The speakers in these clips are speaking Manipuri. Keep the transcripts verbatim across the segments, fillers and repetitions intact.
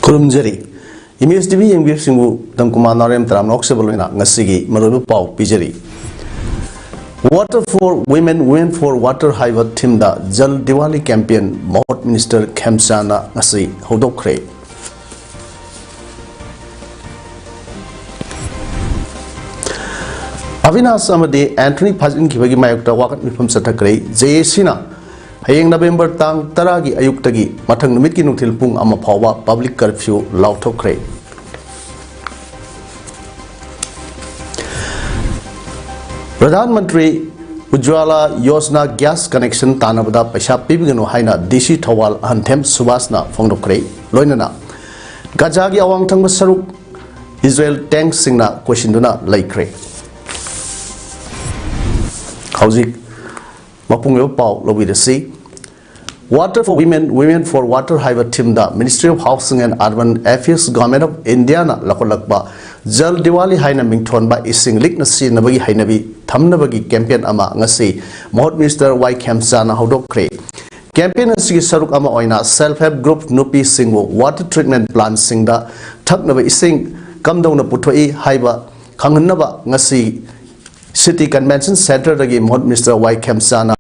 ꯈꯨꯔꯨꯝꯖꯔꯤ꯫ ꯏꯃꯦꯖ ꯇꯤ ꯚꯤ ꯌꯦꯡꯕꯤꯕꯁꯤꯡꯕꯨ ꯗꯝꯀꯨꯃꯥꯔ ꯅꯥꯎꯔꯦꯝ ꯇꯔꯥꯝꯅ ꯑꯣꯛꯆꯕ ꯂꯣꯏꯅ ꯉꯁꯤꯒꯤ ꯃꯔꯨꯑꯣꯏꯕ ꯄꯥꯎ ꯄꯤꯖꯔꯤ꯫ Water for Women, Women for Water ꯍꯥꯏꯕ ꯊꯤꯝꯗ ꯖꯜ ꯗꯤꯋꯥꯂꯤ ꯀꯦꯝꯄꯦꯟ ꯃꯍꯨꯠ ꯃꯤꯅꯤꯁꯇꯔ ꯈꯦꯝꯆꯥꯅ ꯉꯁꯤ ꯍꯧꯗꯣꯛꯈ꯭ꯔꯦ꯫ ꯑꯕꯤꯅꯥꯁ ꯑꯃꯗꯤ ꯑꯦꯟꯊꯣꯅꯤ ꯐꯥꯖꯤꯟꯈꯤꯕꯒꯤ ꯃꯥꯌꯣꯛꯇ ꯋꯥꯀꯠ ꯃꯤꯐꯝ ꯆꯠꯊꯈ꯭ꯔꯦ꯫ ꯖꯦ ꯑꯦ ꯁꯤꯅ ꯍꯌꯦꯡ ꯅꯕꯦꯝꯕꯔ ꯇꯥꯡ ꯇꯔꯥꯒꯤ ꯑꯌꯨꯛꯇꯒꯤ ꯃꯊꯪ ꯅꯨꯃꯤꯠꯀꯤ ꯅꯨꯡꯊꯤꯜ ꯄꯨꯡ ꯑꯃ ꯐꯥꯎꯕ public curfew ꯂꯥꯎꯊꯣꯛꯈ꯭ꯔꯦ꯫ Pradhan Mantri ꯎꯖ꯭ꯋꯥꯂꯥ Yojana gas connection ꯇꯥꯟꯅꯕꯗ ꯄꯩꯁꯥ ꯄꯤꯕꯤꯒꯅꯨ ꯍꯥꯏꯅ ꯗꯤ ꯁꯤ ꯊꯧꯕꯥꯜ ꯑꯍꯟꯊꯦꯝ ꯁꯨꯕꯥꯁꯅ ꯐꯣꯡꯗꯣꯛꯈ꯭ꯔꯦ꯫ ꯂꯣꯏꯅꯅ ꯒꯖꯥꯒꯤ ꯑꯋꯥꯡ ꯊꯪꯕ ꯁꯔꯨꯛ ꯏꯖꯔꯦꯜ ꯇꯦꯡꯛꯁꯤꯡꯅ ꯀꯣꯏꯁꯤꯟꯗꯨꯅ ꯂꯩꯈ꯭ꯔꯦ꯫ ꯍꯧꯖꯤꯛ ꯃꯄꯨꯡ ꯑꯣꯏꯕ ꯄꯥꯎ ꯂꯧꯕꯤꯔꯁꯤ꯫ Water for Women, Women for Water ꯍꯥꯏꯕ ꯊꯤꯝꯗ Ministry of Housing and Urban Affairs, Government of Indiaꯅ ꯂꯧꯈꯠꯂꯛꯄ Jal Diwali ꯍꯥꯏꯅ ꯃꯤꯡꯊꯣꯟꯕ ꯏꯁꯤꯡ ꯂꯤꯛꯅ ꯁꯤꯖꯤꯟꯅꯕꯒꯤ ꯍꯩꯅꯕꯤ ꯊꯝꯅꯕꯒꯤ ꯀꯦꯝꯄꯦꯟ ꯑꯃ ꯉꯁꯤ ꯃꯍꯨꯠ ꯃꯤꯅꯤꯁꯇꯔ ꯋꯥꯏ ꯈꯦꯝꯆꯥꯅ ꯍꯧꯗꯣꯛꯈ꯭ꯔꯦ꯫ ꯀꯦꯝꯄꯦꯟ ꯑꯁꯤꯒꯤ ꯁꯔꯨꯛ ꯑꯃ ꯑꯣꯏꯅ ꯁꯦꯜꯐ ꯍꯦꯜꯞ ꯒ꯭ꯔꯨꯞ ꯅꯨꯄꯤꯁꯤꯡꯕꯨ ꯋꯥꯇꯔ ꯇ꯭ꯔꯤꯠꯃꯦꯟ ꯄ꯭ꯂꯥꯟꯁꯤꯡꯗ ꯊꯛꯅꯕ ꯏꯁꯤꯡ ꯀꯝꯗꯧꯅ ꯄꯨꯊꯣꯛꯏ ꯍꯥꯏꯕ ꯈꯪꯍꯟꯅꯕ ꯉꯁꯤ ꯁꯤꯇꯤ ꯀꯟꯚꯦꯟꯁꯟ ꯁꯦꯟꯇꯔꯗꯒꯤ ꯃꯍꯨꯠ ꯃꯤꯅꯤꯁꯇꯔ ꯋꯥꯏ ꯈꯦꯝꯆꯥꯅ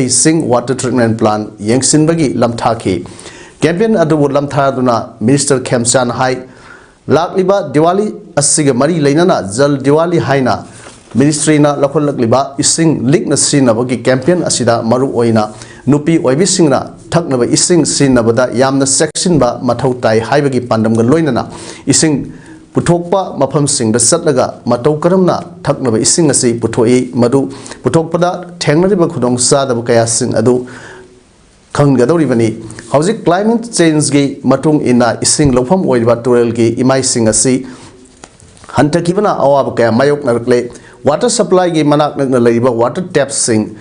ꯏꯁꯤꯡ ꯋꯥꯇꯔ ꯇ꯭ꯔꯤꯠꯃꯦꯟ ꯄ꯭ꯂꯥꯟ ꯌꯦꯡꯁꯤꯟꯕꯒꯤ ꯂꯝꯊꯥꯈꯤ꯫ ꯀꯦꯝꯄꯦꯟ ꯑꯗꯨꯕꯨ ꯂꯝꯊꯥꯗꯨꯅ ꯃꯤꯅꯤꯁꯇꯔ ꯈꯦꯝꯆꯥꯅ ꯍꯥꯏ, ꯂꯥꯛꯂꯤꯕ ꯗꯤꯋꯥꯂꯤ ꯑꯁꯤꯒ ꯃꯔꯤ ꯂꯩꯅꯅ ꯖꯜ ꯗꯤꯋꯥꯂꯤ ꯍꯥꯏꯅ ꯃꯤꯅꯤꯁꯇ꯭ꯔꯤꯅ ꯂꯧꯈꯠꯂꯛꯂꯤꯕ ꯏꯁꯤꯡ ꯂꯤꯛꯅ ꯁꯤꯖꯤꯟꯅꯕꯒꯤ ꯀꯦꯝꯄꯦꯟ ꯑꯁꯤꯗ ꯃꯔꯨ ꯑꯣꯏꯅ ꯅꯨꯄꯤ ꯑꯣꯏꯕꯤꯁꯤꯡꯅ ꯊꯛꯅꯕ ꯏꯁꯤꯡ ꯁꯤꯖꯤꯟꯅꯕꯗ ꯌꯥꯝꯅ ꯆꯦꯛꯁꯤꯟꯕ ꯃꯊꯧ ꯇꯥꯏ ꯍꯥꯏꯕꯒꯤ ꯄꯥꯟꯗꯝꯒ ꯂꯣꯏꯅꯅ ꯏꯁꯤꯡ ꯄꯨꯊꯣꯛꯄ ꯃꯐꯝꯁꯤꯡꯗ ꯆꯠꯂꯒ ꯃꯇꯧ ꯀꯔꯝꯅ ꯊꯛꯅꯕ ꯏꯁꯤꯡ ꯑꯁꯤ ꯄꯨꯊꯣꯛꯏ, ꯃꯗꯨ ꯄꯨꯊꯣꯛꯄꯗ ꯊꯦꯡꯅꯔꯤꯕ ꯈꯨꯗꯣꯡꯆꯥꯗꯕ ꯀꯌꯥꯁꯤꯡ ꯑꯗꯨ ꯈꯪꯒꯗꯧꯔꯤꯕꯅꯤ꯫ ꯍꯧꯖꯤꯛ ꯀ꯭ꯂꯥꯏꯃꯦꯠ ꯆꯦꯟꯖꯒꯤ ꯃꯇꯨꯡ ꯏꯟꯅ ꯏꯁꯤꯡ ꯂꯧꯐꯝ ꯑꯣꯏꯔꯤꯕ ꯇꯨꯔꯦꯜꯒꯤ ꯏꯃꯥꯏꯁꯤꯡ ꯑꯁꯤ ꯍꯟꯊꯈꯤꯕꯅ ꯑꯋꯥꯕ ꯀꯌꯥ ꯃꯥꯌꯣꯛꯅꯔꯛꯂꯦ꯫ ꯋꯥꯇꯔ ꯁꯄ꯭ꯂꯥꯏꯒꯤ ꯃꯅꯥꯛ ꯅꯛꯅ ꯂꯩꯔꯤꯕ ꯋꯥꯇꯔ ꯇꯦꯞꯁꯤꯡ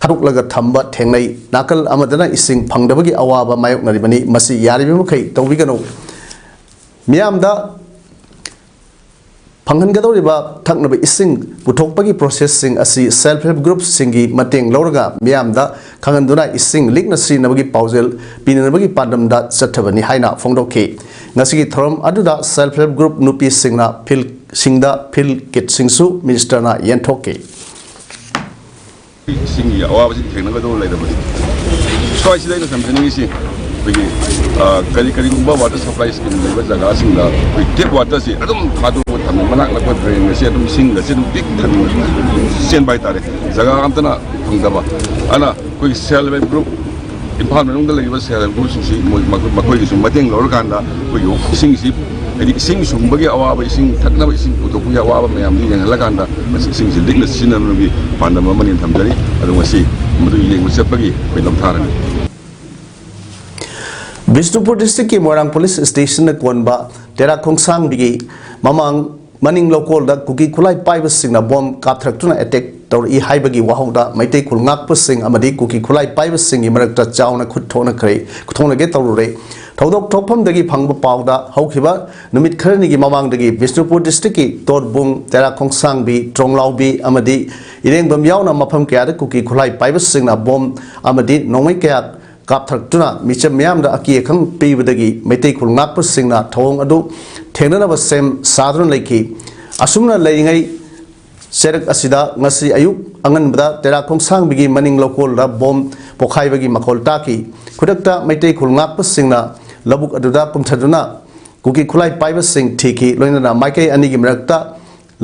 ꯊꯥꯗꯣꯛꯂꯒ ꯊꯝꯕ ꯊꯦꯡꯅꯩ꯫ ꯅꯥꯀꯜ ꯑꯃꯗꯅ ꯏꯁꯤꯡ ꯐꯪꯗꯕꯒꯤ ꯑꯋꯥꯕ ꯃꯥꯌꯣꯛꯅꯔꯤꯕꯅꯤ꯫ ꯃꯁꯤ ꯌꯥꯔꯤꯕ ꯃꯈꯩ ꯇꯧꯕꯤꯒꯅꯨ꯫ ꯃꯤꯌꯥꯝꯗ ꯐꯪꯍꯟꯒꯗꯧꯔꯤꯕ ꯊꯛꯅꯕ ꯏꯁꯤꯡ ꯄꯨꯊꯣꯛꯄꯒꯤ ꯄ꯭ꯔꯣꯁꯦꯁꯁꯤꯡ ꯑꯁꯤ ꯁꯦꯜꯐ ꯍꯦꯜꯞ ꯒ꯭ꯔꯨꯞꯁꯤꯡꯒꯤ ꯃꯇꯦꯡ ꯂꯧꯔꯒ ꯃꯤꯌꯥꯝꯗ ꯈꯪꯍꯟꯗꯨꯅ ꯏꯁꯤꯡ ꯂꯤꯛꯅ ꯁꯤꯖꯤꯟꯅꯕꯒꯤ ꯄꯥꯎꯖꯦꯜ ꯄꯤꯅꯅꯕꯒꯤ ꯄꯥꯟꯗꯝꯗ ꯆꯠꯊꯕꯅꯤ ꯍꯥꯏꯅ ꯐꯣꯡꯗꯣꯛꯈꯤ꯫ ꯉꯁꯤꯒꯤ ꯊꯧꯔꯝ ꯑꯗꯨꯗ ꯁꯦꯜꯐ ꯍꯦꯜꯞ ꯒ꯭ꯔꯨꯞ ꯅꯨꯄꯤꯁꯤꯡꯅ ꯐꯤꯜꯁꯤꯡꯗ ꯐꯤꯜ ꯀꯤꯠꯁꯤꯡꯁꯨ ꯃꯤꯅꯤꯁꯇꯔꯅ ꯌꯦꯟꯊꯣꯛꯈꯤ꯫ ꯏꯁꯤꯡꯒꯤ ꯑꯋꯥꯕꯁꯤ ꯊꯦꯡꯅꯒꯗꯧꯕ ꯂꯩꯔꯕꯅꯤ꯫ ꯁ꯭ꯋꯥꯏꯁꯤꯗ ꯑꯩꯅ ꯊꯝꯖꯅꯤꯡꯉꯤꯁꯤ ꯑꯩꯈꯣꯏꯒꯤ, ꯑ, ꯀꯔꯤ ꯀꯔꯤꯒꯨꯝꯕ ꯋꯥꯇꯔ ꯁꯄ꯭ꯂꯥꯏ ꯁ꯭ꯀꯤꯝ ꯂꯩꯕ ꯖꯒꯥꯁꯤꯡꯗ ꯑꯩꯈꯣꯏ ꯇꯦꯞ ꯋꯥꯇꯔꯁꯤ ꯑꯗꯨꯝ ꯊꯥꯗꯣꯛꯑꯒ ꯊꯝꯃꯦ꯫ ꯃꯅꯥꯛ ꯅꯛꯄ ꯗ꯭ꯔꯦꯟ ꯑꯁꯤ ꯑꯗꯨꯝ ꯏꯁꯤꯡ ꯑꯁꯤ ꯑꯗꯨꯝ ꯄꯤꯛ ꯊꯟꯅ ꯆꯦꯟꯕ ꯍꯥꯏꯇꯥꯔꯦ꯫ ꯖꯒꯥ ꯑꯝꯇꯅ ꯐꯪꯗꯕ꯫ ꯑꯗꯨꯅ ꯑꯩꯈꯣꯏꯒꯤ ꯁꯦꯜꯐ ꯍꯦꯜꯞ ꯒ꯭ꯔꯨꯞ, ꯏꯝꯐꯥꯜ ꯃꯅꯨꯡꯗ ꯂꯩꯔꯤꯕ ꯁꯦꯜꯐ ꯍꯦꯜꯞ ꯒ꯭ꯔꯨꯞꯁꯤꯡꯁꯤ ꯃꯣꯏ-, ꯃꯈꯣꯏ-, ꯃꯈꯣꯏꯒꯤꯁꯨ ꯃꯇꯦꯡ ꯂꯧꯔꯀꯥꯟꯗ ꯑꯩꯈꯣꯏꯒꯤ ꯏꯁꯤꯡꯁꯤ, ꯍꯥꯏꯗꯤ ꯏꯁꯤꯡ ꯁꯨꯡꯕꯒꯤ ꯑꯋꯥꯕ, ꯏꯁꯤꯡ ꯊꯛꯅꯕ ꯏꯁꯤꯡ ꯄꯨꯊꯣꯛꯄꯒꯤ ꯑꯋꯥꯕ ꯃꯌꯥꯝꯗꯨ ꯌꯦꯡꯍꯜꯂꯀꯥꯟꯗ ꯃꯁꯤ ꯏꯁꯤꯡꯁꯤ ꯂꯤꯛꯅ ꯁꯤꯖꯤꯟꯅꯅꯕꯒꯤ ꯄꯥꯟꯗꯝ ꯑꯃꯅꯤ ꯊꯝꯖꯔꯤ꯫ ꯑꯗꯨ ꯉꯁꯤ ꯃꯗꯨ ꯌꯦꯡꯕ ꯆꯠꯄꯒꯤ ꯑꯩꯈꯣꯏ ꯂꯝꯊꯥꯔꯅꯤ꯫ ꯕꯤꯁꯅꯨꯄꯨꯔ ꯗꯤꯁꯇ꯭ꯔꯤꯛꯀꯤ ꯃꯣꯏꯔꯥꯡ ꯄꯨꯂꯤꯁ ꯁ꯭ꯇꯦꯁꯟꯅ ꯀꯣꯟꯕ ꯇꯦꯔꯥ ꯈꯣꯡꯁꯥꯡꯕꯤꯒꯤ ꯃꯃꯥꯡ ꯃꯅꯤꯡ ꯂꯧꯀꯣꯜꯗ ꯀꯨꯀꯤ ꯈꯨꯠꯂꯥꯏ ꯄꯥꯏꯕꯁꯤꯡꯅ ꯕꯣꯝ ꯀꯥꯞꯊꯔꯛꯇꯨꯅ ꯑꯦꯇꯦꯛ ꯇꯧꯔꯛꯏ ꯍꯥꯏꯕꯒꯤ ꯋꯥꯍꯧꯗ ꯃꯩꯇꯩ ꯈꯨꯜ ꯉꯥꯛꯄꯁꯤꯡ ꯑꯃꯗꯤ ꯀꯨꯀꯤ ꯈꯨꯠꯂꯥꯏ ꯄꯥꯏꯕꯁꯤꯡꯒꯤ ꯃꯔꯛꯇ ꯆꯥꯎꯅ ꯈꯨꯠ ꯊꯣꯛꯅꯈ꯭ꯔꯦ, ꯊꯣꯛꯅꯒꯦ ꯇꯧꯔꯨꯔꯦ꯫ ꯊꯧꯗꯣꯛ ꯊꯣꯛꯐꯝꯗꯒꯤ ꯐꯪꯕ ꯄꯥꯎꯗ ꯍꯧꯈꯤꯕ ꯅꯨꯃꯤꯠ ꯈꯔꯅꯤꯒꯤ ꯃꯃꯥꯡꯗꯒꯤ ꯕꯤꯁꯅꯨꯄꯨꯔ ꯗꯤꯁꯇ꯭ꯔꯤꯛꯀꯤ ꯇꯣꯔꯕꯨꯡ, ꯇꯦꯔꯥ ꯈꯣꯡꯁꯥꯡꯕꯤ, ꯇ꯭ꯔꯣꯡꯂꯥꯎꯕꯤ ꯑꯃꯗꯤ ꯏꯔꯦꯡꯕꯝ ꯌꯥꯎꯅ ꯃꯐꯝ ꯀꯌꯥꯗ ꯀꯨꯀꯤ ꯈꯨꯠꯂꯥꯏ ꯄꯥꯏꯕꯁꯤꯡꯅ ꯕꯣꯝ ꯑꯃꯗꯤ ꯅꯣꯡꯃꯩ ꯀꯌꯥ ꯀꯥꯞꯊꯔꯛꯇꯨꯅ ꯃꯤꯆꯝ ꯃꯤꯌꯥꯝꯗ ꯑꯀꯤ ꯑꯈꯪ ꯄꯤꯕꯗꯒꯤ ꯃꯩꯇꯩ ꯈꯨꯜ ꯉꯥꯛꯄꯁꯤꯡꯅ ꯊꯧꯑꯣꯡ ꯑꯗꯨ ꯊꯦꯡꯅꯅꯕ ꯁꯦꯝ ꯁꯥꯗꯨꯅ ꯂꯩꯈꯤ꯫ ꯑꯁꯨꯝꯅ ꯂꯩꯔꯤꯉꯩ ꯆꯩꯔꯛ ꯑꯁꯤꯗ ꯉꯁꯤ ꯑꯌꯨꯛ ꯑꯉꯟꯕꯗ ꯇꯦꯔꯥ ꯈꯣꯡꯁꯥꯡꯕꯤꯒꯤ ꯃꯅꯤꯡ ꯂꯧꯀꯣꯜꯗ ꯕꯣꯝ ꯄꯣꯈꯥꯏꯕꯒꯤ ꯃꯈꯣꯜ ꯇꯥꯈꯤ꯫ ꯈꯨꯗꯛꯇ ꯃꯩꯇꯩ ꯈꯨꯜ ꯉꯥꯛꯄꯁꯤꯡꯅ ꯂꯧꯕꯨꯛ ꯑꯗꯨꯗ ꯀꯨꯝꯊꯗꯨꯅ ꯀꯨꯀꯤ ꯈꯨꯠꯂꯥꯏ ꯄꯥꯏꯕꯁꯤꯡ ꯊꯤꯈꯤ꯫ ꯂꯣꯏꯅꯅ ꯃꯥꯏꯀꯩ ꯑꯅꯤꯒꯤ ꯃꯔꯛꯇ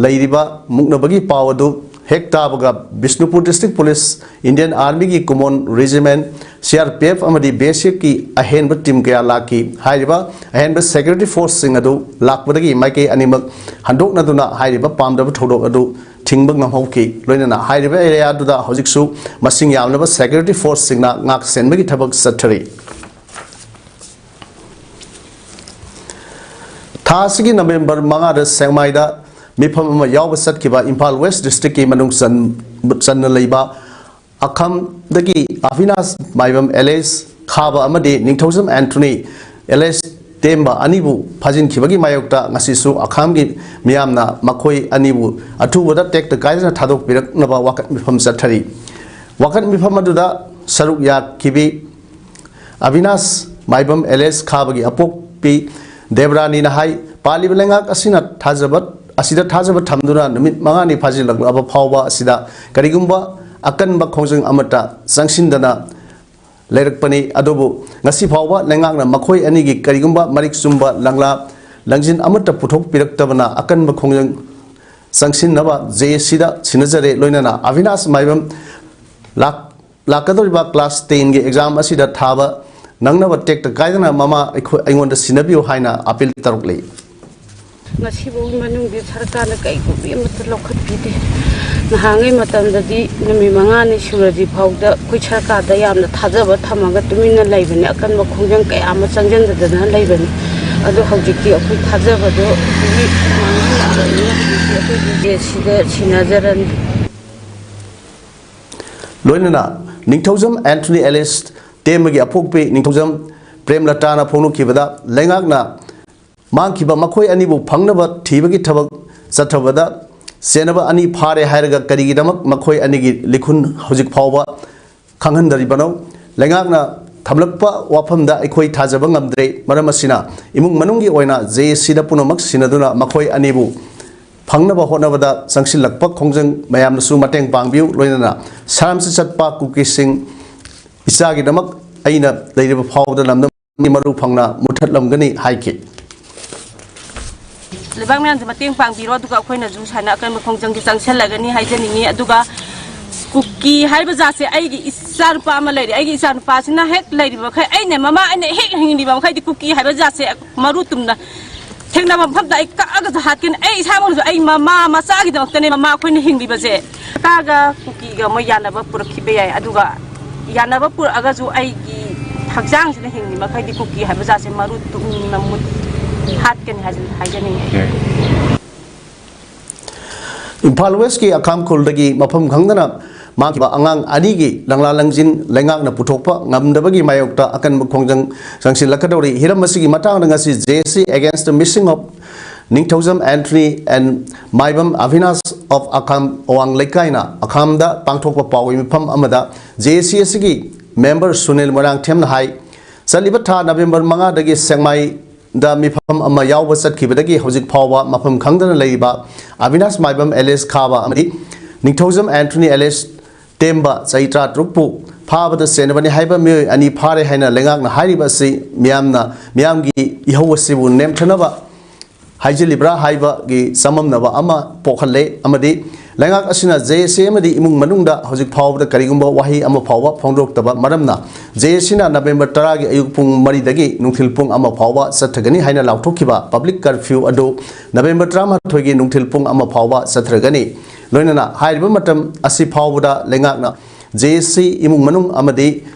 ꯂꯩꯔꯤꯕ ꯃꯨꯛꯅꯕꯒꯤ ꯄꯥꯎ ꯑꯗꯨ ꯍꯦꯛ ꯇꯥꯕꯒ ꯕꯤꯁꯅꯨꯄꯨꯔ ꯗꯤꯁꯇ꯭ꯔꯤꯛ ꯄꯨꯂꯤꯁ, ꯏꯟꯗꯤꯌꯟ ꯑꯥꯔꯃꯤꯒꯤ Kumaon regiment, C R P F ꯑꯃꯗꯤ ꯕꯤ ꯑꯦꯁ ꯑꯦꯐꯀꯤ ꯑꯍꯦꯟꯕ ꯇꯤꯝ ꯀꯌꯥ ꯂꯥꯛꯈꯤ꯫ ꯍꯥꯏꯔꯤꯕ ꯑꯍꯦꯟꯕ ꯁꯦꯀ꯭ꯌꯨꯔꯤꯇꯤ ꯐꯣꯔꯁꯁꯤꯡ ꯑꯗꯨ ꯂꯥꯛꯄꯗꯒꯤ ꯃꯥꯏꯀꯩ ꯑꯅꯤꯃꯛ ꯍꯟꯗꯣꯛꯅꯗꯨꯅ ꯍꯥꯏꯔꯤꯕ ꯄꯥꯝꯗꯕ ꯊꯧꯗꯣꯛ ꯑꯗꯨ ꯊꯤꯡꯕ ꯉꯝꯍꯧꯈꯤ꯫ ꯂꯣꯏꯅꯅ ꯍꯥꯏꯔꯤꯕ ꯑꯦꯔꯤꯌꯥ ꯑꯗꯨꯗ ꯍꯧꯖꯤꯛꯁꯨ ꯃꯁꯤꯡ ꯌꯥꯝꯂꯕ ꯁꯦꯀ꯭ꯌꯨꯔꯤꯇꯤ ꯐꯣꯔꯁꯁꯤꯡꯅ ꯉꯥꯛ ꯁꯦꯟꯕꯒꯤ ꯊꯕꯛ ꯆꯠꯊꯔꯤ꯫ ꯊꯥ ꯑꯁꯤꯒꯤ ꯅꯕꯦꯝꯕꯔ ꯃꯉꯥꯗ ꯁꯦꯛꯃꯥꯏꯗ ꯃꯤꯐꯝ ꯑꯃ ꯌꯥꯎꯕ ꯆꯠꯈꯤꯕ ꯏꯝꯐꯥꯜ ꯋꯦꯁ ꯗꯤꯁꯇ꯭ꯔꯤꯛꯀꯤ ꯃꯅꯨꯡ ꯆꯟ-, ꯆꯟꯅ ꯂꯩꯕ ꯑꯈꯝꯗꯒꯤ ꯑꯚꯤꯅꯥꯁ ꯃꯥꯏꯕꯝ ꯑꯦꯂꯦꯁ ꯈꯥꯕ ꯑꯃꯗꯤ ꯅꯤꯡꯊꯧꯖꯝ ꯑꯦꯟꯊꯣꯅꯤ ꯑꯦꯂꯦꯁ ꯇꯦꯝꯕ ꯑꯅꯤꯕꯨ ꯐꯥꯖꯤꯟꯈꯤꯕꯒꯤ ꯃꯥꯌꯣꯛꯇ ꯉꯁꯤꯁꯨ ꯑꯈꯥꯝꯒꯤ ꯃꯤꯌꯥꯝꯅ ꯃꯈꯣꯏ ꯑꯅꯤꯕꯨ ꯑꯊꯨꯕꯗ ꯇꯦꯛꯇ ꯀꯥꯏꯗꯅ ꯊꯥꯗꯣꯛꯄꯤꯔꯛꯅꯕ ꯋꯥꯀꯠ ꯃꯤꯐꯝ ꯆꯠꯊꯔꯤ꯫ ꯋꯥꯀꯠ ꯃꯤꯐꯝ ꯑꯗꯨꯗ ꯁꯔꯨꯛ ꯌꯥꯈꯤꯕꯤ ꯑꯕꯤꯅꯥꯁ ꯃꯥꯏꯕꯝ ꯑꯦꯂꯦꯁ ꯈꯥꯕꯒꯤ ꯑꯄꯣꯛꯄꯤ ꯗꯦꯕꯔꯥꯅꯤꯅ ꯍꯥꯏ, ꯄꯥꯜꯂꯤꯕ ꯂꯩꯉꯥꯛ ꯑꯁꯤꯅ ꯊꯥꯖꯕ, ꯑꯁꯤꯗ ꯊꯥꯖꯕ ꯊꯝꯗꯨꯅ ꯅꯨꯃꯤꯠ ꯃꯉꯥꯅꯤ ꯐꯥꯖꯤꯜꯂꯛꯂꯕ ꯐꯥꯎꯕ ꯑꯁꯤꯗ ꯀꯔꯤꯒꯨꯝꯕ ꯑꯀꯟꯕ ꯈꯣꯡꯖꯪ ꯑꯃꯠꯇ ꯆꯪꯁꯤꯟꯗꯅ ꯂꯩꯔꯛꯄꯅꯤ꯫ ꯑꯗꯨꯕꯨ ꯉꯁꯤ ꯐꯥꯎꯕ ꯂꯩꯉꯥꯛꯅ ꯃꯈꯣꯏ ꯑꯅꯤꯒꯤ ꯀꯔꯤꯒꯨꯝꯕ ꯃꯔꯤꯛ ꯆꯨꯝꯕ ꯂꯪꯂꯥ ꯂꯪꯖꯤꯟ ꯑꯃꯠꯇ ꯄꯨꯊꯣꯛꯄꯤꯔꯛꯇꯕꯅ ꯑꯀꯟꯕ ꯈꯣꯡꯖꯪ ꯆꯪꯁꯤꯟꯅꯕ ꯖꯦ ꯑꯦ ꯁꯤꯗ ꯁꯤꯟꯅꯖꯔꯦ꯫ ꯂꯣꯏꯅꯅ ꯑꯕꯤꯅꯥꯁ ꯃꯥꯏꯕꯝ ꯂꯥꯛ-, ꯂꯥꯛꯀꯗꯧꯔꯤꯕ ꯀ꯭ꯂꯥꯁ ꯇꯦꯟꯒꯤ ꯑꯦꯛꯖꯥꯝ ꯑꯁꯤꯗ ꯊꯥꯕ ꯅꯪꯅꯕ ꯇꯦꯛꯇ ꯀꯥꯏꯗꯅ ꯃꯃꯥ ꯑꯩꯈꯣꯏ, ꯑꯩꯉꯣꯟꯗ ꯁꯤꯟꯅꯕꯤꯌꯨ ꯍꯥꯏꯅ ꯑꯄꯤꯜ ꯇꯧꯔꯛꯂꯤ꯫ ꯉꯁꯤꯐꯥꯎꯒꯤ ꯃꯅꯨꯡꯗꯤ ꯁꯔꯀꯥꯔꯅ ꯀꯩꯒꯨꯝꯕ ꯑꯃꯠꯇ ꯂꯧꯈꯠꯄꯤꯗꯦ꯫ ꯅꯍꯥꯟꯉꯩ ꯃꯇꯝꯗꯗꯤ ꯅꯨꯃꯤꯠ ꯃꯉꯥꯅꯤ ꯁꯨꯔꯗꯤ ꯐꯥꯎꯗ ꯑꯩꯈꯣꯏ ꯁꯔꯀꯥꯔꯗ ꯌꯥꯝꯅ ꯊꯥꯖꯕ ꯊꯝꯃꯒ ꯇꯨꯃꯤꯟꯅ ꯂꯩꯕꯅꯤ, ꯑꯀꯟꯕ ꯈꯣꯡꯖꯪ ꯀꯌꯥ ꯑꯃ ꯆꯪꯁꯤꯟꯗꯗꯅ ꯂꯩꯕꯅꯤ꯫ ꯑꯗꯣ ꯍꯧꯖꯤꯛꯇꯤ ꯑꯩꯈꯣꯏ ꯊꯥꯖꯕꯗꯣ ꯍꯧꯖꯤꯛ ꯃꯥꯡꯍꯜꯂꯛꯑꯕꯅꯤꯅ ꯍꯧꯖꯤꯛꯇꯤ ꯑꯩꯈꯣꯏꯒꯤ ꯖꯦ ꯑꯦ ꯁꯤꯗ ꯁꯤꯟꯅꯖꯔꯅꯤ꯫ ꯂꯣꯏꯅꯅ ꯅꯤꯡꯊꯧꯖꯝ ꯑꯦꯟꯊꯣꯅꯤ ꯑꯦꯂꯤꯁ ꯇꯦꯝꯕꯒꯤ ꯑꯄꯣꯛꯄꯤ ꯅꯤꯡꯊꯧꯖꯝ ꯄ꯭ꯔꯦꯝꯂꯇꯥꯅ ꯐꯣꯡꯗꯣꯛꯈꯤꯕꯗ, ꯂꯩꯉꯥꯛꯅ ꯃꯥꯡꯈꯤꯕ ꯃꯈꯣꯏ ꯑꯅꯤꯕꯨ ꯐꯪꯅꯕ ꯊꯤꯕꯒꯤ ꯊꯕꯛ ꯆꯠꯊꯕꯗ ꯆꯦꯟꯅꯕ ꯑꯅꯤ ꯐꯥꯔꯦ ꯍꯥꯏꯔꯒ ꯀꯔꯤꯒꯤꯗꯃꯛ ꯃꯈꯣꯏ ꯑꯅꯤꯒꯤ ꯂꯤꯈꯨꯟ ꯍꯧꯖꯤꯛ ꯐꯥꯎꯕ ꯈꯪꯍꯟꯗꯔꯤꯕꯅꯣ? ꯂꯩꯉꯥꯛꯅ ꯊꯝꯂꯛꯄ ꯋꯥꯐꯝꯗ ꯑꯩꯈꯣꯏ ꯊꯥꯖꯕ ꯉꯝꯗ꯭ꯔꯦ꯫ ꯃꯔꯝ ꯑꯁꯤꯅ ꯏꯃꯨꯡ ꯃꯅꯨꯡꯒꯤ ꯑꯣꯏꯅ ꯖꯦ ꯑꯦ ꯁꯤꯗ ꯄꯨꯝꯅꯃꯛ ꯁꯤꯟꯅꯗꯨꯅ ꯃꯈꯣꯏ ꯑꯅꯤꯕꯨ ꯐꯪꯅꯕ ꯍꯣꯠꯅꯕꯗ ꯆꯪꯁꯤꯜꯂꯛꯄ ꯈꯣꯡꯖꯪ ꯃꯌꯥꯝꯅꯁꯨ ꯃꯇꯦꯡ ꯄꯥꯡꯕꯤꯌꯨ꯫ ꯂꯣꯏꯅꯅ ꯁꯥꯔꯝꯁꯤ ꯆꯠꯄ ꯀꯨꯀꯤꯁꯤꯡ ꯏꯆꯥꯒꯤꯗꯃꯛ ꯑꯩꯅ ꯂꯩꯔꯤꯕ ꯐꯥꯎꯕꯗ ꯂꯝꯗꯝꯒꯤ ꯃꯔꯨ ꯐꯪꯅ ꯃꯨꯊꯠꯂꯝꯒꯅꯤ ꯍꯥꯏꯈꯤ꯫ ꯂꯩꯕꯥꯛ ꯃꯌꯥꯝꯁꯦ ꯃꯇꯦꯡ ꯄꯥꯡꯕꯤꯔꯣ, ꯑꯗꯨꯒ ꯑꯩꯈꯣꯏꯅꯁꯨ ꯁꯨꯃꯥꯏꯅ ꯑꯀꯟꯕ ꯈꯣꯡꯖꯪꯁꯦ ꯆꯪꯁꯤꯜꯂꯒꯅꯤ ꯍꯥꯏꯖꯅꯤꯡꯉꯤ꯫ ꯑꯗꯨꯒ ꯀꯨꯀꯤ ꯍꯥꯏꯕ ꯖꯥꯠꯁꯦ ꯑꯩꯒꯤ ꯏꯆꯥꯅꯨꯄꯥ ꯑꯃ ꯂꯩꯔꯦ꯫ ꯑꯩꯒꯤ ꯏꯆꯥꯅꯨꯄꯥꯁꯤꯅ ꯍꯦꯛ ꯂꯩꯔꯤꯕ ꯃꯈꯩ, ꯑꯩꯅ ꯃꯃꯥ ꯑꯩꯅ ꯍꯦꯛ ꯍꯤꯡꯂꯤꯕ ꯃꯈꯩꯗꯤ ꯀꯨꯀꯤ ꯍꯥꯏꯕ ꯖꯥꯠꯁꯦ ꯃꯔꯨ ꯇꯨꯝꯅ ꯊꯦꯡꯅꯕ ꯃꯐꯝꯗ ꯑꯩ ꯀꯛꯑꯒꯁꯨ ꯍꯥꯠꯀꯅꯤ꯫ ꯑꯩ ꯏꯁꯥꯃꯛꯅꯁꯨ ꯑꯩ ꯃꯃꯥ ꯃꯆꯥꯒꯤꯗꯃꯛꯇꯅꯦ ꯃꯃꯥ ꯑꯩꯈꯣꯏꯅ ꯍꯤꯡꯂꯤꯕꯁꯦ꯫ ꯁꯔꯀꯥꯔꯒ ꯀꯨꯀꯤꯒ ꯃꯣꯏ ꯌꯥꯅꯕ ꯄꯨꯔꯛꯈꯤꯕ ꯌꯥꯏ, ꯑꯗꯨꯒ ꯌꯥꯅꯕ ꯄꯨꯔꯛꯑꯒꯁꯨ ꯑꯩꯒꯤ ꯍꯛꯆꯥꯡꯁꯤꯅ ꯍꯤꯡꯂꯤ ꯃꯈꯩꯗꯤ ꯀꯨꯀꯤ ꯍꯥꯏꯕ ꯖꯥꯠꯁꯦ ꯃꯔꯨ ꯇꯨꯝꯅ ꯃꯨꯠ-, ꯍꯥꯠꯀꯅꯤ ꯍꯥꯏꯖ-, ꯍꯥꯏꯖꯅꯤꯡꯉꯤ ꯑꯩ꯫ ꯏꯝꯐꯥꯜ ꯋꯦꯁꯀꯤ ꯑꯈꯥꯝ ꯈꯨꯜꯗꯒꯤ ꯃꯐꯝ ꯈꯪꯗꯅ ꯃꯥꯡꯈꯤꯕ ꯑꯉꯥꯡ ꯑꯅꯤꯒꯤ ꯂꯪꯂꯥ ꯂꯪꯖꯤꯟ ꯂꯩꯉꯥꯛꯅ ꯄꯨꯊꯣꯛꯄ ꯉꯝꯗꯕꯒꯤ ꯃꯥꯌꯣꯛꯇ ꯑꯀꯟꯕ ꯈꯣꯡꯖꯪ ꯆꯪꯁꯤꯜꯂꯛꯀꯗꯧꯔꯤ꯫ ꯍꯤꯔꯝ ꯑꯁꯤꯒꯤ ꯃꯇꯥꯡꯗ ꯉꯁꯤ J A C Against the Missing of Ningthoujam Anthony and Maibam Avinash of Akham ꯑꯋꯥꯡ ꯂꯩꯀꯥꯏꯅ ꯑꯈꯥꯝꯗ ꯄꯥꯡꯊꯣꯛꯄ ꯄꯥꯎꯒꯤ ꯃꯤꯐꯝ ꯑꯃꯗ J A C ꯑꯁꯤꯒꯤ member ꯁꯨꯅꯤꯜ ꯃꯣꯏꯔꯥꯡꯊꯦꯝꯅ ꯍꯥꯏ, ꯆꯠꯂꯤꯕ ꯊꯥ ꯅꯕꯦꯝꯕꯔ ꯃꯉꯥꯗꯒꯤ ꯁꯦꯛꯃꯥꯏꯗ ꯃꯤꯐꯝ ꯑꯃ ꯌꯥꯎꯕ ꯆꯠꯈꯤꯕꯗꯒꯤ ꯍꯧꯖꯤꯛ ꯐꯥꯎꯕ ꯃꯐꯝ ꯈꯪꯗꯅ ꯂꯩꯔꯤꯕ ꯑꯕꯤꯅꯥꯁ ꯃꯥꯏꯕꯝ alias ꯈꯥꯕ ꯑꯃꯗꯤ ꯅꯤꯡꯊꯧꯖꯝ ꯑꯦꯟꯊꯣꯅꯤ alias ꯇꯦꯝꯕ ꯆꯍꯤ ꯇꯔꯥꯇꯔꯨꯛꯄꯨ ꯐꯥꯕꯗ ꯆꯦꯟꯅꯕꯅꯤ ꯍꯥꯏꯕ ꯃꯤꯑꯣꯏ ꯑꯅꯤ ꯐꯥꯔꯦ ꯍꯥꯏꯅ ꯂꯩꯉꯥꯛꯅ ꯍꯥꯏꯔꯤꯕ ꯑꯁꯤ ꯃꯤꯌꯥꯝꯅ, ꯃꯤꯌꯥꯝꯒꯤ ꯏꯍꯧ ꯑꯁꯤꯕꯨ ꯅꯦꯝꯊꯅꯕ ꯍꯥꯏꯖꯤꯜꯂꯤꯕ꯭ꯔꯥ ꯍꯥꯏꯕꯒꯤ ꯆꯃꯝꯅꯕ ꯑꯃ ꯄꯣꯛꯍꯜꯂꯦ ꯑꯃꯗꯤ ꯂꯩꯉꯥꯛ ꯑꯁꯤꯅ J A C ꯑꯃꯗꯤ ꯏꯃꯨꯡ ꯃꯅꯨꯡꯗ ꯍꯧꯖꯤꯛ ꯐꯥꯎꯕꯗ ꯀꯔꯤꯒꯨꯝꯕ ꯋꯥꯍꯩ ꯑꯃ ꯐꯥꯎꯕ ꯐꯣꯡꯗꯣꯔꯛꯇꯕ ꯃꯔꯝꯅ J A Cꯅ ꯅꯕꯦꯝꯕꯔ ꯇꯔꯥꯒꯤ ꯑꯌꯨꯛ ꯄꯨꯡ ꯃꯔꯤꯗꯒꯤ ꯅꯨꯡꯊꯤꯜ ꯄꯨꯡ ꯑꯃ ꯐꯥꯎꯕ ꯆꯠꯊꯒꯅꯤ ꯍꯥꯏꯅ ꯂꯥꯎꯊꯣꯛꯈꯤꯕ public curfew ꯑꯗꯨ ꯅꯕꯦꯝꯕꯔ ꯇꯔꯥꯃꯥꯊꯣꯏꯒꯤ ꯅꯨꯡꯊꯤꯜ ꯄꯨꯡ ꯑꯃ ꯐꯥꯎꯕ ꯆꯠꯊꯔꯒꯅꯤ꯫ ꯂꯣꯏꯅꯅ ꯍꯥꯏꯔꯤꯕ ꯃꯇꯝ ꯑꯁꯤ ꯐꯥꯎꯕꯗ ꯂꯩꯉꯥꯛꯅ J A C ꯏꯃꯨꯡ ꯃꯅꯨꯡ ꯑꯃꯗꯤ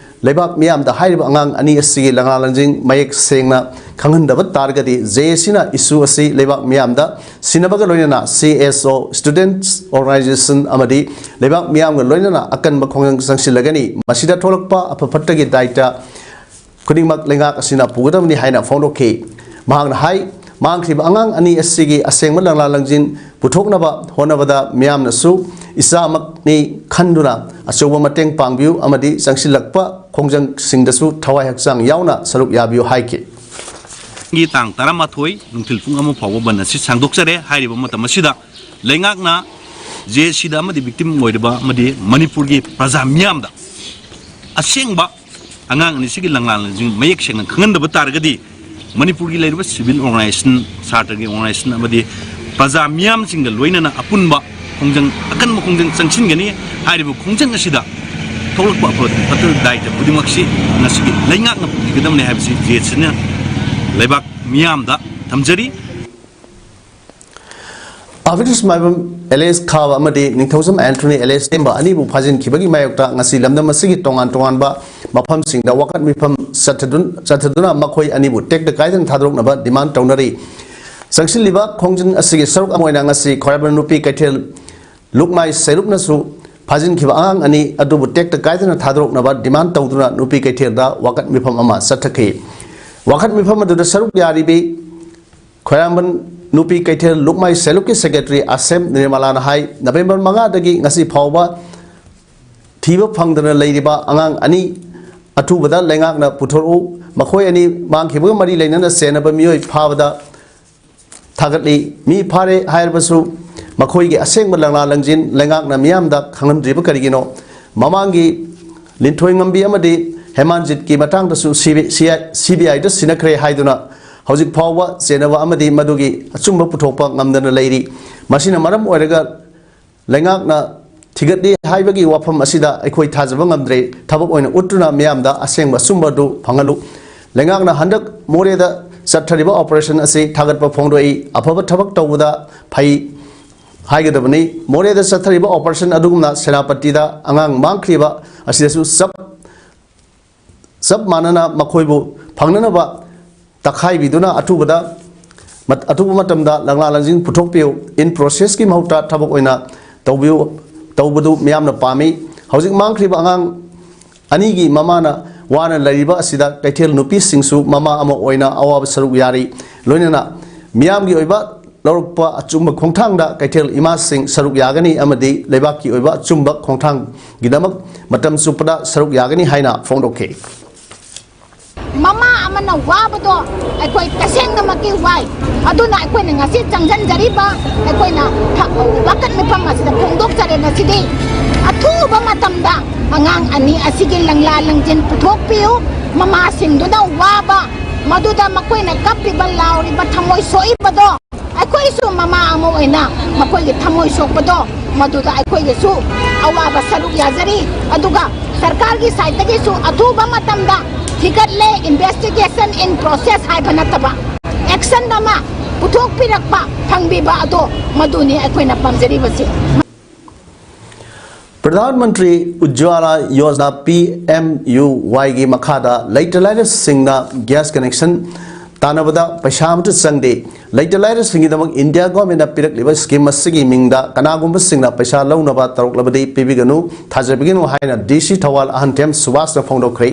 ꯂꯩꯕꯥꯛ ꯃꯤꯌꯥꯝꯗ ꯍꯥꯏꯔꯤꯕ ꯑꯉꯥꯡ ꯑꯅꯤ ꯑꯁꯤꯒꯤ ꯂꯪꯂꯥ ꯂꯪꯖꯤꯡ ꯃꯌꯦꯛ ꯁꯦꯡꯅ ꯈꯪꯍꯟꯗꯕ ꯇꯥꯔꯒꯗꯤ J A Cꯅ issue ꯑꯁꯤ ꯂꯩꯕꯥꯛ ꯃꯤꯌꯥꯝꯗ ꯁꯤꯟꯅꯕꯒ ꯂꯣꯏꯅꯅ C S O, students organization ꯑꯃꯗꯤ ꯂꯩꯕꯥꯛ ꯃꯤꯌꯥꯝꯒ ꯂꯣꯏꯅꯅ ꯑꯀꯟꯕ ꯈꯣꯡꯖꯪ ꯆꯪꯁꯤꯜꯂꯒꯅꯤ꯫ ꯃꯁꯤꯗ ꯊꯣꯛꯂꯛꯄ ꯑꯐ ꯐꯠꯇꯒꯤ ꯗꯥꯏꯇ ꯈꯨꯗꯤꯡꯃꯛ ꯂꯩꯉꯥꯛ ꯑꯁꯤꯅ ꯄꯨꯒꯗꯕꯅꯤ ꯍꯥꯏꯅ ꯐꯣꯡꯗꯣꯛꯈꯤ꯫ ꯃꯍꯥꯛꯅ ꯍꯥꯏ, ꯃꯥꯡꯈ꯭ꯔꯤꯕ ꯑꯉꯥꯡ ꯑꯅꯤ ꯑꯁꯤꯒꯤ ꯑꯁꯦꯡꯕ ꯂꯪꯂꯥ ꯂꯪꯖꯤꯟ ꯄꯨꯊꯣꯛꯅꯕ ꯍꯣꯠꯅꯕꯗ ꯃꯤꯌꯥꯝꯅꯁꯨ ꯏꯆꯥꯃꯛꯅꯤ ꯈꯟꯗꯨꯅ ꯑꯆꯧꯕ ꯃꯇꯦꯡ ꯄꯥꯡꯕꯤꯌꯨ ꯑꯃꯗꯤ ꯆꯪꯁꯤꯜꯂꯛꯄ ꯈꯣꯡꯖꯪꯁꯤꯡꯗꯁꯨ ꯊꯋꯥꯏ ꯍꯛꯆꯥꯡ ꯌꯥꯎꯅ ꯁꯔꯨꯛ ꯌꯥꯕꯤꯌꯨ ꯍꯥꯏꯈꯤ꯫ ꯒꯤ ꯇꯥꯡ ꯇꯔꯥꯃꯥꯊꯣꯏ ꯅꯨꯡꯊꯤꯜ ꯄꯨꯡ ꯑꯃ ꯐꯥꯎꯕ ꯕꯟ ꯑꯁꯤ ꯁꯥꯡꯗꯣꯛꯆꯔꯦ꯫ ꯍꯥꯏꯔꯤꯕ ꯃꯇꯝ ꯑꯁꯤꯗ ꯂꯩꯉꯥꯛꯅ J A Cꯗ ꯑꯃꯗꯤ victim ꯑꯣꯏꯔꯤꯕ ꯑꯃꯗꯤ ꯃꯅꯤꯄꯨꯔꯒꯤ ꯄ꯭ꯔꯖꯥ ꯃꯤꯌꯥꯝꯗ ꯑꯁꯦꯡꯕ ꯑꯉꯥꯡ ꯑꯅꯤꯁꯤꯒꯤ ꯂꯪꯂꯥ ꯂꯪꯖꯤꯡ ꯃꯌꯦꯛ ꯁꯦꯡꯅ ꯈꯪꯍꯟꯗꯕ ꯇꯥꯔꯒꯗꯤ ꯃꯅꯤꯄꯨꯔꯒꯤ ꯂꯩꯔꯤꯕ civil organization, ꯁꯥꯇ꯭ꯔꯒꯤ organization ꯑꯃꯗꯤ ꯄ꯭ꯔꯖꯥ ꯃꯤꯌꯥꯝꯁꯤꯡꯒ ꯂꯣꯏꯅꯅ ꯑꯄꯨꯟꯕ ꯈꯣꯡꯖꯪ, ꯑꯀꯟꯕ ꯈꯣꯡꯖꯪ ꯆꯪꯁꯤꯟꯒꯅꯤ꯫ ꯍꯥꯏꯔꯤꯕ ꯈꯣꯡꯖꯪ ꯑꯁꯤꯗ ꯊꯣꯛꯂꯛꯄ ꯑꯐ ꯐꯠꯇ ꯗꯥꯏꯇ ꯈꯨꯗꯤꯡꯃꯛꯁꯤ ꯉꯁꯤꯒꯤ ꯂꯩꯉꯥꯛꯅ ꯄꯨꯕꯤꯒꯗꯕꯅꯤ ꯍꯥꯏꯕꯁꯤ J A Cꯅ ꯂꯩꯕꯥꯛ ꯃꯤꯌꯥꯝꯗ ꯊꯝꯖꯔꯤ꯫ ꯑꯕꯤꯅꯥꯁ ꯃꯥꯏꯕꯝ alias ꯈꯥꯕ ꯑꯃꯗꯤ ꯅꯤꯡꯊꯧꯖꯝ ꯑꯦꯟꯊꯣꯅꯤ alias ꯇꯦꯝꯕ ꯑꯅꯤꯕꯨ ꯐꯥꯖꯤꯟꯈꯤꯕꯒꯤ ꯃꯥꯌꯣꯛꯇ ꯉꯁꯤ ꯂꯝꯗꯝ ꯑꯁꯤꯒꯤ ꯇꯣꯉꯥꯟ ꯇꯣꯉꯥꯟꯕ ꯃꯐꯝꯁꯤꯡꯗ ꯋꯥꯀꯠ ꯃꯤꯐꯝ ꯆꯠꯊꯗꯨꯟ-, ꯆꯠꯊꯗꯨꯅ ꯃꯈꯣꯏ ꯑꯅꯤꯕꯨ ꯇꯦꯛꯇ ꯀꯥꯏꯗꯅ ꯊꯥꯗꯣꯔꯛꯅꯕ demand ꯇꯧꯅꯔꯤ꯫ ꯆꯪꯁꯤꯜꯂꯤꯕ ꯈꯣꯡꯖꯪ ꯑꯁꯤꯒꯤ ꯁꯔꯨꯛ ꯑꯃ ꯑꯣꯏꯅ ꯉꯁꯤ ꯈ꯭ꯋꯥꯏꯔꯝꯕꯟ ꯅꯨꯄꯤ ꯀꯩꯊꯦꯜ ꯂꯨꯛꯃꯥꯏ ꯁꯩꯔꯨꯞꯅꯁꯨ ꯐꯥꯖꯤꯟꯈꯤꯕ ꯑꯉꯥꯡ ꯑꯅꯤ ꯑꯗꯨꯕꯨ ꯇꯦꯛꯇ ꯀꯥꯏꯗꯅ ꯊꯥꯗꯣꯔꯛꯅꯕ demand ꯇꯧꯗꯨꯅ ꯅꯨꯄꯤ ꯀꯩꯊꯦꯜꯗ ꯋꯥꯀꯠ ꯃꯤꯐꯝ ꯑꯃ ꯆꯠꯊꯈꯤ꯫ ꯋꯥꯀꯠ ꯃꯤꯐꯝ ꯑꯗꯨꯗ ꯁꯔꯨꯛ ꯌꯥꯔꯤꯕꯤ ꯈ꯭ꯋꯥꯏꯔꯝꯕꯟ ꯅꯨꯄꯤ ꯀꯩꯊꯦꯜ ꯂꯨꯞꯃꯥꯏ ꯁꯦꯂꯨꯛꯀꯤ secretary ꯑꯁꯦꯝ ꯅꯤꯔꯃꯂꯥꯅ ꯍꯥꯏ, ꯅꯕꯦꯝꯕꯔ ꯃꯉꯥꯗꯒꯤ ꯉꯁꯤ ꯐꯥꯎꯕ ꯊꯤꯕ ꯐꯪꯗꯅ ꯂꯩꯔꯤꯕ ꯑꯉꯥꯡ ꯑꯅꯤ ꯑꯊꯨꯕꯗ ꯂꯩꯉꯥꯛꯅ ꯄꯨꯊꯣꯔꯛꯎ꯫ ꯃꯈꯣꯏ ꯑꯅꯤ ꯃꯥꯡꯈꯤꯕꯒ ꯃꯔꯤ ꯂꯩꯅꯅ ꯆꯦꯟꯅꯕ ꯃꯤꯑꯣꯏ ꯐꯥꯕꯗ ꯊꯥꯒꯠꯂꯤ꯫ ꯃꯤ ꯐꯥꯔꯦ ꯍꯥꯏꯔꯕꯁꯨ ꯃꯈꯣꯏꯒꯤ ꯑꯁꯦꯡꯕ ꯂꯪꯂꯥ ꯂꯪꯖꯤꯟ ꯂꯩꯉꯥꯛꯅ ꯃꯤꯌꯥꯝꯗ ꯈꯪꯍꯟꯗ꯭ꯔꯤꯕ ꯀꯔꯤꯒꯤꯅꯣ? ꯃꯃꯥꯡꯒꯤ ꯂꯤꯟꯊꯣꯏꯉꯝꯕꯤ ꯑꯃꯗꯤ ꯍꯦꯃꯥꯟꯖꯤꯠꯀꯤ ꯃꯇꯥꯡꯗꯁꯨ ꯁꯤ ꯕꯤ ꯑꯥꯏꯗ ꯁꯤꯟꯅꯈ꯭ꯔꯦ ꯍꯥꯏꯗꯨꯅ ꯍꯧꯖꯤꯛ ꯐꯥꯎꯕ ꯆꯦꯟꯅꯕ ꯑꯃꯗꯤ ꯃꯗꯨꯒꯤ ꯑꯆꯨꯝꯕ ꯄꯨꯊꯣꯛꯄ ꯉꯝꯗꯅ ꯂꯩꯔꯤ꯫ ꯃꯁꯤꯅ ꯃꯔꯝ ꯑꯣꯏꯔꯒ ꯂꯩꯉꯥꯛꯅ ꯊꯤꯒꯠꯂꯤ ꯍꯥꯏꯕꯒꯤ ꯋꯥꯐꯝ ꯑꯁꯤꯗ ꯑꯩꯈꯣꯏ ꯊꯥꯖꯕ ꯉꯝꯗ꯭ꯔꯦ꯫ ꯊꯕꯛ ꯑꯣꯏꯅ ꯎꯠꯇꯨꯅ ꯃꯤꯌꯥꯝꯗ ꯑꯁꯦꯡꯕ ꯑꯆꯨꯝꯕ ꯑꯗꯨ ꯐꯪꯍꯜꯂꯨ꯫ ꯂꯩꯉꯥꯛꯅ ꯍꯟꯗꯛ ꯃꯣꯔꯦꯗ ꯆꯠꯊꯔꯤꯕ operation ꯑꯁꯤ ꯊꯥꯒꯠꯄ ꯐꯣꯡꯗꯣꯛꯏ꯫ ꯑꯐꯕ ꯊꯕꯛ ꯇꯧꯕꯗ ꯐꯩ ꯍꯥꯏꯒꯗꯕꯅꯤ꯫ ꯃꯣꯔꯦꯗ ꯆꯠꯊꯔꯤꯕ operation ꯑꯗꯨꯒꯨꯝꯅ ꯁꯦꯅꯥꯄꯇꯤꯗ ꯑꯉꯥꯡ ꯃꯥꯡꯈ꯭ꯔꯤꯕ ꯑꯁꯤꯗꯁꯨ ꯆꯞ ꯆꯞ ꯃꯥꯟꯅꯅ ꯃꯈꯣꯏꯕꯨ ꯐꯪꯅꯅꯕ ꯇꯛꯈꯥꯏꯕꯤꯗꯨꯅ ꯑꯊꯨꯕꯗ, ꯃꯠ-, ꯑꯊꯨꯕ ꯃꯇꯝꯗ ꯂꯪꯂꯥ ꯂꯪꯖꯤꯡ ꯄꯨꯊꯣꯛꯄꯤꯌꯨ꯫ In process ꯀꯤ ꯃꯍꯨꯠꯇ ꯊꯕꯛ ꯑꯣꯏꯅ ꯇꯧꯕꯤꯌꯨ, ꯇꯧꯕꯗꯨ ꯃꯤꯌꯥꯝꯅ ꯄꯥꯝꯃꯤ꯫ ꯍꯧꯖꯤꯛ ꯃꯥꯡꯈ꯭ꯔꯤꯕ ꯑꯉꯥꯡ ꯑꯅꯤꯒꯤ ꯃꯃꯥꯅ ꯋꯥꯅ ꯂꯩꯔꯤꯕ ꯑꯁꯤꯗ ꯀꯩꯊꯦꯜ ꯅꯨꯄꯤꯁꯤꯡꯁꯨ ꯃꯃꯥ ꯑꯃ ꯑꯣꯏꯅ ꯑꯋꯥꯕ ꯁꯔꯨꯛ ꯌꯥꯔꯤ꯫ ꯂꯣꯏꯅꯅ ꯃꯤꯌꯥꯝꯒꯤ ꯑꯣꯏꯕ ꯂꯧꯔꯛꯄ ꯑꯆꯨꯝꯕ ꯈꯣꯡꯊꯥꯡꯗ ꯀꯩꯊꯦꯜ ꯏꯃꯥꯁꯤꯡ ꯁꯔꯨꯛ ꯌꯥꯒꯅꯤ ꯑꯃꯗꯤ ꯂꯩꯕꯥꯛꯀꯤ ꯑꯣꯏꯕ ꯑꯆꯨꯝꯕ ꯈꯣꯡꯊꯥꯡꯒꯤꯗꯃꯛ ꯃꯇꯝ ꯆꯨꯞꯄꯗ ꯁꯔꯨꯛ ꯌꯥꯒꯅꯤ ꯍꯥꯏꯅ ꯐꯣꯡꯗꯣꯛꯈꯤ꯫ ꯃꯃꯥ ꯑꯃꯅ ꯋꯥꯕꯗꯣ ꯑꯩꯈꯣꯏ ꯇꯁꯦꯡꯅꯃꯛꯀꯤ ꯋꯥꯏ꯫ ꯑꯗꯨꯅ ꯑꯩꯈꯣꯏꯅ ꯉꯁꯤ ꯆꯪꯁꯤꯟꯖꯔꯤꯕ ꯑꯩꯈꯣꯏꯅ ꯊ-, ꯋꯥꯀꯠ ꯃꯤꯐꯝ ꯑꯁꯤꯗ ꯐꯣꯡꯗꯣꯛꯆꯔꯦ꯫ ꯃꯁꯤꯗꯤ ꯑꯊꯨꯕ ꯃꯇꯝꯗ ꯑꯉꯥꯡ ꯑꯅꯤ ꯑꯁꯤꯒꯤ ꯂꯪꯂꯥ ꯂꯪꯖꯤꯟ ꯄꯨꯊꯣꯛꯄꯤꯌꯨ꯫ ꯃꯃꯥꯁꯤꯡꯗꯨꯅ ꯋꯥꯕ, ꯃꯗꯨꯗ ꯃꯈꯣꯏꯅ ꯀꯞꯄꯤꯕ, ꯂꯥꯎꯔꯤꯕ, ꯊꯃꯣꯏ ꯁꯣꯛꯏꯕꯗꯣ, ꯑꯩꯈꯣꯏꯁꯨ ꯃꯃꯥ ꯑꯃ ꯑꯣꯏꯅ ꯃꯈꯣꯏꯒꯤ ꯊꯃꯣꯏ ꯁꯣꯛꯄꯗꯣ, ꯃꯗꯨꯗ ꯑꯩꯈꯣꯏꯒꯤꯁꯨ ꯑꯋꯥꯕ ꯁꯔꯨꯛ ꯌꯥꯖꯔꯤ꯫ ꯑꯗꯨꯒ ꯁꯔꯀꯥꯔꯒꯤ side ꯇꯒꯤꯁꯨ ꯑꯊꯨꯕ ꯃꯇꯝꯗ ꯊꯤꯒꯠꯂꯦ, investigation in process ꯍꯥꯏꯕ ꯅꯠꯇꯕ, action ꯑꯃ ꯄꯨꯊꯣꯛꯄꯤꯔꯛꯄ ꯐꯪꯕꯤꯕ ꯑꯗꯣ, ꯃꯗꯨꯅꯤ ꯑꯩꯈꯣꯏꯅ ꯄꯥꯝꯖꯔꯤꯕꯁꯤ꯫ Pradhan Mantri ꯎꯖ꯭ꯋꯥꯂꯥ Yojana, P M U ꯋꯥꯏꯒꯤ ꯃꯈꯥꯗ ꯂꯩꯇ ꯂꯥꯏꯔꯁꯤꯡꯅ gas connection ꯇꯥꯟꯅꯕꯗ ꯄꯩꯁꯥ ꯑꯃꯠꯇ ꯆꯪꯗꯦ꯫ ꯂꯩꯇ ꯂꯥꯏꯔꯁꯤꯡꯒꯤꯗꯃꯛ ꯏꯟꯗꯤꯌꯥ ꯒꯣꯔꯃꯦꯟꯅ ꯄꯤꯔꯛꯂꯤꯕ ꯁ꯭ꯀꯤꯝ ꯑꯁꯤꯒꯤ ꯃꯤꯡꯗ ꯀꯅꯥꯒꯨꯝꯕꯁꯤꯡꯅ ꯄꯩꯁꯥ ꯂꯧꯅꯕ ꯇꯧꯔꯛꯂꯕꯗꯤ ꯄꯤꯕꯤꯒꯅꯨ, ꯊꯥꯖꯕꯤꯒꯅꯨ ꯍꯥꯏꯅ ꯗꯤ ꯁꯤ ꯊꯧꯕꯥꯜ ꯑꯍꯟꯊꯦꯝ ꯁꯨꯕꯥꯁꯅ ꯐꯣꯡꯗꯣꯛꯈ꯭ꯔꯦ꯫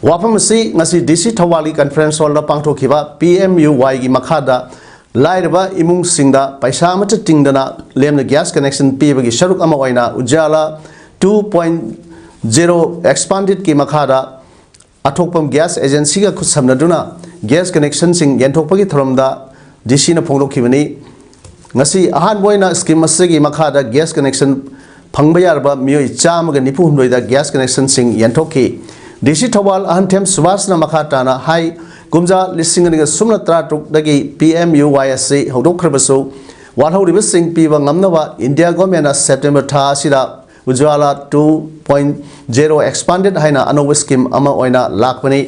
ꯋꯥꯐꯝ ꯑꯁꯤ ꯉꯁꯤ ꯗꯤ ꯁꯤ ꯊꯧꯕꯥꯜꯒꯤ ꯀꯟꯐ꯭ꯔꯦꯟꯁ ꯍꯣꯜꯗ ꯄꯥꯡꯊꯣꯛꯈꯤꯕ ꯄꯤ ꯑꯦꯝ ꯌꯨ ꯋꯥꯏꯒꯤ ꯃꯈꯥꯗ ꯂꯥꯏꯔꯕ ꯏꯃꯨꯡꯁꯤꯡꯗ ꯄꯩꯁꯥ ꯑꯃꯠꯇ ꯇꯤꯡꯗꯅ ꯂꯦꯝꯅ ꯒ꯭ꯌꯥꯁ ꯀꯅꯦꯛꯁꯟ ꯄꯤꯕꯒꯤ ꯁꯔꯨꯛ ꯑꯃ ꯑꯣꯏꯅ ꯎꯖꯥꯂꯥ ꯇꯨ ꯄꯣꯏꯟꯠ ꯖꯦꯔꯣ ꯑꯦꯛꯁꯄꯥꯟꯗꯦꯠꯀꯤ ꯃꯈꯥꯗ ꯑꯊꯣꯛꯄꯝ ꯒ꯭ꯌꯥꯁ ꯑꯦꯖꯦꯟꯁꯤꯒ ꯈꯨꯠꯁꯝꯅꯗꯨꯅ ꯒ꯭ꯌꯥꯁ ꯀꯅꯦꯛꯁꯟꯁꯤꯡ ꯌꯦꯟꯊꯣꯛꯄꯒꯤ ꯊꯧꯔꯝꯗ ꯗꯤ ꯁꯤꯅ ꯐꯣꯡꯗꯣꯛꯈꯤꯕꯅꯤ꯫ ꯉꯁꯤ ꯑꯍꯥꯟꯕ ꯑꯣꯏꯅ ꯁ꯭ꯀꯤꯝ ꯑꯁꯤꯒꯤ ꯃꯈꯥꯗ ꯒ꯭ꯌꯥꯁ ꯀꯅꯦꯛꯁꯟ ꯐꯪꯕ ꯌꯥꯔꯕ ꯃꯤꯑꯣꯏ ꯆꯥꯝꯃꯒ ꯅꯤꯐꯨ ꯍꯨꯝꯗꯣꯏꯗ ꯒ꯭ꯌꯥꯁ ꯀꯅꯦꯛꯁꯟꯁꯤꯡ ꯌꯦꯟꯊꯣꯛꯈꯤ꯫ ꯗꯤ ꯁꯤ ꯊꯧꯕꯥꯜ ꯑꯍꯟꯊꯦꯝ ꯁꯨꯕꯥꯁꯅ ꯃꯈꯥ ꯇꯥꯅ ꯍꯥꯏ, ꯀꯨꯝꯖꯥ ꯂꯤꯁꯤꯡ ꯑꯅꯤꯒ ꯁꯨꯞꯅ ꯇꯔꯥꯇꯔꯨꯛꯇꯒꯤ ꯄꯤ ꯑꯦꯝ ꯌꯨ ꯋꯥꯏ ꯑꯁꯤ ꯍꯧꯗꯣꯛꯈ꯭ꯔꯕꯁꯨ, ꯋꯥꯠꯍꯧꯔꯤꯕꯁꯤꯡ ꯄꯤꯕ ꯉꯝꯅꯕ ꯏꯟꯗꯤꯌꯥ ꯒꯣꯔꯃꯦꯟꯅ ꯁꯦꯞꯇꯦꯝꯕꯔ ꯊꯥ ꯑꯁꯤꯗ ꯎꯖ꯭ꯋꯥꯂꯥ ꯇꯨ ꯄꯣꯏꯟꯠ ꯖꯦꯔꯣ ꯑꯦꯛꯁꯄꯥꯟꯗꯦꯠ ꯍꯥꯏꯅ ꯑꯅꯧꯕ ꯁ꯭ꯀꯤꯝ ꯑꯃ ꯑꯣꯏꯅ ꯂꯥꯛꯄꯅꯤ꯫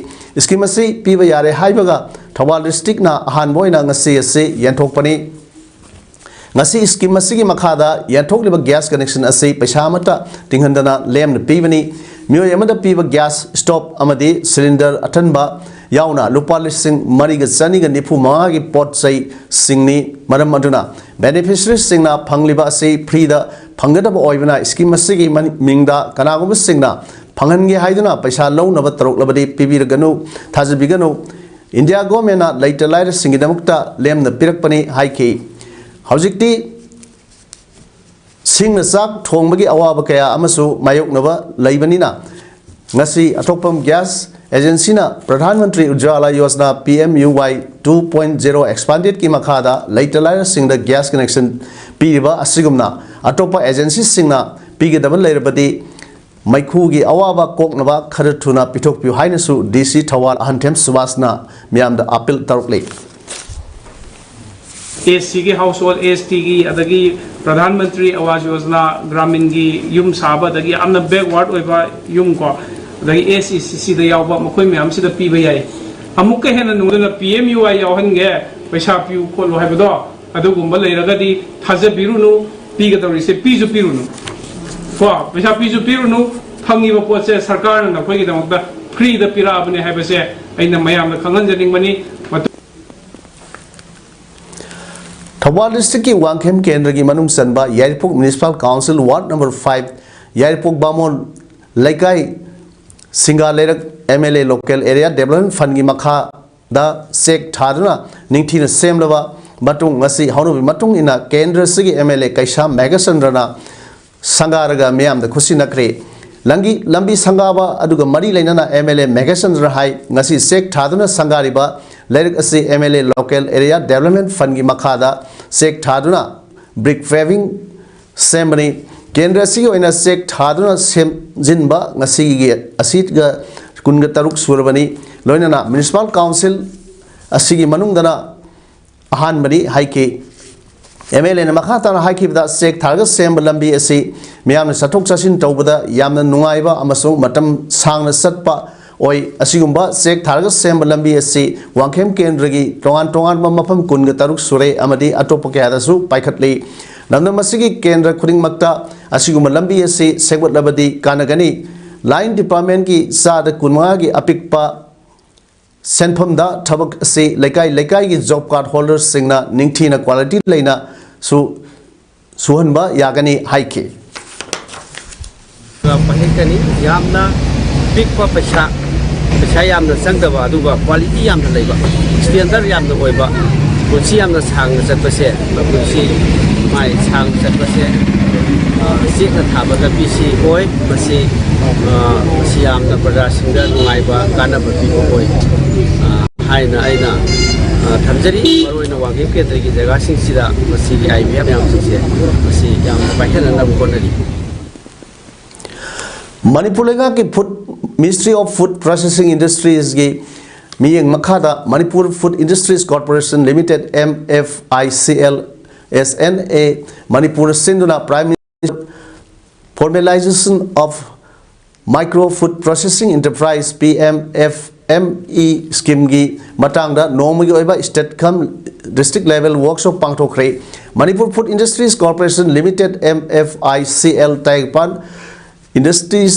ꯁ꯭ꯀꯤꯝ ꯑꯁꯤ ꯄꯤꯕ ꯌꯥꯔꯦ ꯍꯥꯏꯕꯒ ꯊꯧꯕꯥꯜ ꯗꯤꯁꯇ꯭ꯔꯤꯛꯅ ꯑꯍꯥꯟꯕ ꯑꯣꯏꯅ ꯉꯁꯤ ꯑꯁꯤ ꯌꯦꯟꯊꯣꯛꯄꯅꯤ꯫ ꯉꯁꯤ ꯁ꯭ꯀꯤꯝ ꯑꯁꯤꯒꯤ ꯃꯈꯥꯗ ꯌꯦꯟꯊꯣꯛꯂꯤꯕ ꯒ꯭ꯌꯥꯁ ꯀꯅꯦꯛꯁꯟ ꯑꯁꯤ ꯄꯩꯁꯥ ꯑꯃꯠꯇ ꯇꯤꯡꯍꯟꯗꯅ ꯂꯦꯝꯅ ꯄꯤꯕꯅꯤ꯫ ꯃꯤꯑꯣꯏ ꯑꯃꯗ ꯄꯤꯕ ꯒ꯭ꯌꯥꯁ ꯁ꯭ꯇꯣꯞ ꯑꯃꯗꯤ ꯁꯤꯂꯤꯟꯗꯔ ꯑꯊꯟꯕ ꯌꯥꯎꯅ ꯂꯨꯄꯥ ꯂꯤꯁꯤꯡ ꯃꯔꯤꯒ ꯆꯅꯤꯒ ꯅꯤꯐꯨ ꯃꯉꯥꯒꯤ ꯄꯣꯠ ꯆꯩꯁꯤꯡꯅꯤ꯫ ꯃꯔꯝ ꯑꯗꯨꯅ ꯕꯦꯅꯤꯐꯤꯁꯔꯤꯁꯤꯡꯅ ꯐꯪꯂꯤꯕ ꯑꯁꯤ ꯐ꯭ꯔꯤꯗ ꯐꯪꯒꯗꯕ ꯑꯣꯏꯕꯅ ꯁ꯭ꯀꯤꯝ ꯑꯁꯤꯒꯤ ꯃꯅꯤ-, ꯃꯤꯡꯗ ꯀꯅꯥꯒꯨꯝꯕꯁꯤꯡꯅ ꯐꯪꯍꯟꯒꯦ ꯍꯥꯏꯗꯨꯅ ꯄꯩꯁꯥ ꯂꯧꯅꯕ ꯇꯧꯔꯛꯂꯕꯗꯤ ꯄꯤꯕꯤꯔꯒꯅꯨ, ꯊꯥꯖꯕꯤꯒꯅꯨ꯫ ꯏꯟꯗꯤꯌꯥ ꯒꯣꯔꯃꯦꯟꯅ ꯂꯩꯇ ꯂꯥꯏꯔꯁꯤꯡꯒꯤꯗꯃꯛꯇ ꯂꯦꯝꯅ ꯄꯤꯔꯛꯄꯅꯤ ꯍꯥꯏꯈꯤ꯫ ꯍꯧꯖꯤꯛꯇꯤ ꯁꯤꯡꯅ ꯆꯥꯛ ꯊꯣꯡꯕꯒꯤ ꯑꯋꯥꯕ ꯀꯌꯥ ꯑꯃꯁꯨ ꯃꯥꯌꯣꯛꯅꯕ ꯂꯩꯕꯅꯤꯅ, ꯉꯁꯤ ꯑꯊꯣꯛꯄꯝ gas ꯑꯦꯖꯦꯟꯁꯤꯅ Pradhan Mantri ꯎꯖ꯭ꯋꯥꯂꯥ Yojana, P M U ꯋꯥꯏ ꯇꯨ ꯄꯣꯏꯟꯠ ꯖꯦꯔꯣ ꯑꯦꯛꯁꯄꯥꯟꯗꯦꯠꯀꯤ ꯃꯈꯥꯗ ꯂꯩꯇ ꯂꯥꯏꯔꯁꯤꯡꯗ ꯒ꯭ꯌꯥꯁ ꯀꯅꯦꯛꯁꯟ ꯄꯤꯔꯤꯕ ꯑꯁꯤꯒꯨꯝꯅ ꯑꯇꯣꯞꯄ ꯑꯦꯖꯦꯟꯁꯤꯁꯤꯡꯅ ꯄꯤꯒꯗꯕ ꯂꯩꯔꯕꯗꯤ ꯃꯩꯈꯨꯒꯤ ꯑꯋꯥꯕ ꯀꯣꯛꯅꯕ ꯈꯔ ꯊꯨꯅ ꯄꯤꯊꯣꯛꯄꯤꯌꯨ ꯍꯥꯏꯅꯁꯨ ꯗꯤ ꯁꯤ ꯊꯧꯕꯥꯜ ꯑꯍꯟꯊꯦꯝ ꯁꯨꯕꯥꯁꯅ ꯃꯤꯌꯥꯝꯗ ꯑꯥꯄꯤꯜ ꯇꯧꯔꯛꯂꯤ꯫ ꯑꯦꯁ ꯁꯤꯒꯤ ꯍꯥꯎꯁ ꯍꯣꯜ, ꯑꯦꯁ ꯇꯤꯒꯤ, ꯑꯗꯒꯤ ꯄ꯭ꯔꯙꯥꯟ ꯃꯟꯇ꯭ꯔꯤ ꯑꯋꯥꯁ ꯌꯣꯖꯅꯥ ꯒ꯭ꯔꯥꯃꯤꯟꯒꯤ ꯌꯨꯝ ꯁꯥꯕ, ꯑꯗꯒꯤ ꯌꯥꯝꯅ ꯕꯦꯛꯋꯥꯔꯗ ꯑꯣꯏꯕ ꯌꯨꯝ ꯀꯣ, ꯑꯗꯒꯤ ꯑꯦꯁ ꯏ ꯁꯤ ꯁꯤꯗ ꯌꯥꯎꯕ, ꯃꯈꯣꯏ ꯃꯌꯥꯝꯁꯤꯗ ꯄꯤꯕ ꯌꯥꯏ꯫ ꯑꯃꯨꯛꯀ ꯍꯦꯟꯅ ꯅꯨꯡꯗꯨꯅ ꯄꯤ ꯑꯦꯝ ꯌꯨ ꯋꯥꯏ ꯌꯥꯎꯍꯟꯒꯦ, ꯄꯩꯁꯥ ꯄꯤꯌꯨ ꯈꯣꯠꯂꯨ ꯍꯥꯏꯕꯗꯣ, ꯑꯗꯨꯒꯨꯝꯕ ꯂꯩꯔꯒꯗꯤ ꯊꯥꯖꯕꯤꯔꯨꯅꯨ, ꯄꯤꯒꯗꯧꯔꯤꯁꯦ ꯄꯤꯁꯨ ꯄꯤꯔꯨꯅꯨ ꯀꯣ, ꯄꯩꯁꯥ ꯄꯤꯁꯨ ꯄꯤꯔꯨꯅꯨ꯫ ꯐꯪꯉꯤꯕ ꯄꯣꯠꯁꯦ ꯁꯔꯀꯥꯔꯅ ꯅꯈꯣꯏꯒꯤꯗꯃꯛꯇ ꯐ꯭ꯔꯤꯗ ꯄꯤꯔꯛꯑꯕꯅꯦ ꯍꯥꯏꯕꯁꯦ ꯑꯩꯅ ꯃꯌꯥꯝꯗ ꯈꯪꯍꯟꯖꯅꯤꯡꯕꯅꯤ꯫ ꯊꯧꯕꯥꯜ ꯗꯤꯁꯇ꯭ꯔꯤꯛꯀꯤ ꯋꯥꯡꯈꯦꯝ ꯀꯦꯟꯗ꯭ꯔꯒꯤ ꯃꯅꯨꯡ ꯆꯟꯕ Yairipok municipal council ward number five Yairipok Bamon Leikai ꯁꯤꯡꯒꯥ ꯂꯩꯔꯛ M L A local area development ꯐꯟꯒꯤ ꯃꯈꯥꯗ ꯆꯦꯛ ꯊꯥꯗꯨꯅ ꯅꯤꯡꯊꯤꯅ ꯁꯦꯝꯂꯕ ꯃꯇꯨꯡ, ꯉꯁꯤ ꯍꯧꯅꯕꯤ ꯃꯇꯨꯡ ꯏꯟꯅ ꯀꯦꯟꯗ꯭ꯔ ꯑꯁꯤꯒꯤ ꯑꯦꯝ ꯑꯦꯜ ꯑꯦ ꯀꯩꯁꯥꯝ ꯃꯦꯘꯆꯟꯗ꯭ꯔꯅ ꯁꯪꯒꯥꯔꯒ ꯃꯤꯌꯥꯝꯗ ꯈꯨꯠꯁꯤꯟꯅꯈ꯭ꯔꯦ꯫ ꯂꯝꯒꯤ, ꯂꯝꯕꯤ ꯁꯪꯒꯥꯕ ꯑꯗꯨꯒ ꯃꯔꯤ ꯂꯩꯅꯅ ꯑꯦꯝ ꯑꯦꯜ ꯑꯦ ꯃꯦꯘꯆꯟꯗ꯭ꯔ ꯍꯥꯏ ꯉꯁꯤ ꯆꯦꯛ ꯊꯥꯗꯨꯅ ꯁꯪꯒꯥꯔꯤꯕ ꯂꯩꯔꯛ ꯑꯁꯤ M L A local area development ꯐꯟꯒꯤ ꯃꯈꯥꯗ ꯆꯦꯛ ꯊꯥꯗꯨꯅ ꯕ꯭ꯔꯤꯛ ꯄꯦꯚꯤꯡ ꯁꯦꯝꯕꯅꯤ꯫ ꯀꯦꯟꯗ꯭ꯔ ꯑꯁꯤꯒꯤ ꯑꯣꯏꯅ ꯆꯦꯛ ꯊꯥꯗꯨꯅ ꯁꯦꯝꯖꯤꯟꯕ ꯉꯁꯤꯒꯤ ꯑꯁꯤꯒ ꯀꯨꯟꯒ ꯇꯔꯨꯛ ꯁꯨꯔꯕꯅꯤ꯫ ꯂꯣꯏꯅꯅ ꯃ꯭ꯌꯨꯅꯤꯁꯤꯄꯥꯜ ꯀꯥꯎꯟꯁꯤꯜ ꯑꯁꯤꯒꯤ ꯃꯅꯨꯡꯗꯅ ꯑꯍꯥꯟꯕꯅꯤ ꯍꯥꯏꯈꯤ꯫ ꯑꯦꯝ ꯑꯦꯜ ꯑꯦꯅ ꯃꯈꯥ ꯇꯥꯅ ꯍꯥꯏꯈꯤꯕꯗ, ꯆꯦꯛ ꯊꯥꯔꯒ ꯁꯦꯝꯕ ꯂꯝꯕꯤ ꯑꯁꯤ ꯃꯤꯌꯥꯝꯅ ꯆꯠꯊꯣꯛ ꯆꯠꯁꯤꯟ ꯇꯧꯕꯗ ꯌꯥꯝꯅ ꯅꯨꯡꯉꯥꯏꯕ ꯑꯃꯁꯨꯡ ꯃꯇꯝ ꯁꯥꯡꯅ ꯆꯠꯄ ꯑꯣꯏ꯫ ꯑꯁꯤꯒꯨꯝꯕ ꯆꯦꯛ ꯊꯥꯔꯒ ꯁꯦꯝꯕ ꯂꯝꯕꯤ ꯑꯁꯤ ꯋꯥꯡꯈꯦꯝ ꯀꯦꯟꯗ꯭ꯔꯒꯤ ꯇꯣꯉꯥꯟ ꯇꯣꯉꯥꯟꯕ ꯃꯐꯝ ꯀꯨꯟꯒ ꯇꯔꯨꯛ ꯁꯨꯔꯦ ꯑꯃꯗꯤ ꯑꯇꯣꯞꯄ ꯀꯌꯥꯗꯁꯨ ꯄꯥꯏꯈꯠꯂꯤ꯫ ꯂꯝꯗꯝ ꯑꯁꯤꯒꯤ ꯀꯦꯟꯗ꯭ꯔ ꯈꯨꯗꯤꯡꯃꯛꯇ ꯑꯁꯤꯒꯨꯝꯕ ꯂꯝꯕꯤ ꯑꯁꯤ ꯁꯦꯝꯒꯠꯂꯕꯗꯤ ꯀꯥꯟꯅꯒꯅꯤ꯫ ꯂꯥꯏꯟ ꯗꯤꯄꯥꯔꯠꯃꯦꯟꯒꯤ ꯆꯥꯗ ꯀꯨꯟꯃꯉꯥꯒꯤ ꯑꯄꯤꯛꯄ ꯁꯦꯟꯐꯝꯗ ꯊꯕꯛ ꯑꯁꯤ ꯂꯩꯀꯥꯏ ꯂꯩꯀꯥꯏꯒꯤ ꯖꯣꯕ ꯀꯥꯔꯗ ꯍꯣꯜꯗꯔꯁꯤꯡꯅ ꯅꯤꯡꯊꯤꯅ ꯀ꯭ꯋꯥꯂꯤꯇꯤ ꯂꯩꯅ ꯁꯨ ꯁꯨꯍꯟꯕ ꯌꯥꯒꯅꯤ ꯍꯥꯏꯈꯤ꯫ ꯄꯥꯡꯊꯣꯛꯀꯅꯤ꯫ ꯌꯥꯝꯅ ꯄꯤꯛꯄ ꯄꯩꯁꯥ, ꯄꯩꯁꯥ ꯌꯥꯝꯅ ꯆꯪꯗꯕ, ꯑꯗꯨꯒ ꯀ꯭ꯋꯥꯂꯤꯇꯤ ꯌꯥꯝꯅ ꯂꯩꯕ, ꯁ꯭ꯇꯦꯟꯗꯔꯗ ꯌꯥꯝꯅ ꯑꯣꯏꯕ, ꯄꯨꯟꯁꯤ ꯌꯥꯝꯅ ꯁꯥꯡꯅ ꯆꯠꯄꯁꯦ, ꯄꯨꯟꯁꯤ ꯃꯥꯏ ꯁꯥꯡꯅ ꯆꯠꯄꯁꯦ, ꯑ, ꯆꯦꯛꯅ ꯊꯥꯕ ꯂꯝꯕꯤꯁꯤ ꯑꯣꯏ꯫ ꯃꯁꯤ, ꯑ, ꯃꯁꯤ ꯌꯥꯝꯅ ꯄ꯭ꯔꯖꯥꯁꯤꯡꯗ ꯅꯨꯡꯉꯥꯏꯕ, ꯀꯥꯟꯅꯕ ꯄꯤꯕ ꯑꯣꯏ, ꯑ, ꯍꯥꯏꯅ ꯑꯩꯅ, ꯑ, ꯊꯝꯖꯔꯤ꯫ ꯃꯔꯨꯑꯣꯏꯅ ꯋꯥꯡꯈꯦꯝ ꯀꯦꯟꯗ꯭ꯔꯒꯤ ꯖꯒꯥꯁꯤꯡꯁꯤꯗ ꯃꯁꯤꯒꯤ ꯑꯥꯏ ꯕꯤ ꯑꯦꯐ ꯃꯌꯥꯝꯁꯤꯡꯁꯦ ꯃꯁꯤ ꯌꯥꯝꯅ ꯄꯥꯏꯈꯠꯅꯅꯕ ꯍꯣꯠꯅꯔꯤ꯫ ꯃꯅꯤꯄꯨꯔ ꯂꯩꯉꯥꯛꯀꯤ food, Ministry of Food Processing Industriesꯀꯤ ꯃꯤꯠꯌꯦꯡ ꯃꯈꯥꯗ Manipur Food Industries Corporation Limited, M F I C L S N A, Manipur ꯁꯤꯟꯗꯨꯅ Prime Minister Formalization of Micro Food Processing Enterprise, P M F M E schemeꯀꯤ ꯃꯇꯥꯡꯗ ꯅꯣꯡꯃꯒꯤ ꯑꯣꯏꯕ state cum district level workshop ꯄꯥꯡꯊꯣꯛꯈ꯭ꯔꯦ꯫ Manipur Food Industries Corporation Limited, M F I C L, ꯇꯥꯏꯕꯪꯄꯥꯟ Industries,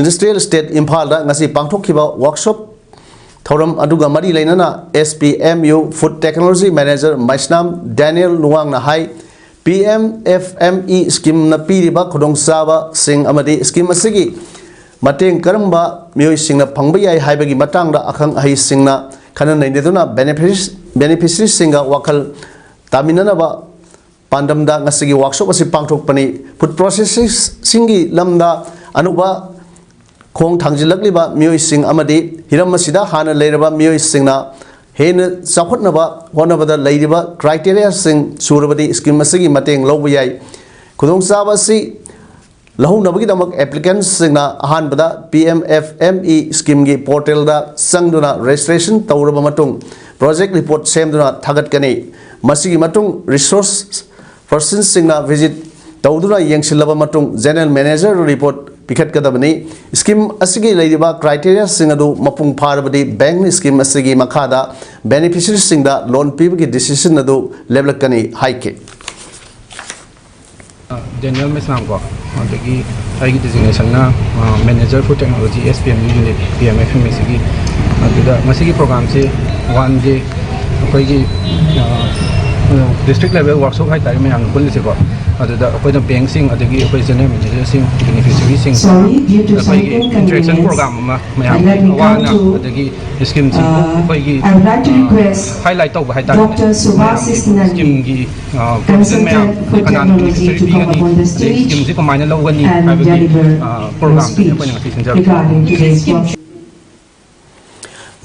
Industrial Estate, ꯏꯝꯐꯥꯜꯗ ꯉꯁꯤ ꯄꯥꯡꯊꯣꯛꯈꯤꯕ workshop ꯊꯧꯔꯝ ꯑꯗꯨꯒ ꯃꯔꯤ ꯂꯩꯅꯅ S P M U Food Technology Manager ꯃꯩꯁꯅꯥꯝ ꯗꯦꯅꯤꯌꯦꯜ ꯂꯨꯋꯥꯡꯅ ꯍꯥꯏ, P M F M E scheme ꯅ ꯄꯤꯔꯤꯕ ꯈꯨꯗꯣꯡꯆꯥꯕꯁꯤꯡ ꯑꯃꯗꯤ scheme ꯑꯁꯤꯒꯤ ꯃꯇꯦꯡ ꯀꯔꯝꯕ ꯃꯤꯑꯣꯏꯁꯤꯡꯅ ꯐꯪꯕ ꯌꯥꯏ ꯍꯥꯏꯕꯒꯤ ꯃꯇꯥꯡꯗ ꯑꯈꯪ ꯑꯍꯩꯁꯤꯡꯅ ꯈꯟꯅ ꯅꯩꯅꯗꯨꯅ beneficiaries, beneficiaries ꯁꯤꯡꯒ ꯋꯥꯈꯜ ꯇꯥꯃꯤꯟꯅꯅꯕ ꯄꯥꯟꯗꯝꯗ ꯉꯁꯤꯒꯤ workshop ꯑꯁꯤ ꯄꯥꯡꯊꯣꯛꯄꯅꯤ꯫ Food processors ꯁꯤꯡꯒꯤ ꯂꯝꯗ ꯑꯅꯧꯕ ꯈꯣꯡ ꯊꯥꯡꯖꯤꯜꯂꯛꯂꯤꯕ ꯃꯤꯑꯣꯏꯁꯤꯡ ꯑꯃꯗꯤ ꯍꯤꯔꯝ ꯑꯁꯤꯗ ꯍꯥꯟꯅ ꯂꯩꯔꯕ ꯃꯤꯑꯣꯏꯁꯤꯡꯅ ꯍꯦꯟꯅ ꯆꯥꯎꯈꯠꯅꯕ ꯍꯣꯠꯅꯕꯗ ꯂꯩꯔꯤꯕ criteria ꯁꯤꯡ ꯁꯨꯔꯕꯗꯤ scheme ꯑꯁꯤꯒꯤ ꯃꯇꯦꯡ ꯂꯧꯕ ꯌꯥꯏ꯫ ꯈꯨꯗꯣꯡꯆꯥꯕ ꯑꯁꯤ ꯂꯧꯍꯧꯅꯕꯒꯤꯗꯃꯛ applicant ꯁꯤꯡꯅ ꯑꯍꯥꯟꯕꯗ P M F M E scheme ꯒꯤ portal ꯗ ꯆꯪꯗꯨꯅ registration ꯇꯧꯔꯕ ꯃꯇꯨꯡ project report ꯁꯦꯝꯗꯨꯅ ꯊꯥꯒꯠꯀꯅꯤ꯫ ꯃꯁꯤꯒꯤ ꯃꯇꯨꯡ resource person ꯁꯤꯡꯅ visit ꯇꯧꯗꯨꯅ ꯌꯦꯡꯁꯤꯜꯂꯕ ꯃꯇꯨꯡ general manager report ꯄꯤꯈꯠꯀꯗꯕꯅꯤ꯫ Scheme ꯑꯁꯤꯒꯤ ꯂꯩꯔꯤꯕ criteria ꯁꯤꯡ ꯑꯗꯨ ꯃꯄꯨꯡ ꯐꯥꯔꯕꯗꯤ bank ꯅ scheme ꯑꯁꯤꯒꯤ ꯃꯈꯥꯗ beneficiaries ꯁꯤꯡꯗ loan ꯄꯤꯕꯒꯤ decision ꯑꯗꯨ ꯂꯦꯞꯂꯛꯀꯅꯤ ꯍꯥꯏꯈꯤ꯫ ꯗꯦꯅꯤꯌꯦꯜ ꯃꯩꯁꯅꯥꯝ ꯀꯣ, ꯑꯗꯒꯤ ꯑꯩꯒꯤ designation ꯅ Manager Food Technology S P M U Unit P M F M E ꯁꯤꯒꯤ꯫ ꯑꯗꯨꯗ ꯉꯁꯤꯒꯤ program ꯁꯤ one day ꯑꯩꯈꯣꯏꯒꯤ district level workshop ꯍꯥꯏꯇꯥꯔꯦ, ꯃꯌꯥꯝꯅ ꯄꯨꯜꯂꯤꯁꯦꯀꯣ꯫ ꯑꯗꯨꯗ ꯑꯩꯈꯣꯏꯅ bank ꯁꯤꯡ ꯑꯗꯒꯤ ꯑꯩꯈꯣꯏ general manager ꯁꯤꯡ, beneficiary ꯁꯤꯡ, Sorry, due to some ꯑꯩꯈꯣꯏꯒꯤ interaction inconvenience, program ꯑꯃ ꯃꯌꯥꯝ and let me come ꯑꯋꯥꯅ to ꯑꯗꯒꯤ scheme ꯁꯤ Uh, ꯑꯩꯈꯣꯏꯒꯤ I would like to request highlight ꯇꯧꯕ ꯍꯥꯏꯇꯥꯔꯦ꯫ Doctorꯁꯨꯕꯥꯁꯤꯁ ꯅꯟꯗꯤ, Scheme ꯒꯤ provision Consultant ꯃꯌꯥꯝ Food ꯀꯅꯥꯅ Technology beneficiary to come ꯄꯤꯒꯅꯤ, upon the ꯑꯗꯒꯤ stage scheme ꯁꯤ ꯀꯃꯥꯏꯅ ꯂꯧꯒꯅꯤ and ꯍꯥꯏꯕꯒꯤ deliver ꯑ, your program ꯁꯤꯅꯤ speech ꯑꯩꯈꯣꯏꯅ ꯉꯁꯤ ꯁꯤꯟꯖꯕꯁꯦ꯫ regarding today's workshop.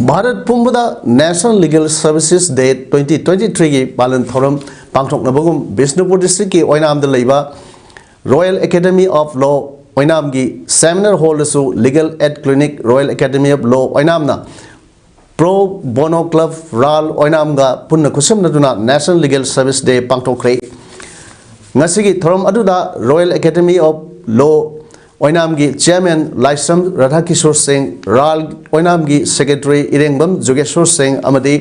ꯚꯥꯔꯠ ꯄꯨꯝꯕꯗ National Legal Services Day twenty twenty three ꯒꯤ ꯄꯥꯂꯟ ꯊꯧꯔꯝ ꯄꯥꯡꯊꯣꯛꯅꯕꯒꯨꯝ ꯕꯤꯁꯅꯨꯄꯨꯔ district ꯀꯤ ꯑꯣꯏꯅꯥꯝꯗ ꯂꯩꯕ Royal Academy of Law ꯑꯣꯏꯅꯥꯝꯒꯤ seminar hall ꯗꯁꯨ Legal Aid Clinic, Royal Academy of Law ꯑꯣꯏꯅꯥꯝꯅ Pro Bono Club, RAL ꯑꯣꯏꯅꯥꯝꯒ ꯄꯨꯟꯅ ꯈꯨꯠꯁꯝꯅꯗꯨꯅ National Legal Service Day ꯄꯥꯡꯊꯣꯛꯈ꯭ꯔꯦ꯫ ꯉꯁꯤꯒꯤ ꯊꯧꯔꯝ ꯑꯗꯨꯗ Royal Academy of Law ꯑꯣꯏꯅꯥꯝꯒꯤ chairman ꯂꯥꯏꯁ꯭ꯔꯝ ꯔꯥꯙꯥꯀꯤꯁꯣꯔ ꯁꯤꯡ, RAL ꯑꯣꯏꯅꯥꯝꯒꯤ secretary ꯏꯔꯦꯡꯕꯝ ꯖꯨꯒꯦꯁꯣꯔ ꯁꯤꯡ ꯑꯃꯗꯤ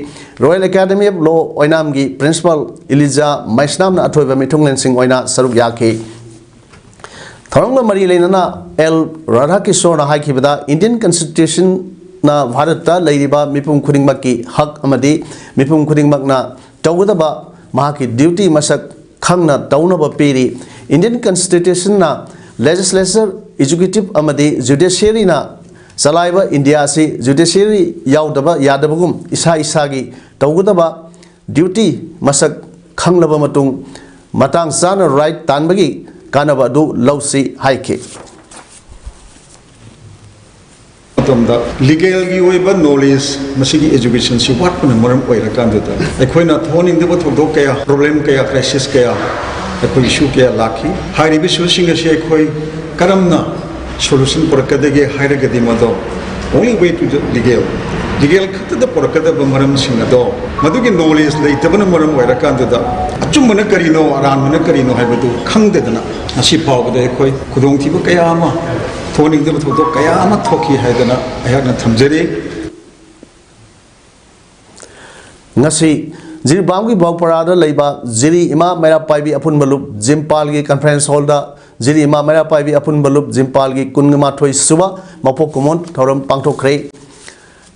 Royal Academy of Law ꯑꯣꯏꯅꯥꯝꯒꯤ principal ꯏꯂꯤꯖꯥ ꯃꯩꯁꯅꯥꯝꯅ ꯑꯊꯣꯏꯕ ꯃꯤꯊꯨꯡꯂꯦꯟꯁꯤꯡ ꯑꯣꯏꯅ ꯁꯔꯨꯛ ꯌꯥꯈꯤ꯫ ꯊꯧꯔꯝꯒ ꯃꯔꯤ ꯂꯩꯅꯅ ꯑꯦꯜ ꯔꯥꯙꯥꯀꯤꯁꯣꯔꯅ ꯍꯥꯏꯈꯤꯕꯗ Indian Constitution ꯅ ꯚꯥꯔꯠꯇ ꯂꯩꯔꯤꯕ ꯃꯤꯄꯨꯝ ꯈꯨꯗꯤꯡꯃꯛꯀꯤ ꯍꯛ ꯑꯃꯗꯤ ꯃꯤꯄꯨꯝ ꯈꯨꯗꯤꯡꯃꯛꯅ ꯇꯧꯒꯗꯕ ꯃꯍꯥꯛꯀꯤ duty ꯃꯁꯛ ꯈꯪꯅ ꯇꯧꯅꯕ ꯄꯤꯔꯤ꯫ Indian Constitution ꯅ legislature, executive ꯑꯃꯗꯤ judiciary ꯅ ꯆꯂꯥꯏꯕ ꯏꯟꯗꯤꯌꯥ ꯑꯁꯤ judiciary ꯌꯥꯎꯗꯕ ꯌꯥꯗꯕꯒꯨꯝ ꯏꯁꯥ ꯏꯁꯥꯒꯤ ꯇꯧꯒꯗꯕ duty ꯃꯁꯛ ꯈꯪꯂꯕ ꯃꯇꯨꯡ ꯃꯇꯥꯡ ꯆꯥꯅ right ꯇꯥꯟꯕꯒꯤ ꯀꯥꯟꯅꯕ ꯑꯗꯨ ꯂꯧꯁꯤ ꯍꯥꯏꯈꯤ꯫ ꯃꯇꯝꯗ legal ꯒꯤ ꯑꯣꯏꯕ knowledge ꯃꯁꯤꯒꯤ education ꯁꯤ ꯋꯥꯠꯄꯅ ꯃꯔꯝ ꯑꯣꯏꯔꯀꯥꯟꯗꯨꯗ ꯑꯩꯈꯣꯏꯅ ꯊꯣꯛꯍꯟꯅꯤꯡꯗꯕ ꯊꯧꯗꯣꯛ ꯀꯌꯥ, problem ꯀꯌꯥ, crisis ꯀꯌꯥ, ꯑꯩꯈꯣꯏ issue ꯀꯌꯥ ꯂꯥꯛꯈꯤ꯫ ꯍꯥꯏꯔꯤꯕ issue ꯁꯤꯡ ꯑꯁꯤ ꯑꯩꯈꯣꯏ ꯀꯔꯝꯅ solution ꯄꯨꯔꯛꯀꯗꯒꯦ ꯍꯥꯏꯔꯒꯗꯤ ꯃꯗꯣ only way to the legal, legal ꯈꯛꯇꯗ ꯄꯨꯔꯛꯀꯗꯕ ꯃꯔꯝꯁꯤꯡ ꯑꯗꯣ ꯃꯗꯨꯒꯤ knowledge ꯂꯩꯇꯕꯅ ꯃꯔꯝ ꯑꯣꯏꯔꯀꯥꯟꯗꯨꯗ ꯑꯆꯨꯝꯕꯅ ꯀꯔꯤꯅꯣ, ꯑꯔꯥꯟꯕꯅ ꯀꯔꯤꯅꯣ ꯍꯥꯏꯕꯗꯨ ꯈꯪꯗꯗꯅ ꯉꯁꯤ ꯐꯥꯎꯕꯗ ꯑꯩꯈꯣꯏ ꯈꯨꯗꯣꯡꯊꯤꯕ ꯀꯌꯥ ꯑꯃ, ꯊꯣꯛꯍꯟꯅꯤꯡꯗꯕ ꯊꯧꯗꯣꯛ ꯀꯌꯥ ꯑꯃ ꯊꯣꯛꯈꯤ ꯍꯥꯏꯗꯅ ꯑꯩꯍꯥꯛꯅ ꯊꯝꯖꯔꯤ꯫ ꯉꯁꯤ ꯖꯤꯔꯤꯕꯥꯝꯒꯤ ꯕꯥꯎꯄꯔꯥꯗ ꯂꯩꯕ ꯖꯤꯔꯤ ꯏꯃꯥ ꯃꯩꯔꯥ ꯄꯥꯏꯕꯤ ꯑꯄꯨꯟꯕ ꯂꯨꯞ ꯖꯤꯝꯄꯥꯜꯒꯤ conference hall ꯗ ꯖꯤꯔꯤ ꯏꯃꯥ ꯃꯩꯔꯥ ꯄꯥꯏꯕꯤ ꯑꯄꯨꯟꯕ ꯂꯨꯞ ꯖꯤꯝꯄꯥꯜꯒꯤ ꯀꯨꯟꯃꯥꯊꯣꯏ ꯁꯨꯕ ꯃꯄꯣꯛ ꯀꯨꯝꯑꯣꯟ ꯊꯧꯔꯝ ꯄꯥꯡꯊꯣꯛꯈ꯭ꯔꯦ꯫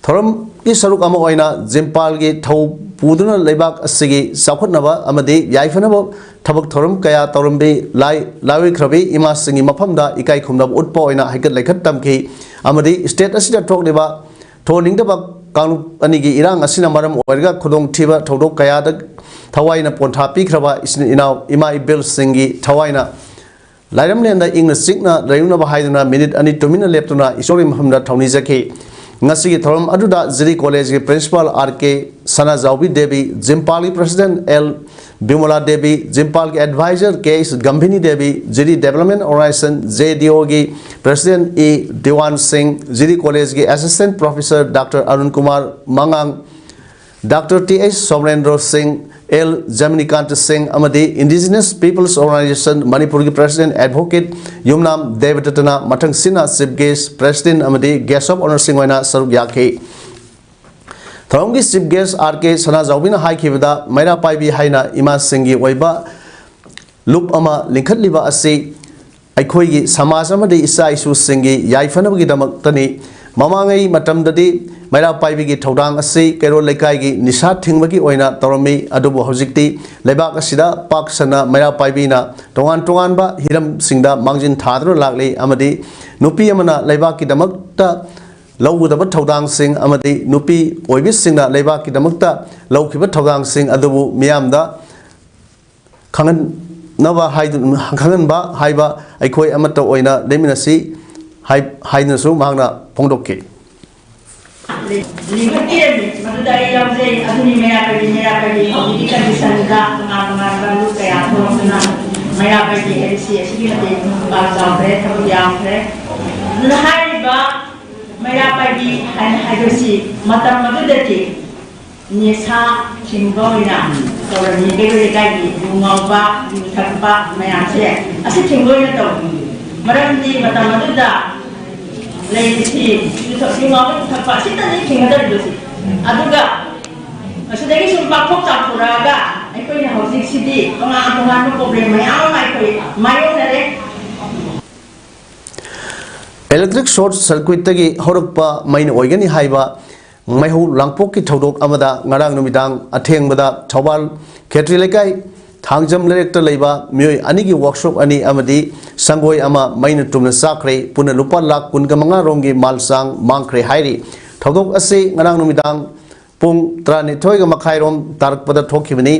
ꯊꯧꯔꯝꯒꯤ ꯁꯔꯨꯛ ꯑꯃ ꯑꯣꯏꯅ ꯖꯤꯝꯄꯥꯜꯒꯤ ꯊꯧ ꯄꯨꯗꯨꯅ ꯂꯩꯕꯥꯛ ꯑꯁꯤꯒꯤ ꯆꯥꯎꯈꯠꯅꯕ ꯑꯃꯗꯤ ꯌꯥꯏꯐꯅꯕ ꯊꯕꯛ ꯊꯧꯔꯝ ꯀꯌꯥ ꯇꯧꯔꯝꯕꯤ ꯂꯥꯏ-, ꯂꯥꯏꯑꯣꯏꯈ꯭ꯔꯕꯤ ꯏꯃꯥꯁꯤꯡꯒꯤ ꯃꯐꯝꯗ ꯏꯀꯥꯏ ꯈꯨꯝꯅꯕ ꯎꯠꯄ ꯑꯣꯏꯅ ꯍꯩꯀꯠ ꯂꯩꯀꯠ ꯇꯝꯈꯤ ꯑꯃꯗꯤ state ꯑꯁꯤꯗ ꯊꯣꯛꯂꯤꯕ ꯊꯣꯛꯍꯟꯅꯤꯡꯗꯕ ꯀꯥꯡꯂꯨꯞ ꯑꯅꯤꯒꯤ ꯏꯔꯥꯡ ꯑꯁꯤꯅ ꯃꯔꯝ ꯑꯣꯏꯔꯒ ꯈꯨꯗꯣꯡꯊꯤꯕ ꯊꯧꯗꯣꯛ ꯀꯌꯥꯗ ꯊꯋꯥꯏꯅ ꯄꯣꯟꯊꯥ ꯄꯤꯈ꯭ꯔꯕ ꯏꯆꯤꯟ ꯏꯅꯥꯎ ꯏꯃꯥ ꯏꯕꯦꯜꯁꯤꯡꯒꯤ ꯊꯋꯥꯏꯅ ꯂꯥꯏꯔꯝꯂꯦꯟꯗ ꯏꯪꯅ ꯆꯤꯛꯅ ꯂꯩꯔꯨꯅꯕ ꯍꯥꯏꯗꯨꯅ ꯃꯤꯅꯤꯠ ꯑꯅꯤ ꯇꯨꯃꯤꯟꯅ ꯂꯦꯞꯇꯨꯅ ꯏꯁꯣꯔꯒꯤ ꯃꯐꯝꯗ ꯊꯧꯅꯤꯖꯈꯤ꯫ ꯉꯁꯤꯒꯤ ꯊꯧꯔꯝ ꯑꯗꯨꯗ ꯖꯤꯔꯤ ꯀꯣꯂꯦꯖꯀꯤ principal R K Sanajaobi Devi, ꯖꯤꯝꯄꯥꯜꯒꯤ president ꯑꯦꯜ ꯕꯤꯃꯣꯂꯥ ꯗꯦꯕꯤ, ꯖꯤꯝꯄꯥꯜꯒꯤ advisor K S Gambhini Devi, Jiri development organization, J D ꯑꯣꯒꯤ president ꯏ ꯗꯤꯋꯥꯟ ꯁꯤꯡ, ꯖꯤꯔꯤ ꯀꯣꯂꯦꯖꯀꯤ assistant professor doctor Arun Kumar ꯃꯉꯥꯡ, doctor T H Somorendro Singh, L ꯖꯃꯤꯅꯤꯀꯥꯟꯇ ꯁꯤꯡ ꯑꯃꯗꯤ Indigenous Peoples Organisation ꯃꯅꯤꯄꯨꯔꯒꯤ president advocate ꯌꯨꯝꯅꯥꯝ ꯗꯦꯕꯗꯠꯇꯅ ꯃꯊꯪꯁꯤꯠꯅ chief guest, president ꯑꯃꯗꯤ guest of honour ꯁꯤꯡ ꯑꯣꯏꯅ ꯁꯔꯨꯛ ꯌꯥꯈꯤ꯫ ꯊꯧꯔꯝꯒꯤ chief guest ꯑꯥꯔ ꯀꯦ ꯁꯅꯥꯖꯥꯎꯕꯤꯅ ꯍꯥꯏꯈꯤꯕꯗ, ꯃꯩꯔꯥ ꯄꯥꯏꯕꯤ ꯍꯥꯏꯅ ꯏꯃꯥꯁꯤꯡꯒꯤ ꯑꯣꯏꯕ ꯂꯨꯞ ꯑꯃ ꯂꯤꯡꯈꯠꯂꯤꯕ ꯑꯁꯤ ꯑꯩꯈꯣꯏꯒꯤ ꯁꯃꯥꯖ ꯑꯃꯗꯤ ꯏꯆꯥ ꯏꯁꯨꯁꯤꯡꯒꯤ ꯌꯥꯏꯐꯅꯕꯒꯤꯗꯃꯛꯇꯅꯤ꯫ ꯃꯃꯥꯡꯉꯩ ꯃꯇꯝꯗꯗꯤ ꯃꯩꯔꯥ ꯄꯥꯏꯕꯤꯒꯤ ꯊꯧꯗꯥꯡ ꯑꯁꯤ ꯀꯩꯔꯣꯜ ꯂꯩꯀꯥꯏꯒꯤ ꯅꯤꯁꯥ ꯊꯤꯡꯕꯒꯤ ꯑꯣꯏꯅ ꯇꯧꯔꯝꯃꯤ꯫ ꯑꯗꯨꯕꯨ ꯍꯧꯖꯤꯛꯇꯤ ꯂꯩꯕꯥꯛ ꯑꯁꯤꯗ ꯄꯥꯛ ꯁꯟꯅ ꯃꯩꯔꯥ ꯄꯥꯏꯕꯤꯅ ꯇꯣꯉꯥꯟ ꯇꯣꯉꯥꯟꯕ ꯍꯤꯔꯝꯁꯤꯡꯗ ꯃꯥꯡꯖꯤꯟ ꯊꯥꯗꯨꯅ ꯂꯥꯛꯂꯤ꯫ ꯑꯃꯗꯤ ꯅꯨꯄꯤ ꯑꯃꯅ ꯂꯩꯕꯥꯛꯀꯤꯗꯃꯛꯇ ꯂꯧꯒꯗꯕ ꯊꯧꯗꯥꯡꯁꯤꯡ ꯑꯃꯗꯤ ꯅꯨꯄꯤ ꯑꯣꯏꯕꯤꯁꯤꯡꯅ ꯂꯩꯕꯥꯛꯀꯤꯗꯃꯛꯇ ꯂꯧꯈꯤꯕ ꯊꯧꯗꯥꯡꯁꯤꯡ ꯑꯗꯨꯕꯨ ꯃꯤꯌꯥꯝꯗ ꯈꯪꯍꯟꯅꯕ ꯍꯥꯏꯗꯨ-, ꯈꯪꯍꯟꯕ ꯍꯥꯏꯕ ꯑꯩꯈꯣꯏ ꯑꯃꯠꯇ ꯑꯣꯏꯅ ꯂꯩꯃꯤꯟꯅꯁꯤ ꯍꯥꯏ-, ꯍꯥꯏꯗꯨꯅꯁꯨ ꯃꯍꯥꯛꯅ ꯐꯣꯡꯗꯣꯛꯈꯤ꯫ ꯂꯤꯡꯈꯠꯄꯤꯔꯝꯃꯤ꯫ ꯃꯗꯨꯗ ꯑꯩ ꯌꯥꯎꯖꯩ꯫ ꯑꯗꯨꯅꯤ ꯃꯩꯔꯥ ꯄꯥꯏꯕꯤ, ꯃꯩꯔꯥ ꯄꯥꯏꯕꯤ ꯍꯧꯖꯤꯛꯀꯤ ꯀꯟꯗꯤꯁꯟꯗ ꯇꯣꯉꯥꯟ ꯇꯣꯉꯥꯟꯕ ꯂꯨꯞ ꯀꯌꯥ ꯊꯣꯛꯂꯛꯇꯨꯅ ꯃꯩꯔꯥ ꯄꯥꯏꯕꯤ ꯍꯥꯏꯕꯁꯤ ꯑꯁꯤꯒꯤ ꯃꯇꯤꯛ ꯄꯥꯛ ꯆꯥꯎꯈ꯭ꯔꯦ, ꯊꯕꯛ ꯌꯥꯝꯈ꯭ꯔꯦ꯫ ꯑꯗꯨꯅ ꯍꯥꯏꯔꯤꯕ ꯃꯩꯔꯥ ꯄꯥꯏꯕꯤ ꯍꯥꯏꯅ ꯍꯥꯏꯕꯁꯤ ꯃꯇꯝ ꯑꯗꯨꯗꯗꯤ ꯅꯤꯁꯥ ꯊꯤꯡꯕ ꯑꯣꯏꯅ ꯇꯧꯔꯝꯃꯤ꯫ ꯀꯩꯔꯣꯜ ꯂꯩꯀꯥꯏꯒꯤ ꯌꯨ ꯉꯥꯎꯕ, ꯌꯨ ꯊꯛꯄ ꯃꯌꯥꯝꯁꯦ ꯑꯁꯤ ꯊꯤꯡꯕ ꯑꯣꯏꯅ ꯇꯧꯏ꯫ ꯃꯔꯝꯗꯤ ꯃꯇꯝ ꯑꯗꯨꯗ ꯂꯩꯔꯤꯁꯤ ꯌꯨ ꯊꯛ-, ꯌꯨ ꯉꯥꯎꯕ, ꯌꯨ ꯊꯛꯄ ꯑꯁꯤꯇꯅꯤ ꯊꯤꯡꯒꯗꯧꯔꯤꯕꯁꯤ꯫ ꯑꯗꯨꯒ ꯑꯁꯤꯗꯒꯤ ꯁꯨꯝ ꯄꯥꯛꯊꯣꯛ ꯆꯥꯎꯊꯣꯔꯛꯑꯒ ꯑꯩꯈꯣꯏꯅ ꯍꯧꯖꯤꯛꯁꯤꯗꯤ ꯇꯣꯉꯥꯟ ꯇꯣꯉꯥꯟꯕ ꯄ꯭ꯔꯣꯕ꯭ꯂꯦꯝ ꯃꯌꯥꯝ ꯑꯃ ꯑꯩꯈꯣꯏ ꯃꯥꯌꯣꯛꯅꯔꯦ꯫ ꯏꯂꯦꯛꯇ꯭ꯔꯤꯛ ꯁꯣꯔꯠ ꯁꯔꯀ꯭ꯌꯨꯠꯇꯒꯤ ꯍꯧꯔꯛꯄ ꯃꯩꯅ ꯑꯣꯏꯒꯅꯤ ꯍꯥꯏꯕ ꯃꯩꯍꯧ ꯂꯥꯡꯄꯣꯛꯀꯤ ꯊꯧꯗꯣꯛ ꯑꯃꯗ ꯉꯔꯥꯡ ꯅꯨꯃꯤꯗꯥꯡ ꯑꯊꯦꯡꯕꯗ ꯊꯧꯕꯥꯜ ꯈꯦꯇ꯭ꯔꯤ ꯂꯩꯀꯥꯏ ꯊꯥꯡꯖꯝ ꯂꯩꯔꯛꯇ ꯂꯩꯕ ꯃꯤꯑꯣꯏ ꯑꯅꯤꯒꯤ ꯋꯥꯛꯁꯣꯞ ꯑꯅꯤ ꯑꯃꯗꯤ ꯁꯪꯒꯣꯏ ꯑꯃ ꯃꯩꯅ ꯇꯨꯝꯅ ꯆꯥꯛꯈ꯭ꯔꯦ꯫ ꯄꯨꯟꯅ ꯂꯨꯄꯥ ꯂꯥꯈ ꯀꯨꯟꯒ ꯃꯉꯥ ꯔꯣꯝꯒꯤ ꯃꯥꯜ ꯆꯥꯡ ꯃꯥꯡꯈ꯭ꯔꯦ ꯍꯥꯏꯔꯤ꯫ ꯊꯧꯗꯣꯛ ꯑꯁꯤ ꯉꯔꯥꯡ ꯅꯨꯃꯤꯗꯥꯡ ꯄꯨꯡ ꯇꯔꯥꯅꯤꯊꯣꯏꯒ ꯃꯈꯥꯏꯔꯣꯝ ꯇꯥꯔꯛꯄꯗ ꯊꯣꯛꯈꯤꯕꯅꯤ꯫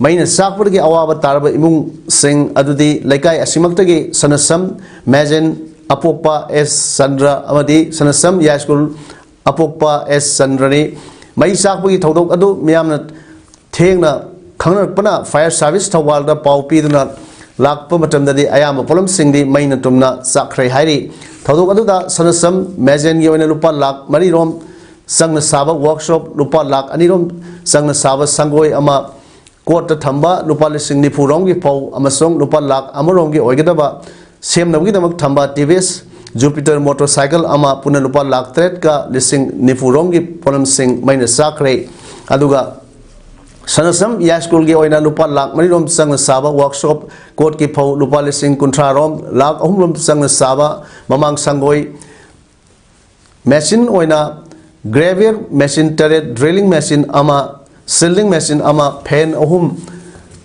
ꯃꯩꯅ ꯆꯥꯛꯄꯗꯒꯤ ꯑꯋꯥꯕ ꯇꯥꯔꯕ ꯏꯃꯨꯡꯁꯤꯡ ꯑꯗꯨꯗꯤ ꯂꯩꯀꯥꯏ ꯑꯁꯤꯃꯛꯇꯒꯤ ꯁꯅꯁꯝ ꯃꯦꯖꯦꯟ, ꯑꯄꯣꯛꯄ ꯑꯦꯁ ꯆꯟꯗ꯭ꯔ ꯑꯃꯗꯤ ꯁꯅꯁꯝ ꯌꯥꯏꯁ꯭ꯀꯨꯜ ꯑꯄꯣꯛꯄ ꯑꯦꯁ ꯆꯟꯗ꯭ꯔꯅꯤ꯫ ꯃꯩ ꯆꯥꯛꯄꯒꯤ ꯊꯧꯗꯣꯛ ꯑꯗꯨ ꯃꯤꯌꯥꯝꯅ ꯊꯦꯡꯅ ꯈꯪꯅꯔꯛꯄꯅ ꯐꯥꯌꯔ ꯁꯥꯔꯚꯤꯁ ꯊꯧꯕꯥꯜꯗ ꯄꯥꯎ ꯄꯤꯗꯨꯅ ꯂꯥꯛꯄ ꯃꯇꯝꯗꯗꯤ ꯑꯌꯥꯝꯕ ꯄꯣꯠꯂꯝꯁꯤꯡꯗꯤ ꯃꯩꯅ ꯇꯨꯝꯅ ꯆꯥꯛꯈ꯭ꯔꯦ ꯍꯥꯏꯔꯤ꯫ ꯊꯧꯗꯣꯛ ꯑꯗꯨꯗ ꯁꯅꯁꯝ ꯃꯦꯖꯦꯟꯒꯤ ꯑꯣꯏꯅ ꯂꯨꯄꯥ ꯂꯥꯈ ꯃꯔꯤꯔꯣꯝ ꯆꯪꯅ ꯁꯥꯕ ꯋꯥꯛꯁꯣꯞ, ꯂꯨꯄꯥ ꯂꯥꯈ ꯑꯅꯤꯔꯣꯝ ꯆꯪꯅ ꯁꯥꯕ ꯁꯪꯒꯣꯏ ꯑꯃ, ꯀꯣꯔꯠꯇ ꯊꯝꯕ ꯂꯨꯄꯥ ꯂꯤꯁꯤꯡ ꯅꯤꯐꯨ ꯔꯣꯝꯒꯤ ꯐꯧ ꯑꯃꯁꯨꯡ ꯂꯨꯄꯥ ꯂꯥꯈ ꯑꯃꯔꯣꯝꯒꯤ ꯑꯣꯏꯒꯗꯕ ꯁꯦꯝꯅꯕꯒꯤꯗꯃꯛ ꯊꯝꯕ ꯇꯤ ꯚꯤ ꯑꯦꯁ ꯖꯨꯄꯤꯇꯔ ꯃꯣꯇꯣꯔ ꯁꯥꯏꯀꯜ ꯑꯃ ꯄꯨꯟꯅ ꯂꯨꯄꯥ ꯂꯥꯈ ꯇꯔꯦꯠꯀ ꯂꯤꯁꯤꯡ ꯅꯤꯐꯨ ꯔꯣꯝꯒꯤ ꯄꯣꯠꯂꯝꯁꯤꯡ ꯃꯩꯅ ꯆꯥꯛꯈ꯭ꯔꯦ꯫ ꯑꯗꯨꯒ ꯁꯅꯁꯝ ꯌꯥꯏꯁ꯭ꯀꯨꯜꯒꯤ ꯑꯣꯏꯅ ꯂꯨꯄꯥ ꯂꯥꯈ ꯃꯔꯤꯔꯣꯝ ꯆꯪꯅ ꯁꯥꯕ ꯋꯥꯛꯁꯣꯞ, ꯀꯣꯔꯠꯀꯤ ꯐꯧ ꯂꯨꯄꯥ ꯂꯤꯁꯤꯡ ꯀꯨꯟꯊ꯭ꯔꯥ ꯔꯣꯝ, ꯂꯥꯈ ꯑꯍꯨꯝ ꯔꯣꯝ ꯆꯪꯅ ꯁꯥꯕ ꯃꯃꯥꯡ ꯁꯪꯒꯣꯏ, ꯃꯦꯆꯤꯟ ꯑꯣꯏꯅ gravel ꯃꯦꯆꯤꯟ ꯇꯔꯦꯠ, drilling ꯃꯦꯆꯤꯟ ꯑꯃ, seedling ꯃꯦꯆꯤꯟ ꯑꯃ, ꯐꯦꯟ ꯑꯍꯨꯝ,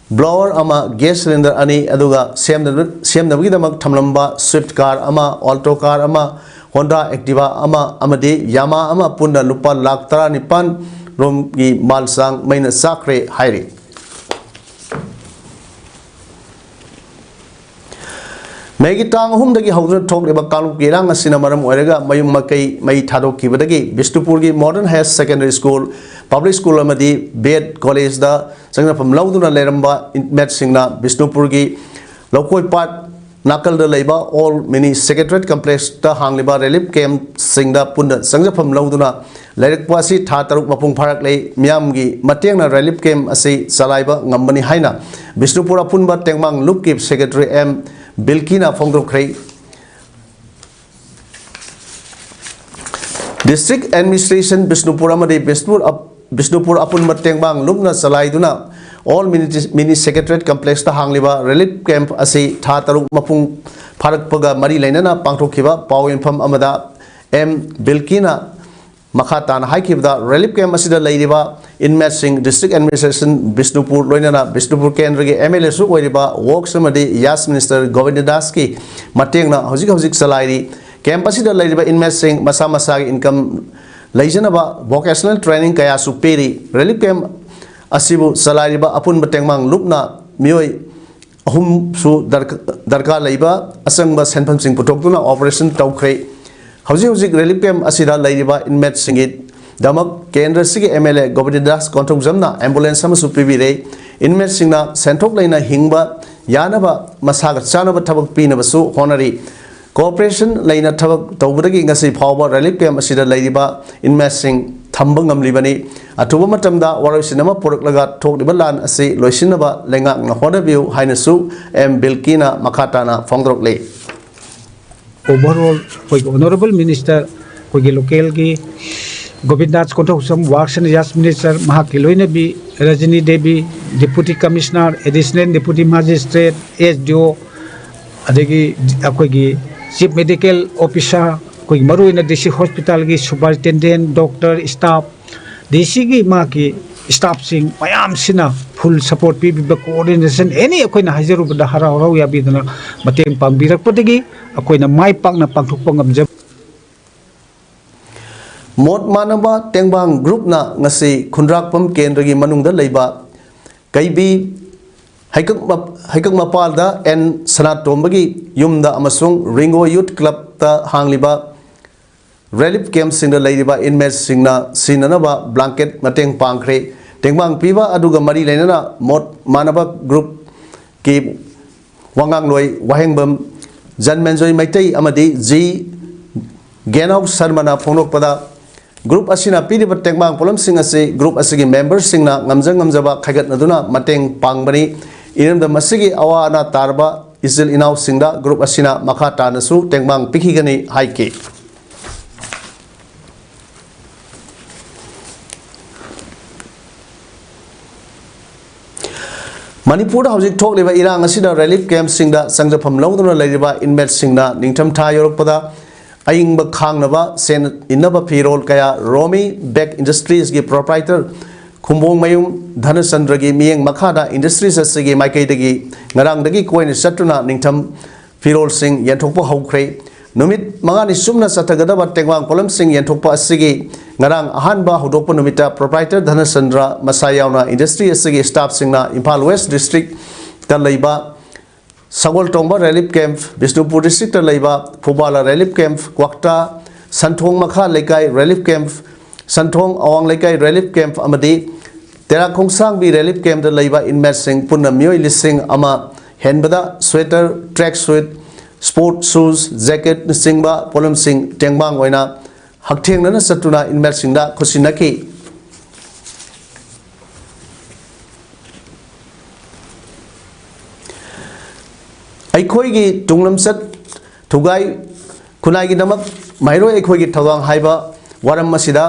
blower ꯑꯃ, gas cylinder ꯑꯅꯤ, ꯑꯗꯨꯒ ꯁꯦꯝꯅꯕ-, ꯁꯦꯝꯅꯕꯒꯤꯗꯃꯛ ꯊꯝꯂꯝꯕ Swift car ꯑꯃ, Alto car ꯑꯃ, Honda Activa ꯑꯃ ꯑꯃꯗꯤ Yamaha ꯑꯃ ꯄꯨꯟꯅ ꯂꯨꯄꯥ ꯂꯥꯈ ꯇꯔꯥꯅꯤꯄꯥꯟ ꯔꯣꯝꯒꯤ ꯃꯥꯜ ꯆꯥꯡ ꯃꯩꯅ ꯆꯥꯛꯈ꯭ꯔꯦ ꯍꯥꯏꯔꯤ꯫ ꯃꯦꯒꯤ ꯇꯥꯡ ꯑꯍꯨꯝꯗꯒꯤ ꯍꯧꯗꯨꯅ ꯊꯣꯛꯂꯤꯕ ꯀꯥꯡꯂꯨꯞꯀꯤ ꯏꯔꯥꯡ ꯑꯁꯤꯅ ꯃꯔꯝ ꯑꯣꯏꯔꯒ ꯃꯌꯨꯝ ꯃꯀꯩ ꯃꯩ ꯊꯥꯗꯣꯛꯈꯤꯕꯗꯒꯤ ꯕꯤꯁꯅꯨꯄꯨꯔꯒꯤ Modern Higher Secondary School, Public School ꯑꯃꯗꯤ B.Ed Collegeꯗ ꯆꯪꯖꯐꯝ ꯂꯧꯗꯨꯅ ꯂꯩꯔꯝꯕ inmateꯁꯤꯡꯅ ꯕꯤꯁꯅꯨꯄꯨꯔꯒꯤ ꯂꯧꯀꯣꯏꯄꯥꯠ ꯅꯥꯀꯜꯗ ꯂꯩꯕ Old Mini Secretariat Complexꯇ ꯍꯥꯡꯂꯤꯕ relief campꯁꯤꯡꯗ ꯄꯨꯟꯅ ꯆꯪꯖꯐꯝ ꯂꯧꯗꯨꯅ ꯂꯩꯔꯛꯄ ꯑꯁꯤ ꯊꯥ ꯇꯔꯨꯛ ꯃꯄꯨꯡ ꯐꯥꯔꯛꯂꯦ꯫ ꯃꯤꯌꯥꯝꯒꯤ ꯃꯇꯦꯡꯅ relief camp ꯑꯁꯤ ꯆꯂꯥꯏꯕ ꯉꯝꯕꯅꯤ ꯍꯥꯏꯅ ꯕꯤꯁꯅꯨꯄꯨꯔ ꯑꯄꯨꯟꯕ ꯇꯦꯡꯕꯥꯡ ꯂꯨꯞꯀꯤ Secretary M ꯕꯤꯜꯀꯤꯅ ꯐꯣꯡꯗꯣꯛꯈ꯭ꯔꯦ꯫ District Administration Bishnupur ꯑꯃꯗꯤ ꯕꯤꯁꯅꯨꯄꯨꯔ ꯑꯞ-, ꯕꯤꯁꯅꯨꯄꯨꯔ ꯑꯄꯨꯟꯕ ꯇꯦꯡꯕꯥꯡ ꯂꯨꯞꯅ ꯆꯂꯥꯏꯗꯨꯅ Old Mini, Mini Secretariat Complexꯇ ꯍꯥꯡꯂꯤꯕ relief camp ꯑꯁꯤ ꯊꯥ ꯇꯔꯨꯛ ꯃꯄꯨꯡ ꯐꯥꯔꯛꯄꯒ ꯃꯔꯤ ꯂꯩꯅꯅ ꯄꯥꯡꯊꯣꯛꯈꯤꯕ ꯄꯥꯎ ꯌꯦꯟꯐꯝ ꯑꯃꯗ M ꯕꯤꯜꯀꯤꯅ ꯃꯈꯥ ꯇꯥꯅ ꯍꯥꯏꯈꯤꯕꯗ, relief camp ꯑꯁꯤꯗ ꯂꯩꯔꯤꯕ inmateꯁꯤꯡ District Administration ꯕꯤꯁꯅꯨꯄꯨꯔ ꯂꯣꯏꯅꯅ ꯕꯤꯁꯅꯨꯄꯨꯔ ꯀꯦꯟꯗ꯭ꯔꯒꯤ MLAꯁꯨ ꯑꯣꯏꯔꯤꯕ Works ꯑꯃꯗꯤ Yas Minister ꯒꯣꯕꯤꯟꯗ ꯗꯥꯁꯀꯤ ꯃꯇꯦꯡꯅ ꯍꯧꯖꯤꯛ ꯍꯧꯖꯤꯛ ꯆꯂꯥꯏꯔꯤ꯫ Camp ꯑꯁꯤꯗ ꯂꯩꯔꯤꯕ inmateꯁꯤꯡ ꯃꯁꯥ ꯃꯁꯥꯒꯤ income ꯂꯩꯖꯅꯕ vocational training ꯀꯌꯥꯁꯨ ꯄꯤꯔꯤ꯫ Relief camp ꯑꯁꯤꯕꯨ ꯆꯂꯥꯏꯔꯤꯕ ꯑꯄꯨꯟꯕ ꯇꯦꯡꯕꯥꯡ ꯂꯨꯞꯅ ꯃꯤꯑꯣꯏ ꯑꯍꯨꯝꯁꯨ ꯗꯔꯀ-, ꯗꯔꯀꯥꯔ ꯂꯩꯕ ꯑꯆꯪꯕ ꯁꯦꯟꯐꯝꯁꯤꯡ ꯄꯨꯊꯣꯛꯇꯨꯅ operation ꯇꯧꯈ꯭ꯔꯦ꯫ ꯍꯧꯖꯤꯛ ꯍꯧꯖꯤꯛ relief camp ꯑꯁꯤꯗ ꯂꯩꯔꯤꯕ inmateꯁꯤꯡꯒꯤꯗꯃꯛ ꯀꯦꯟꯗ꯭ꯔ ꯑꯁꯤꯒꯤ MLA ꯒꯣꯕꯤꯟꯗ ꯗꯥꯁ ꯀꯣꯟꯊꯧꯖꯝꯅ ambulance ꯑꯃꯁꯨ ꯄꯤꯕꯤꯔꯦ꯫ Inmateꯁꯤꯡꯅ ꯁꯦꯟꯊꯣꯛ ꯂꯩꯅ ꯍꯤꯡꯕ ꯌꯥꯅꯕ ꯃꯁꯥꯒ ꯆꯥꯅꯕ ꯊꯕꯛ ꯄꯤꯅꯕꯁꯨ ꯍꯣꯠꯅꯔꯤ꯫ Cooperation ꯂꯩꯅ ꯊꯕꯛ ꯇꯧꯕꯗꯒꯤ ꯉꯁꯤ ꯐꯥꯎꯕ relief camp ꯑꯁꯤꯗ ꯂꯩꯔꯤꯕ inmateꯁꯤꯡ ꯊꯝꯕ ꯉꯝꯂꯤꯕꯅꯤ꯫ ꯑꯊꯨꯕ ꯃꯇꯝꯗ ꯋꯥꯔꯣꯏꯁꯤꯟ ꯑꯃ ꯄꯨꯔꯛꯂꯒ ꯊꯣꯛꯂꯤꯕ ꯂꯥꯟ ꯑꯁꯤ ꯂꯣꯏꯁꯤꯟꯅꯕ ꯂꯩꯉꯥꯛꯅ ꯍꯣꯠꯅꯕꯤꯌꯨ ꯍꯥꯏꯅꯁꯨ M ꯕꯤꯜꯀꯤꯅ ꯃꯈꯥ ꯇꯥꯅ ꯐꯣꯡꯗꯣꯔꯛꯂꯤ꯫ Overall ꯑꯩꯈꯣꯏꯒꯤ Honourable Minister, ꯑꯩꯈꯣꯏꯒꯤ localꯒꯤ ꯒꯣꯕꯤꯟꯗꯥꯁ Konthoujam, Works and Yas Minister, ꯃꯍꯥꯛꯀꯤ ꯂꯣꯏꯅꯕꯤ ꯔꯖꯅꯤ Devi, Deputy Commissioner, Additional Deputy Magistrate, SDO, ꯑꯗꯒꯤ ꯑꯩꯈꯣꯏꯒꯤ Chief Medical Officer, ꯑꯩꯈꯣꯏꯒꯤ ꯃꯔꯨꯑꯣꯏꯅ ꯗꯤ ꯁꯤ ꯍꯣꯁꯄꯤꯇꯥꯜꯒꯤ ꯁꯨꯄꯔꯤꯟꯇꯦꯟꯗꯦꯟ, ꯗꯣꯛꯇꯔ, ꯁ꯭ꯇꯥꯐ, ꯗꯤ ꯁꯤꯒꯤ ꯃꯥꯒꯤ ꯁ꯭ꯇꯥꯐꯁꯤꯡ ꯃꯌꯥꯝꯁꯤꯅ ꯐꯨꯜ ꯁꯄꯣꯔꯠ ꯄꯤꯕꯤꯕ, ꯀꯣꯑꯣꯔꯗꯤꯅꯦꯁꯟ ꯑꯦꯅꯤ ꯑꯩꯈꯣꯏꯅ ꯍꯥꯏꯖꯔꯨꯕꯗ ꯍꯔꯥꯎ ꯍꯔꯥꯎ ꯌꯥꯕꯤꯗꯅ ꯃꯇꯦꯡ ꯄꯥꯡꯕꯤꯔꯛꯄꯗꯒꯤ ꯑꯩꯈꯣꯏꯅ ꯃꯥꯏ ꯄꯥꯛꯅ ꯄꯥꯡꯊꯣꯛꯄ ꯉꯝꯖꯕ꯫ ꯃꯣꯠ ꯃꯥꯟꯅꯕ ꯇꯦꯡꯕꯥꯡ ꯒ꯭ꯔꯨꯞꯅ ꯉꯁꯤ ꯈꯨꯟꯗ꯭ꯔꯥꯛꯄꯝ ꯀꯦꯟꯗ꯭ꯔꯒꯤ ꯃꯅꯨꯡꯗ ꯂꯩꯕ ꯀꯩꯕꯤ ꯍꯩꯀꯛ ꯃꯞ-, ꯍꯩꯀꯛ ꯃꯄꯥꯜꯗ ꯑꯦꯟ ꯁꯅꯥꯇꯣꯝꯕꯒꯤ ꯌꯨꯝꯗ ꯑꯃꯁꯨꯡ ꯔꯤꯡꯒꯣ ꯌꯨꯠ ꯀ꯭ꯂꯕꯇ ꯍꯥꯡꯂꯤꯕ ꯔꯤꯂꯤꯐ ꯀꯦꯝꯞꯁꯤꯡꯗ ꯂꯩꯔꯤꯕ ꯏꯟꯃꯦꯠꯁꯤꯡꯅ ꯁꯤꯖꯤꯟꯅꯅꯕ ꯕ꯭ꯂꯥꯡꯀꯦꯠ ꯃꯇꯦꯡ ꯄꯥꯡꯈ꯭ꯔꯦ꯫ ꯇꯦꯡꯕꯥꯡ ꯄꯤꯕ ꯑꯗꯨꯒ ꯃꯔꯤ ꯂꯩꯅꯅ ꯃꯣꯠ ꯃꯥꯟꯅꯕ ꯒ꯭ꯔꯨꯞꯀꯤ ꯋꯥꯉꯥꯡꯂꯣꯏ ꯋꯥꯍꯦꯡꯕꯝ ꯖꯟꯃꯦꯟꯖꯣꯏ ꯃꯩꯇꯩ ꯑꯃꯗꯤ ꯖꯤ ꯒꯦꯅꯥꯎ ꯁꯔꯃꯅ ꯐꯣꯡꯗꯣꯛꯄꯗ, ꯒ꯭ꯔꯨꯞ ꯑꯁꯤꯅ ꯄꯤꯔꯤꯕ ꯇꯦꯡꯕꯥꯡ ꯄꯣꯠꯂꯝꯁꯤꯡ ꯑꯁꯤ ꯒ꯭ꯔꯨꯞ ꯑꯁꯤꯒꯤ ꯃꯦꯝꯕꯔꯁꯤꯡꯅ ꯉꯝꯖ ꯉꯝꯖꯕ ꯈꯥꯏꯒꯠꯅꯗꯨꯅ ꯃꯇꯦꯡ ꯄꯥꯡꯕꯅꯤ꯫ ꯏꯔꯝꯗꯝ ꯑꯁꯤꯒꯤ ꯑꯋꯥ ꯑꯅꯥ ꯇꯥꯔꯕ ꯏꯆꯤꯜ ꯏꯅꯥꯎꯁꯤꯡꯗ ꯒ꯭ꯔꯨꯞ ꯑꯁꯤꯅ ꯃꯈꯥ ꯇꯥꯅꯁꯨ ꯇꯦꯡꯕꯥꯡ ꯄꯤꯈꯤꯒꯅꯤ ꯍꯥꯏꯈꯤ꯫ ꯃꯅꯤꯄꯨꯔꯗ ꯍꯧꯖꯤꯛ ꯊꯣꯛꯂꯤꯕ ꯏꯔꯥꯡ ꯑꯁꯤꯗ ꯔꯤꯂꯤꯐ ꯀꯦꯝꯞꯁꯤꯡꯗ ꯆꯪꯖꯐꯝ ꯂꯧꯗꯨꯅ ꯂꯩꯔꯤꯕ ꯏꯟꯃꯦꯠꯁꯤꯡꯅ ꯅꯤꯡꯊꯝꯊꯥ ꯌꯧꯔꯛꯄꯗ ꯑꯏꯪꯕ ꯈꯥꯡꯅꯕ ꯁꯦꯟ ꯏꯟꯅꯕ ꯐꯤꯔꯣꯜ ꯀꯌꯥ ꯔꯣꯃꯤ ꯕꯦꯛ ꯏꯟꯗꯁꯇ꯭ꯔꯤꯁꯀꯤ ꯄ꯭ꯔꯣꯄ꯭ꯔꯥꯏꯇꯔ ꯈꯨꯝꯕꯣꯡꯃꯌꯨꯝ ꯙꯅꯆꯟꯗ꯭ꯔꯒꯤ ꯃꯤꯠꯌꯦꯡ ꯃꯈꯥꯗ ꯏꯟꯗꯁꯇ꯭ꯔꯤꯁ ꯑꯁꯤꯒꯤ ꯃꯥꯏꯀꯩꯗꯒꯤ ꯉꯔꯥꯡꯗꯒꯤ ꯀꯣꯏꯅ ꯆꯠꯇꯨꯅ ꯅꯤꯡꯊꯝ ꯐꯤꯔꯣꯜꯁꯤꯡ ꯌꯦꯟꯊꯣꯛꯄ ꯍꯧꯈ꯭ꯔꯦ꯫ ꯅꯨꯃꯤꯠ ꯃꯉꯥꯅꯤ ꯆꯨꯞꯅ ꯆꯠꯊꯒꯗꯕ ꯇꯦꯡꯕꯥꯡ ꯄꯣꯠꯂꯝꯁꯤꯡ ꯌꯦꯟꯊꯣꯛꯄ ꯑꯁꯤꯒꯤ ꯉꯔꯥꯡ ꯑꯍꯥꯟꯕ ꯍꯧꯗꯣꯛꯄ ꯅꯨꯃꯤꯠꯇ ꯄ꯭ꯔꯣꯄ꯭ꯔꯥꯏꯇꯔ ꯙꯅꯆꯟꯗ꯭ꯔ ꯃꯁꯥ ꯌꯥꯎꯅ ꯏꯟꯗꯁꯇ꯭ꯔꯤ ꯑꯁꯤꯒꯤ ꯁ꯭ꯇꯥꯐꯁꯤꯡꯅ ꯏꯝꯐꯥꯜ ꯋꯦꯁ ꯗꯤꯁꯇ꯭ꯔꯤꯛꯇ ꯂꯩꯕ ꯁꯒꯣꯜꯇꯣꯡꯕ ꯔꯤꯂꯤꯐ ꯀꯦꯝꯞ, ꯕꯤꯁꯅꯨꯄꯨꯔ ꯗꯤꯁꯇ꯭ꯔꯤꯛꯇ ꯂꯩꯕ ꯐꯨꯕꯥꯂꯥ ꯔꯤꯂꯤꯐ ꯀꯦꯝꯞ, ꯀ꯭ꯋꯥꯛꯇꯥ ꯁꯟꯊꯣꯡ ꯃꯈꯥ ꯂꯩꯀꯥꯏ ꯔꯤꯂꯤꯐ ꯀꯦꯝꯞ, ꯁꯟꯊꯣꯡ ꯑꯋꯥꯡ ꯂꯩꯀꯥꯏ ꯔꯤꯂꯤꯐ ꯀꯦꯝꯞ ꯑꯃꯗꯤ ꯇꯦꯔꯥ ꯈꯣꯡꯁꯥꯡꯕꯤ ꯔꯤꯂꯤꯐ ꯀꯦꯝꯞꯇ ꯂꯩꯕ ꯏꯟꯃꯦꯠꯁꯤꯡ ꯄꯨꯟꯅ ꯃꯤꯑꯣꯏ ꯂꯤꯁꯤꯡ ꯑꯃ ꯍꯦꯟꯕꯗ ꯁ꯭ꯋꯦꯇꯔ, ꯇ꯭ꯔꯦꯛ ꯁꯨꯠ, ꯁ꯭ꯄꯣꯔꯠ ꯁꯨꯁ, ꯖꯦꯀꯦꯠꯅꯆꯤꯡꯕ ꯄꯣꯠꯂꯝꯁꯤꯡ ꯇꯦꯡꯕꯥꯡ ꯑꯣꯏꯅ ꯍꯛꯊꯦꯡꯅꯅ ꯆꯠꯇꯨꯅ ꯏꯟꯃꯦꯠꯁꯤꯡꯗ ꯈꯨꯠꯁꯤꯟꯅꯈꯤ꯫ ꯑꯩꯈꯣꯏꯒꯤ ꯇꯨꯡꯂꯝꯆꯠ ꯊꯨꯒꯥꯏ ꯈꯨꯟꯅꯥꯏꯒꯤꯗꯃꯛ ꯃꯍꯩꯔꯣꯏ ꯑꯩꯈꯣꯏꯒꯤ ꯊꯧꯗꯥꯡ ꯍꯥꯏꯕ ꯋꯥꯔꯝ ꯑꯁꯤꯗ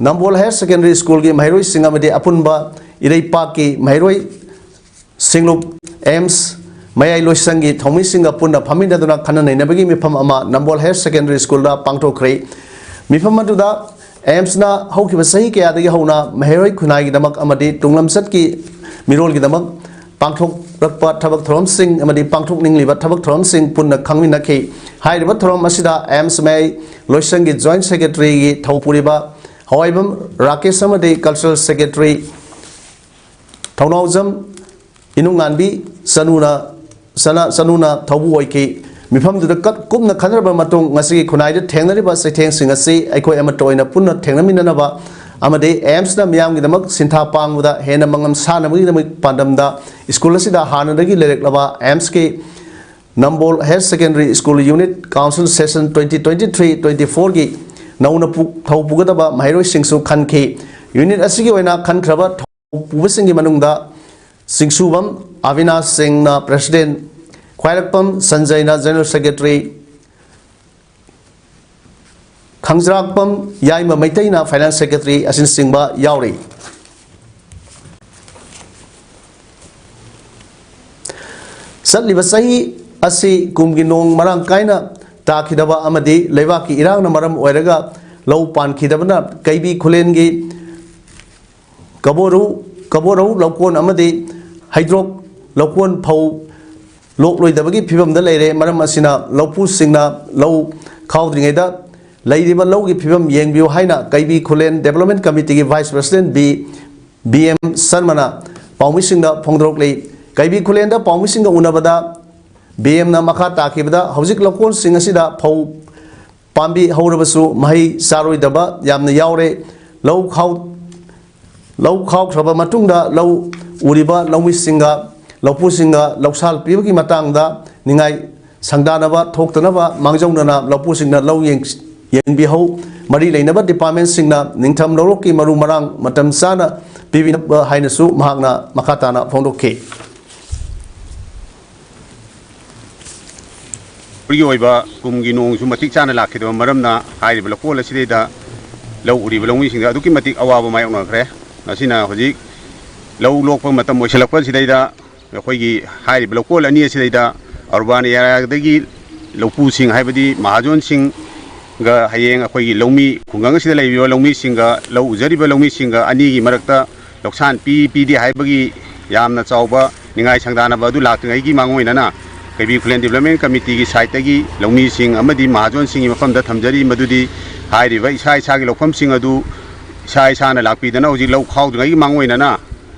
ꯅꯝꯕꯣꯜ ꯍꯥꯌꯔ ꯁꯦꯀꯦꯟꯗꯔꯤ ꯁ꯭ꯀꯨꯜꯒꯤ ꯃꯍꯩꯔꯣꯏꯁꯤꯡ ꯑꯃꯗꯤ ꯑꯄꯨꯟꯕ ꯏꯔꯩꯄꯥꯛꯀꯤ ꯃꯍꯩꯔꯣꯏ ꯁꯤꯡꯂꯨꯞ ꯑꯦꯝꯁ ꯃꯌꯥꯏ ꯂꯣꯏꯁꯪꯒꯤ ꯊꯧꯃꯤꯁꯤꯡꯒ ꯄꯨꯟꯅ ꯐꯝꯃꯤꯟꯅꯗꯨꯅ ꯈꯟꯅ ꯅꯩꯅꯕꯒꯤ ꯃꯤꯐꯝ ꯑꯃ ꯅꯝꯕꯣꯜ ꯍꯥꯌꯔ ꯁꯦꯀꯦꯟꯗꯔꯤ ꯁ꯭ꯀꯨꯜꯗ ꯄꯥꯡꯊꯣꯛꯈ꯭ꯔꯦ꯫ ꯃꯤꯐꯝ ꯑꯗꯨꯗ ꯑꯦꯝꯁꯅ ꯍꯧꯈꯤꯕ ꯆꯍꯤ ꯀꯌꯥꯗꯒꯤ ꯍꯧꯅ ꯃꯍꯩꯔꯣꯏ ꯈꯨꯟꯅꯥꯏꯒꯤꯗꯃꯛ ꯑꯃꯗꯤ ꯇꯨꯡꯂꯝꯆꯠꯀꯤ ꯃꯤꯔꯣꯜꯒꯤꯗꯃꯛ ꯄꯥꯡꯊꯣꯛꯂꯛꯄ ꯊꯕꯛ ꯊꯧꯔꯝꯁꯤꯡ ꯑꯃꯗꯤ ꯄꯥꯡꯊꯣꯛꯅꯤꯡꯂꯤꯕ ꯊꯕꯛ ꯊꯧꯔꯝꯁꯤꯡ ꯄꯨꯟꯅ ꯈꯪꯃꯤꯟꯅꯈꯤ꯫ ꯍꯥꯏꯔꯤꯕ ꯊꯧꯔꯝ ꯑꯁꯤꯗ ꯑꯦꯝꯁ ꯃꯌꯥꯏ ꯂꯣꯏꯁꯪꯒꯤ ꯖꯣꯏꯟ ꯁꯦꯀ꯭ꯔꯦꯇꯔꯤꯒꯤ ꯊꯧ ꯄꯨꯔꯤꯕ ꯍꯋꯥꯏꯕꯝ ꯔꯥꯀꯦꯁ ꯑꯃꯗꯤ ꯀꯜꯆꯔꯦꯜ ꯁꯦꯀ꯭ꯔꯦꯇꯔꯤ ꯊꯧꯅꯥꯎꯖꯝ ꯏꯅꯨꯡꯉꯥꯟꯕꯤ ꯆꯅꯨꯅ, ꯆꯅ-, ꯆꯅꯨꯅ ꯊꯧꯕꯨ ꯑꯣꯏꯈꯤ꯫ ꯃꯤꯐꯝꯗꯨꯗ ꯀꯠ-, ꯀꯨꯞꯅ ꯈꯟꯅꯔꯕ ꯃꯇꯨꯡ ꯉꯁꯤꯒꯤ ꯈꯨꯟꯅꯥꯏꯗ ꯊꯦꯡꯅꯔꯤꯕ ꯆꯩꯊꯦꯡꯁꯤꯡ ꯑꯁꯤ ꯑꯩꯈꯣꯏ ꯑꯃꯠꯇ ꯑꯣꯏꯅ ꯄꯨꯟꯅ ꯊꯦꯡꯅꯃꯤꯟꯅꯅꯕ ꯑꯃꯗꯤ ꯑꯦꯝꯁꯅ ꯃꯤꯌꯥꯝꯒꯤꯗꯃꯛ ꯁꯤꯟꯊꯥ ꯄꯥꯡꯕꯗ ꯍꯦꯟꯅ ꯃꯉꯝ ꯁꯥꯅꯕꯒꯤꯗꯃꯛ ꯄꯥꯟꯗꯝꯗ ꯁ꯭ꯀꯨꯜ ꯑꯁꯤꯗ ꯍꯥꯟꯅꯗꯒꯤ ꯂꯩꯔꯛꯂꯕ ꯑꯦꯝꯁꯀꯤ ꯅꯝꯕꯣꯜ higher secondary school unit council session twenty twenty three twenty ꯐꯣꯔꯒꯤ ꯅꯧꯅ ꯄꯨ-, ꯊꯧ ꯄꯨꯒꯗꯕ ꯃꯍꯩꯔꯣꯏꯁꯤꯡꯁꯨ ꯈꯟꯈꯤ꯫ ꯌꯨꯅꯤꯠ ꯑꯁꯤꯒꯤ ꯑꯣꯏꯅ ꯈꯟꯈ꯭ꯔꯕ ꯊꯧ ꯄꯨꯕꯁꯤꯡꯒꯤ ꯃꯅꯨꯡꯗ ꯆꯤꯡꯁꯨꯕꯝ ꯑꯕꯤꯅꯥꯁ ꯁꯤꯡꯅ ꯄ꯭ꯔꯦꯁꯤꯗꯦꯟ, ꯈ꯭ꯋꯥꯏꯔꯥꯛꯄꯝ ꯁꯟꯖꯌꯅ ꯖꯦꯅꯔꯦꯜ ꯁꯦꯀ꯭ꯔꯦꯇꯔꯤ, ꯈꯪꯖ꯭ꯔꯥꯛꯄꯝ ꯌꯥꯏꯃ ꯃꯩꯇꯩꯅ ꯐꯥꯏꯅꯥꯟꯁ ꯁꯦꯀ꯭ꯔꯦꯇꯔꯤ ꯑꯁꯤꯅꯆꯤꯡꯕ ꯌꯥꯎꯔꯤ꯫ ꯆꯠꯂꯤꯕ ꯆꯍꯤ ꯑꯁꯤ ꯀꯨꯝꯒꯤ ꯅꯣꯡ ꯃꯔꯥꯡ ꯀꯥꯏꯅ ꯇꯥꯈꯤꯗꯕ ꯑꯃꯗꯤ ꯂꯩꯕꯥꯛꯀꯤ ꯏꯔꯥꯡꯅ ꯃꯔꯝ ꯑꯣꯏꯔꯒ ꯂꯧ ꯄꯥꯟꯈꯤꯗꯕꯅ ꯀꯩꯕꯤ ꯈꯨꯂꯦꯟꯒꯤ ꯀꯕꯣꯔꯧ, ꯀꯕꯣꯔꯧ ꯂꯧꯀꯣꯟ ꯑꯃꯗꯤ ꯍꯩꯗ꯭ꯔꯣꯛ ꯂꯧꯀꯣꯟ ꯐꯧ ꯂꯣꯛꯂꯣꯏꯗꯕꯒꯤ ꯐꯤꯕꯝꯗ ꯂꯩꯔꯦ꯫ ꯃꯔꯝ ꯑꯁꯤꯅ ꯂꯧꯄꯨꯁꯤꯡꯅ ꯂꯧ ꯈꯥꯎꯗ꯭ꯔꯤꯉꯩꯗ ꯂꯩꯔꯤꯕ ꯂꯧꯒꯤ ꯐꯤꯕꯝ ꯌꯦꯡꯕꯤꯌꯨ ꯍꯥꯏꯅ ꯀꯩꯕꯤ ꯈꯨꯂꯦꯟ ꯗꯦꯕꯂꯞꯃꯦꯟ ꯀꯃꯤꯇꯤꯒꯤ vice president B, B M ꯁꯔꯃꯅ ꯄꯥꯎꯃꯤꯁꯤꯡꯗ ꯐꯣꯡꯗꯣꯔꯛꯂꯤ꯫ ꯀꯩꯕꯤ ꯈꯨꯂꯦꯟꯗ ꯄꯥꯎꯃꯤꯁꯤꯡꯒ ꯎꯅꯕꯗ ꯕꯤ ꯑꯦꯝꯅ ꯃꯈꯥ ꯇꯥꯈꯤꯕꯗ ꯍꯧꯖꯤꯛ ꯂꯧꯀꯣꯟꯁꯤꯡ ꯑꯁꯤꯗ ꯐꯧ ꯄꯥꯝꯕꯤ ꯍꯧꯔꯕꯁꯨ ꯃꯍꯩ ꯆꯥꯔꯣꯏꯗꯕ ꯌꯥꯝꯅ ꯌꯥꯎꯔꯦ꯫ ꯂꯧ ꯈꯥꯎ-, ꯂꯧ ꯈꯥꯎꯈ꯭ꯔꯕ ꯃꯇꯨꯡꯗ ꯂꯧ ꯎꯔꯤꯕ ꯂꯧꯃꯤꯁꯤꯡꯒ ꯂꯧꯄꯨꯁꯤꯡꯒ ꯂꯧꯁꯥꯜ ꯄꯤꯕꯒꯤ ꯃꯇꯥꯡꯗ ꯅꯤꯡꯉꯥꯏ ꯁꯪꯗꯥꯅꯕ ꯊꯣꯛꯇꯅꯕ ꯃꯥꯡꯖꯧꯅꯅ ꯂꯧꯄꯨꯁꯤꯡꯅ ꯂꯧ ꯌꯦꯡ-, ꯌꯦꯡꯕꯤꯍꯧ꯫ ꯃꯔꯤ ꯂꯩꯅꯕ ꯗꯤꯄꯥꯔꯠꯃꯦꯟꯁꯤꯡꯅ ꯅꯤꯡꯊꯝ ꯂꯧꯔꯣꯛꯀꯤ ꯃꯔꯨ ꯃꯔꯥꯡ ꯃꯇꯝ ꯆꯥꯅ ꯄꯤꯕꯤꯅꯕ ꯍꯥꯏꯅꯁꯨ ꯃꯍꯥꯛꯅ ꯃꯈꯥ ꯇꯥꯅ ꯐꯣꯡꯗꯣꯛꯈꯤ꯫ ꯒꯤ ꯑꯣꯏꯕ ꯀꯨꯝꯒꯤ ꯅꯣꯡꯁꯨ ꯃꯇꯤꯛ ꯆꯥꯅ ꯂꯥꯛꯈꯤꯗꯕ ꯃꯔꯝꯅ ꯍꯥꯏꯔꯤꯕ ꯂꯧꯀꯣꯜ ꯑꯁꯤꯗꯩꯗ ꯂꯧ ꯎꯔꯤꯕ ꯂꯧꯃꯤꯁꯤꯡꯗ ꯑꯗꯨꯛꯀꯤ ꯃꯇꯤꯛ ꯑꯋꯥꯕ ꯃꯥꯌꯣꯛꯅꯈ꯭ꯔꯦ꯫ ꯃꯁꯤꯅ ꯍꯧꯖꯤꯛ ꯂꯧ ꯂꯣꯛꯄ ꯃꯇꯝ ꯑꯣꯏꯁꯤꯜꯂꯛꯄꯁꯤꯗꯩꯗ ꯑꯩꯈꯣꯏꯒꯤ ꯍꯥꯏꯔꯤꯕ ꯂꯧꯀꯣꯜ ꯑꯅꯤ ꯑꯁꯤꯗꯩꯗ ꯑꯔꯕꯥꯟ ꯑꯦꯔꯤꯌꯥꯗꯒꯤ ꯂꯧꯄꯨꯁꯤꯡ, ꯍꯥꯏꯕꯗꯤ ꯃꯍꯥꯖꯣꯟꯁꯤꯡꯒ ꯍꯌꯦꯡ ꯑꯩꯈꯣꯏꯒꯤ ꯂꯧꯃꯤ, ꯈꯨꯡꯒꯪ ꯑꯁꯤꯗ ꯂꯩꯔꯤꯕ ꯂꯧꯃꯤꯁꯤꯡꯒ, ꯂꯧ ꯎꯖꯔꯤꯕ ꯂꯧꯃꯤꯁꯤꯡꯒ ꯑꯅꯤꯒꯤ ꯃꯔꯛꯇ ꯂꯧꯁꯥꯟ ꯄꯤ ꯄꯤꯗꯦ ꯍꯥꯏꯕꯒꯤ ꯌꯥꯝꯅ ꯆꯥꯎꯕ ꯅꯤꯡꯉꯥꯏ ꯁꯪꯗꯥꯅꯕ ꯑꯗꯨ ꯂꯥꯛꯇ꯭ꯔꯤꯉꯩꯒꯤ ꯃꯥꯡꯑꯣꯏꯅꯅ ꯀꯩꯕꯤ ꯈꯨꯂꯦꯟ ꯗꯤꯕꯂꯞꯃꯦꯟ ꯀꯃꯤꯇꯤꯒꯤ ꯁꯥꯏꯠꯇꯒꯤ ꯂꯧꯃꯤꯁꯤꯡ ꯑꯃꯗꯤ ꯃꯍꯥꯖꯣꯟꯁꯤꯡꯒꯤ ꯃꯐꯝꯗ ꯊꯝꯖꯔꯤ, ꯃꯗꯨꯗꯤ ꯍꯥꯏꯔꯤꯕ ꯏꯁꯥ ꯏꯁꯥꯒꯤ ꯂꯧꯐꯝꯁꯤꯡ ꯑꯗꯨ ꯏꯁꯥ ꯏꯁꯥꯅ ꯂꯥꯛꯄꯤꯗꯅ ꯍꯧꯖꯤꯛ ꯂꯧ ꯈꯥꯎꯗ꯭ꯔꯤꯉꯩꯒꯤ ꯃꯥꯡꯑꯣꯏꯅꯅ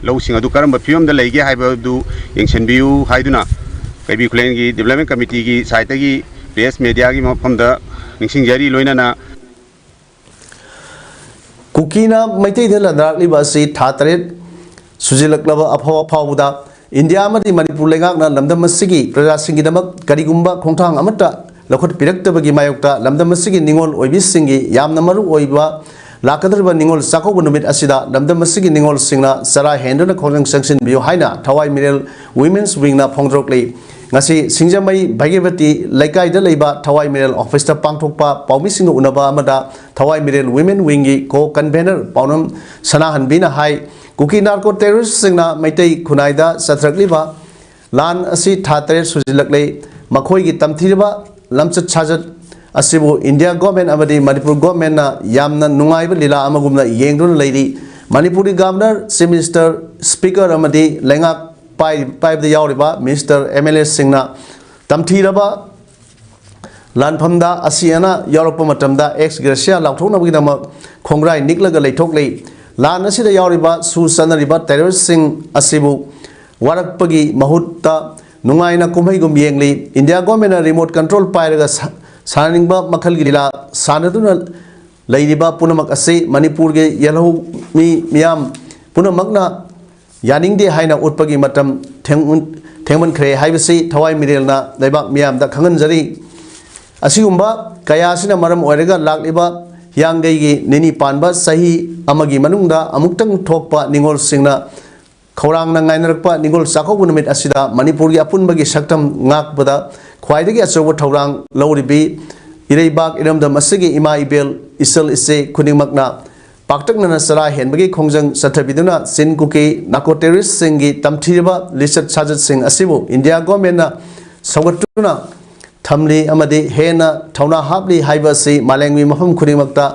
ꯂꯧꯁꯤꯡ ꯑꯗꯨ ꯀꯔꯝꯕ ꯐꯤꯕꯝꯗ ꯂꯩꯒꯦ ꯍꯥꯏꯕꯗꯨ ꯌꯦꯡꯁꯤꯟꯕꯤꯌꯨ ꯍꯥꯏꯗꯨꯅ ꯀꯩꯕꯤ ꯈꯨꯂꯦꯟꯒꯤ ꯗꯤꯕꯂꯞꯃꯦꯟ ꯀꯃꯤꯇꯤꯒꯤ ꯁꯥꯏꯠꯇꯒꯤ ꯄ꯭ꯔꯦꯁ ꯃꯦꯗꯤꯌꯥꯒꯤ ꯃꯐꯝꯗ ꯅꯤꯡꯁꯤꯡꯖꯔꯤ꯫ ꯂꯣꯏꯅꯅ ꯀꯨꯀꯤꯅ ꯃꯩꯇꯩꯗ ꯂꯥꯟꯗꯥꯔꯛꯂꯤꯕ ꯑꯁꯤ ꯊꯥ ꯇꯔꯦꯠ ꯁꯨꯖꯤꯜꯂꯛꯂꯕ ꯑꯐꯥꯎ ꯑꯐꯥꯎꯕꯗ ꯏꯟꯗꯤꯌꯥ ꯑꯃꯗꯤ ꯃꯅꯤꯄꯨꯔ ꯂꯩꯉꯥꯛꯅ ꯂꯝꯗꯝ ꯑꯁꯤꯒꯤ ꯄ꯭ꯔꯖꯥꯁꯤꯡꯒꯤꯗꯃꯛ ꯀꯔꯤꯒꯨꯝꯕ ꯈꯣꯡꯊꯥꯡ ꯑꯃꯠꯇ ꯂꯧꯈꯠꯄꯤꯔꯛꯇꯕꯒꯤ ꯃꯥꯌꯣꯛꯇ ꯂꯝꯗꯝ ꯑꯁꯤꯒꯤ ꯅꯤꯉꯣꯜ ꯑꯣꯏꯕꯤꯁꯤꯡꯒꯤ ꯌꯥꯝꯅ ꯃꯔꯨ ꯑꯣꯏꯕ ꯂꯥꯛꯀꯗꯧꯔꯤꯕ ꯅꯤꯉꯣꯜ ꯆꯥꯛꯀꯧꯕ ꯅꯨꯃꯤꯠ ꯑꯁꯤꯗ ꯂꯝꯗꯝ ꯑꯁꯤꯒꯤ ꯅꯤꯉꯣꯜꯁꯤꯡꯅ ꯆꯔꯥ ꯍꯦꯟꯗꯨꯅ ꯈꯣꯡꯖꯪ ꯆꯪꯁꯤꯟꯕꯤꯌꯨ ꯍꯥꯏꯅ ꯊꯋꯥꯏ ꯃꯤꯔꯦꯜ ꯋꯤꯃꯦꯟꯁ ꯋꯤꯡꯅ ꯐꯣꯡꯗꯣꯔꯛꯂꯤ꯫ ꯉꯁꯤ ꯁꯤꯡꯖꯃꯩ ꯚꯥꯒ꯭ꯌꯕꯇꯤ ꯂꯩꯀꯥꯏꯗ ꯂꯩꯕ ꯊꯋꯥꯏ ꯃꯤꯔꯦꯜ ꯑꯣꯐꯤꯁꯇ ꯄꯥꯡꯊꯣꯛꯄ ꯄꯥꯎꯃꯤꯁꯤꯡꯒ ꯎꯅꯕ ꯑꯃꯗ ꯊꯋꯥꯏ ꯃꯤꯔꯦꯜ ꯋꯤꯃꯦꯟ ꯋꯤꯡꯒꯤ ꯀꯣ ꯀꯟꯚꯦꯅꯔ ꯄꯥꯎꯅꯝ ꯁꯅꯥꯍꯟꯕꯤꯅ ꯍꯥꯏ, ꯀꯨꯀꯤ ꯅꯥꯔꯀꯣ ꯇꯦꯔꯣꯔꯤꯁꯁꯤꯡꯅ ꯃꯩꯇꯩ ꯈꯨꯟꯅꯥꯏꯗ ꯆꯠꯊꯔꯛꯂꯤꯕ ꯂꯥꯟ ꯑꯁꯤ ꯊꯥ ꯇꯔꯦꯠ ꯁꯨꯖꯤꯜꯂꯛꯂꯦ꯫ ꯃꯈꯣꯏꯒꯤ ꯇꯝꯊꯤꯔꯕ ꯂꯝꯆꯠ ꯁꯥꯖꯠ ꯑꯁꯤꯕꯨ ꯏꯟꯗꯤꯌꯥ ꯒꯣꯔꯃꯦꯟ ꯑꯃꯗꯤ ꯃꯅꯤꯄꯨꯔ ꯒꯣꯔꯃꯦꯟꯅ ꯌꯥꯝꯅ ꯅꯨꯡꯉꯥꯏꯕ ꯂꯤꯂꯥ ꯑꯃꯒꯨꯝꯅ ꯌꯦꯡꯗꯨꯅ ꯂꯩꯔꯤ꯫ ꯃꯅꯤꯄꯨꯔꯒꯤ ꯒꯕꯔꯅꯔ, ꯆꯤꯐ ꯃꯤꯅꯤꯁꯇꯔ, ꯁ꯭ꯄꯤꯀꯔ ꯑꯃꯗꯤ ꯂꯩꯉꯥꯛ ꯄꯥꯏ-, ꯄꯥꯏꯕꯗ ꯌꯥꯎꯔꯤꯕ ꯃꯤꯅꯤꯁꯇꯔ, ꯑꯦꯝ ꯑꯦꯜ ꯑꯦꯁꯤꯡꯅ ꯇꯝꯊꯤꯔꯕ ꯂꯥꯟꯐꯝꯗ ꯑꯁꯤ ꯑꯅꯥ ꯌꯥꯎꯔꯛꯄ ꯃꯇꯝꯗ ꯑꯦꯛꯁ ꯒ꯭ꯔꯦꯁꯤꯌꯥ ꯂꯥꯎꯊꯣꯛꯅꯕꯒꯤꯗꯃꯛ ꯈꯣꯡꯒ꯭ꯔꯥꯏ ꯅꯤꯛꯂꯒ ꯂꯩꯊꯣꯛꯂꯤ꯫ ꯂꯥꯟ ꯑꯁꯤꯗ ꯌꯥꯎꯔꯤꯕ ꯁꯨ ꯆꯠꯅꯔꯤꯕ ꯇꯦꯔꯣꯔꯤꯁꯁꯤꯡ ꯑꯁꯤꯕꯨ ꯋꯥꯔꯛꯄꯒꯤ ꯃꯍꯨꯠꯇ ꯅꯨꯡꯉꯥꯏꯅ ꯀꯨꯝꯍꯩꯒꯨꯝ ꯌꯦꯡꯂꯤ꯫ ꯏꯟꯗꯤꯌꯥ ꯒꯣꯔꯃꯦꯟꯅ ꯔꯤꯃꯣꯠ ꯀꯟꯇ꯭ꯔꯣꯜ ꯄꯥꯏꯔꯒ ꯁꯥ-, ꯁꯥꯟꯅꯅꯤꯡꯕ ꯃꯈꯜꯒꯤ ꯂꯤꯂꯥ ꯁꯥꯟꯅꯗꯨꯅ ꯂꯩꯔꯤꯕ ꯄꯨꯝꯅꯃꯛ ꯑꯁꯤ ꯃꯅꯤꯄꯨꯔꯒꯤ ꯌꯦꯜꯍꯧ ꯃꯤ ꯃꯤꯌꯥꯝ ꯄꯨꯝꯅꯃꯛꯅ ꯌꯥꯅꯤꯡꯗꯦ ꯍꯥꯏꯅ ꯎꯠꯄꯒꯤ ꯃꯇꯝ ꯊꯦꯡ-, ꯊꯦꯡꯃꯟꯈ꯭ꯔꯦ ꯍꯥꯏꯕꯁꯤ ꯊꯋꯥꯏ ꯃꯤꯔꯦꯜꯅ ꯂꯩꯕꯥꯛ ꯃꯤꯌꯥꯝꯗ ꯈꯪꯍꯟꯖꯔꯤ꯫ ꯑꯁꯤꯒꯨꯝꯕ ꯀꯌꯥ ꯑꯁꯤꯅ ꯃꯔꯝ ꯑꯣꯏꯔꯒ ꯂꯥꯛꯂꯤꯕ ꯍꯤꯌꯥꯡꯒꯩꯒꯤ ꯅꯤꯅꯤ ꯄꯥꯟꯕ ꯆꯍꯤ ꯑꯃꯒꯤ ꯃꯅꯨꯡꯗ ꯑꯃꯨꯛꯇꯪ ꯊꯣꯛꯄ ꯅꯤꯉꯣꯜꯁꯤꯡꯅ ꯈꯧꯔꯥꯡꯅ ꯉꯥꯏꯅꯔꯛꯄ ꯅꯤꯉꯣꯜ ꯆꯥꯛꯀꯧꯕ ꯅꯨꯃꯤꯠ ꯑꯁꯤꯗ ꯃꯅꯤꯄꯨꯔꯒꯤ ꯑꯄꯨꯟꯕꯒꯤ ꯁꯛꯇꯝ ꯉꯥꯛꯄꯗ ꯈ꯭ꯋꯥꯏꯗꯒꯤ ꯑꯆꯧꯕ ꯊꯧꯗꯥꯡ ꯂꯧꯔꯤꯕꯤ ꯏꯔꯩꯕꯥꯛ ꯏꯔꯝꯗꯝ ꯑꯁꯤꯒꯤ ꯏꯃꯥ ꯏꯕꯦꯜ, ꯏꯆꯜ ꯏꯆꯦ ꯈꯨꯗꯤꯡꯃꯛꯅ ꯄꯥꯛꯇꯛꯅꯅ ꯆꯔꯥ ꯍꯦꯟꯕꯒꯤ ꯈꯣꯡꯖꯪ ꯆꯠꯊꯕꯤꯗꯨꯅ ꯆꯤꯟ ꯀꯨꯀꯤ ꯅꯥꯔꯀꯣ ꯇꯦꯔꯣꯔꯤꯁ꯭ꯠꯁꯤꯡꯒꯤ ꯇꯝꯊꯤꯔꯕ ꯂꯤꯆꯠ ꯁꯥꯖꯠꯁꯤꯡ ꯑꯁꯤꯕꯨ ꯏꯟꯗꯤꯌꯥ ꯒꯣꯔꯃꯦꯟꯅ ꯁꯧꯒꯠꯇꯨꯅ ꯊꯝꯂꯤ ꯑꯃꯗꯤ ꯍꯦꯟꯅ ꯊꯧꯅꯥ ꯍꯥꯞꯂꯤ ꯍꯥꯏꯕ ꯑꯁꯤ ꯃꯥꯂꯦꯝꯒꯤ ꯃꯐꯝ ꯈꯨꯗꯤꯡꯃꯛꯇ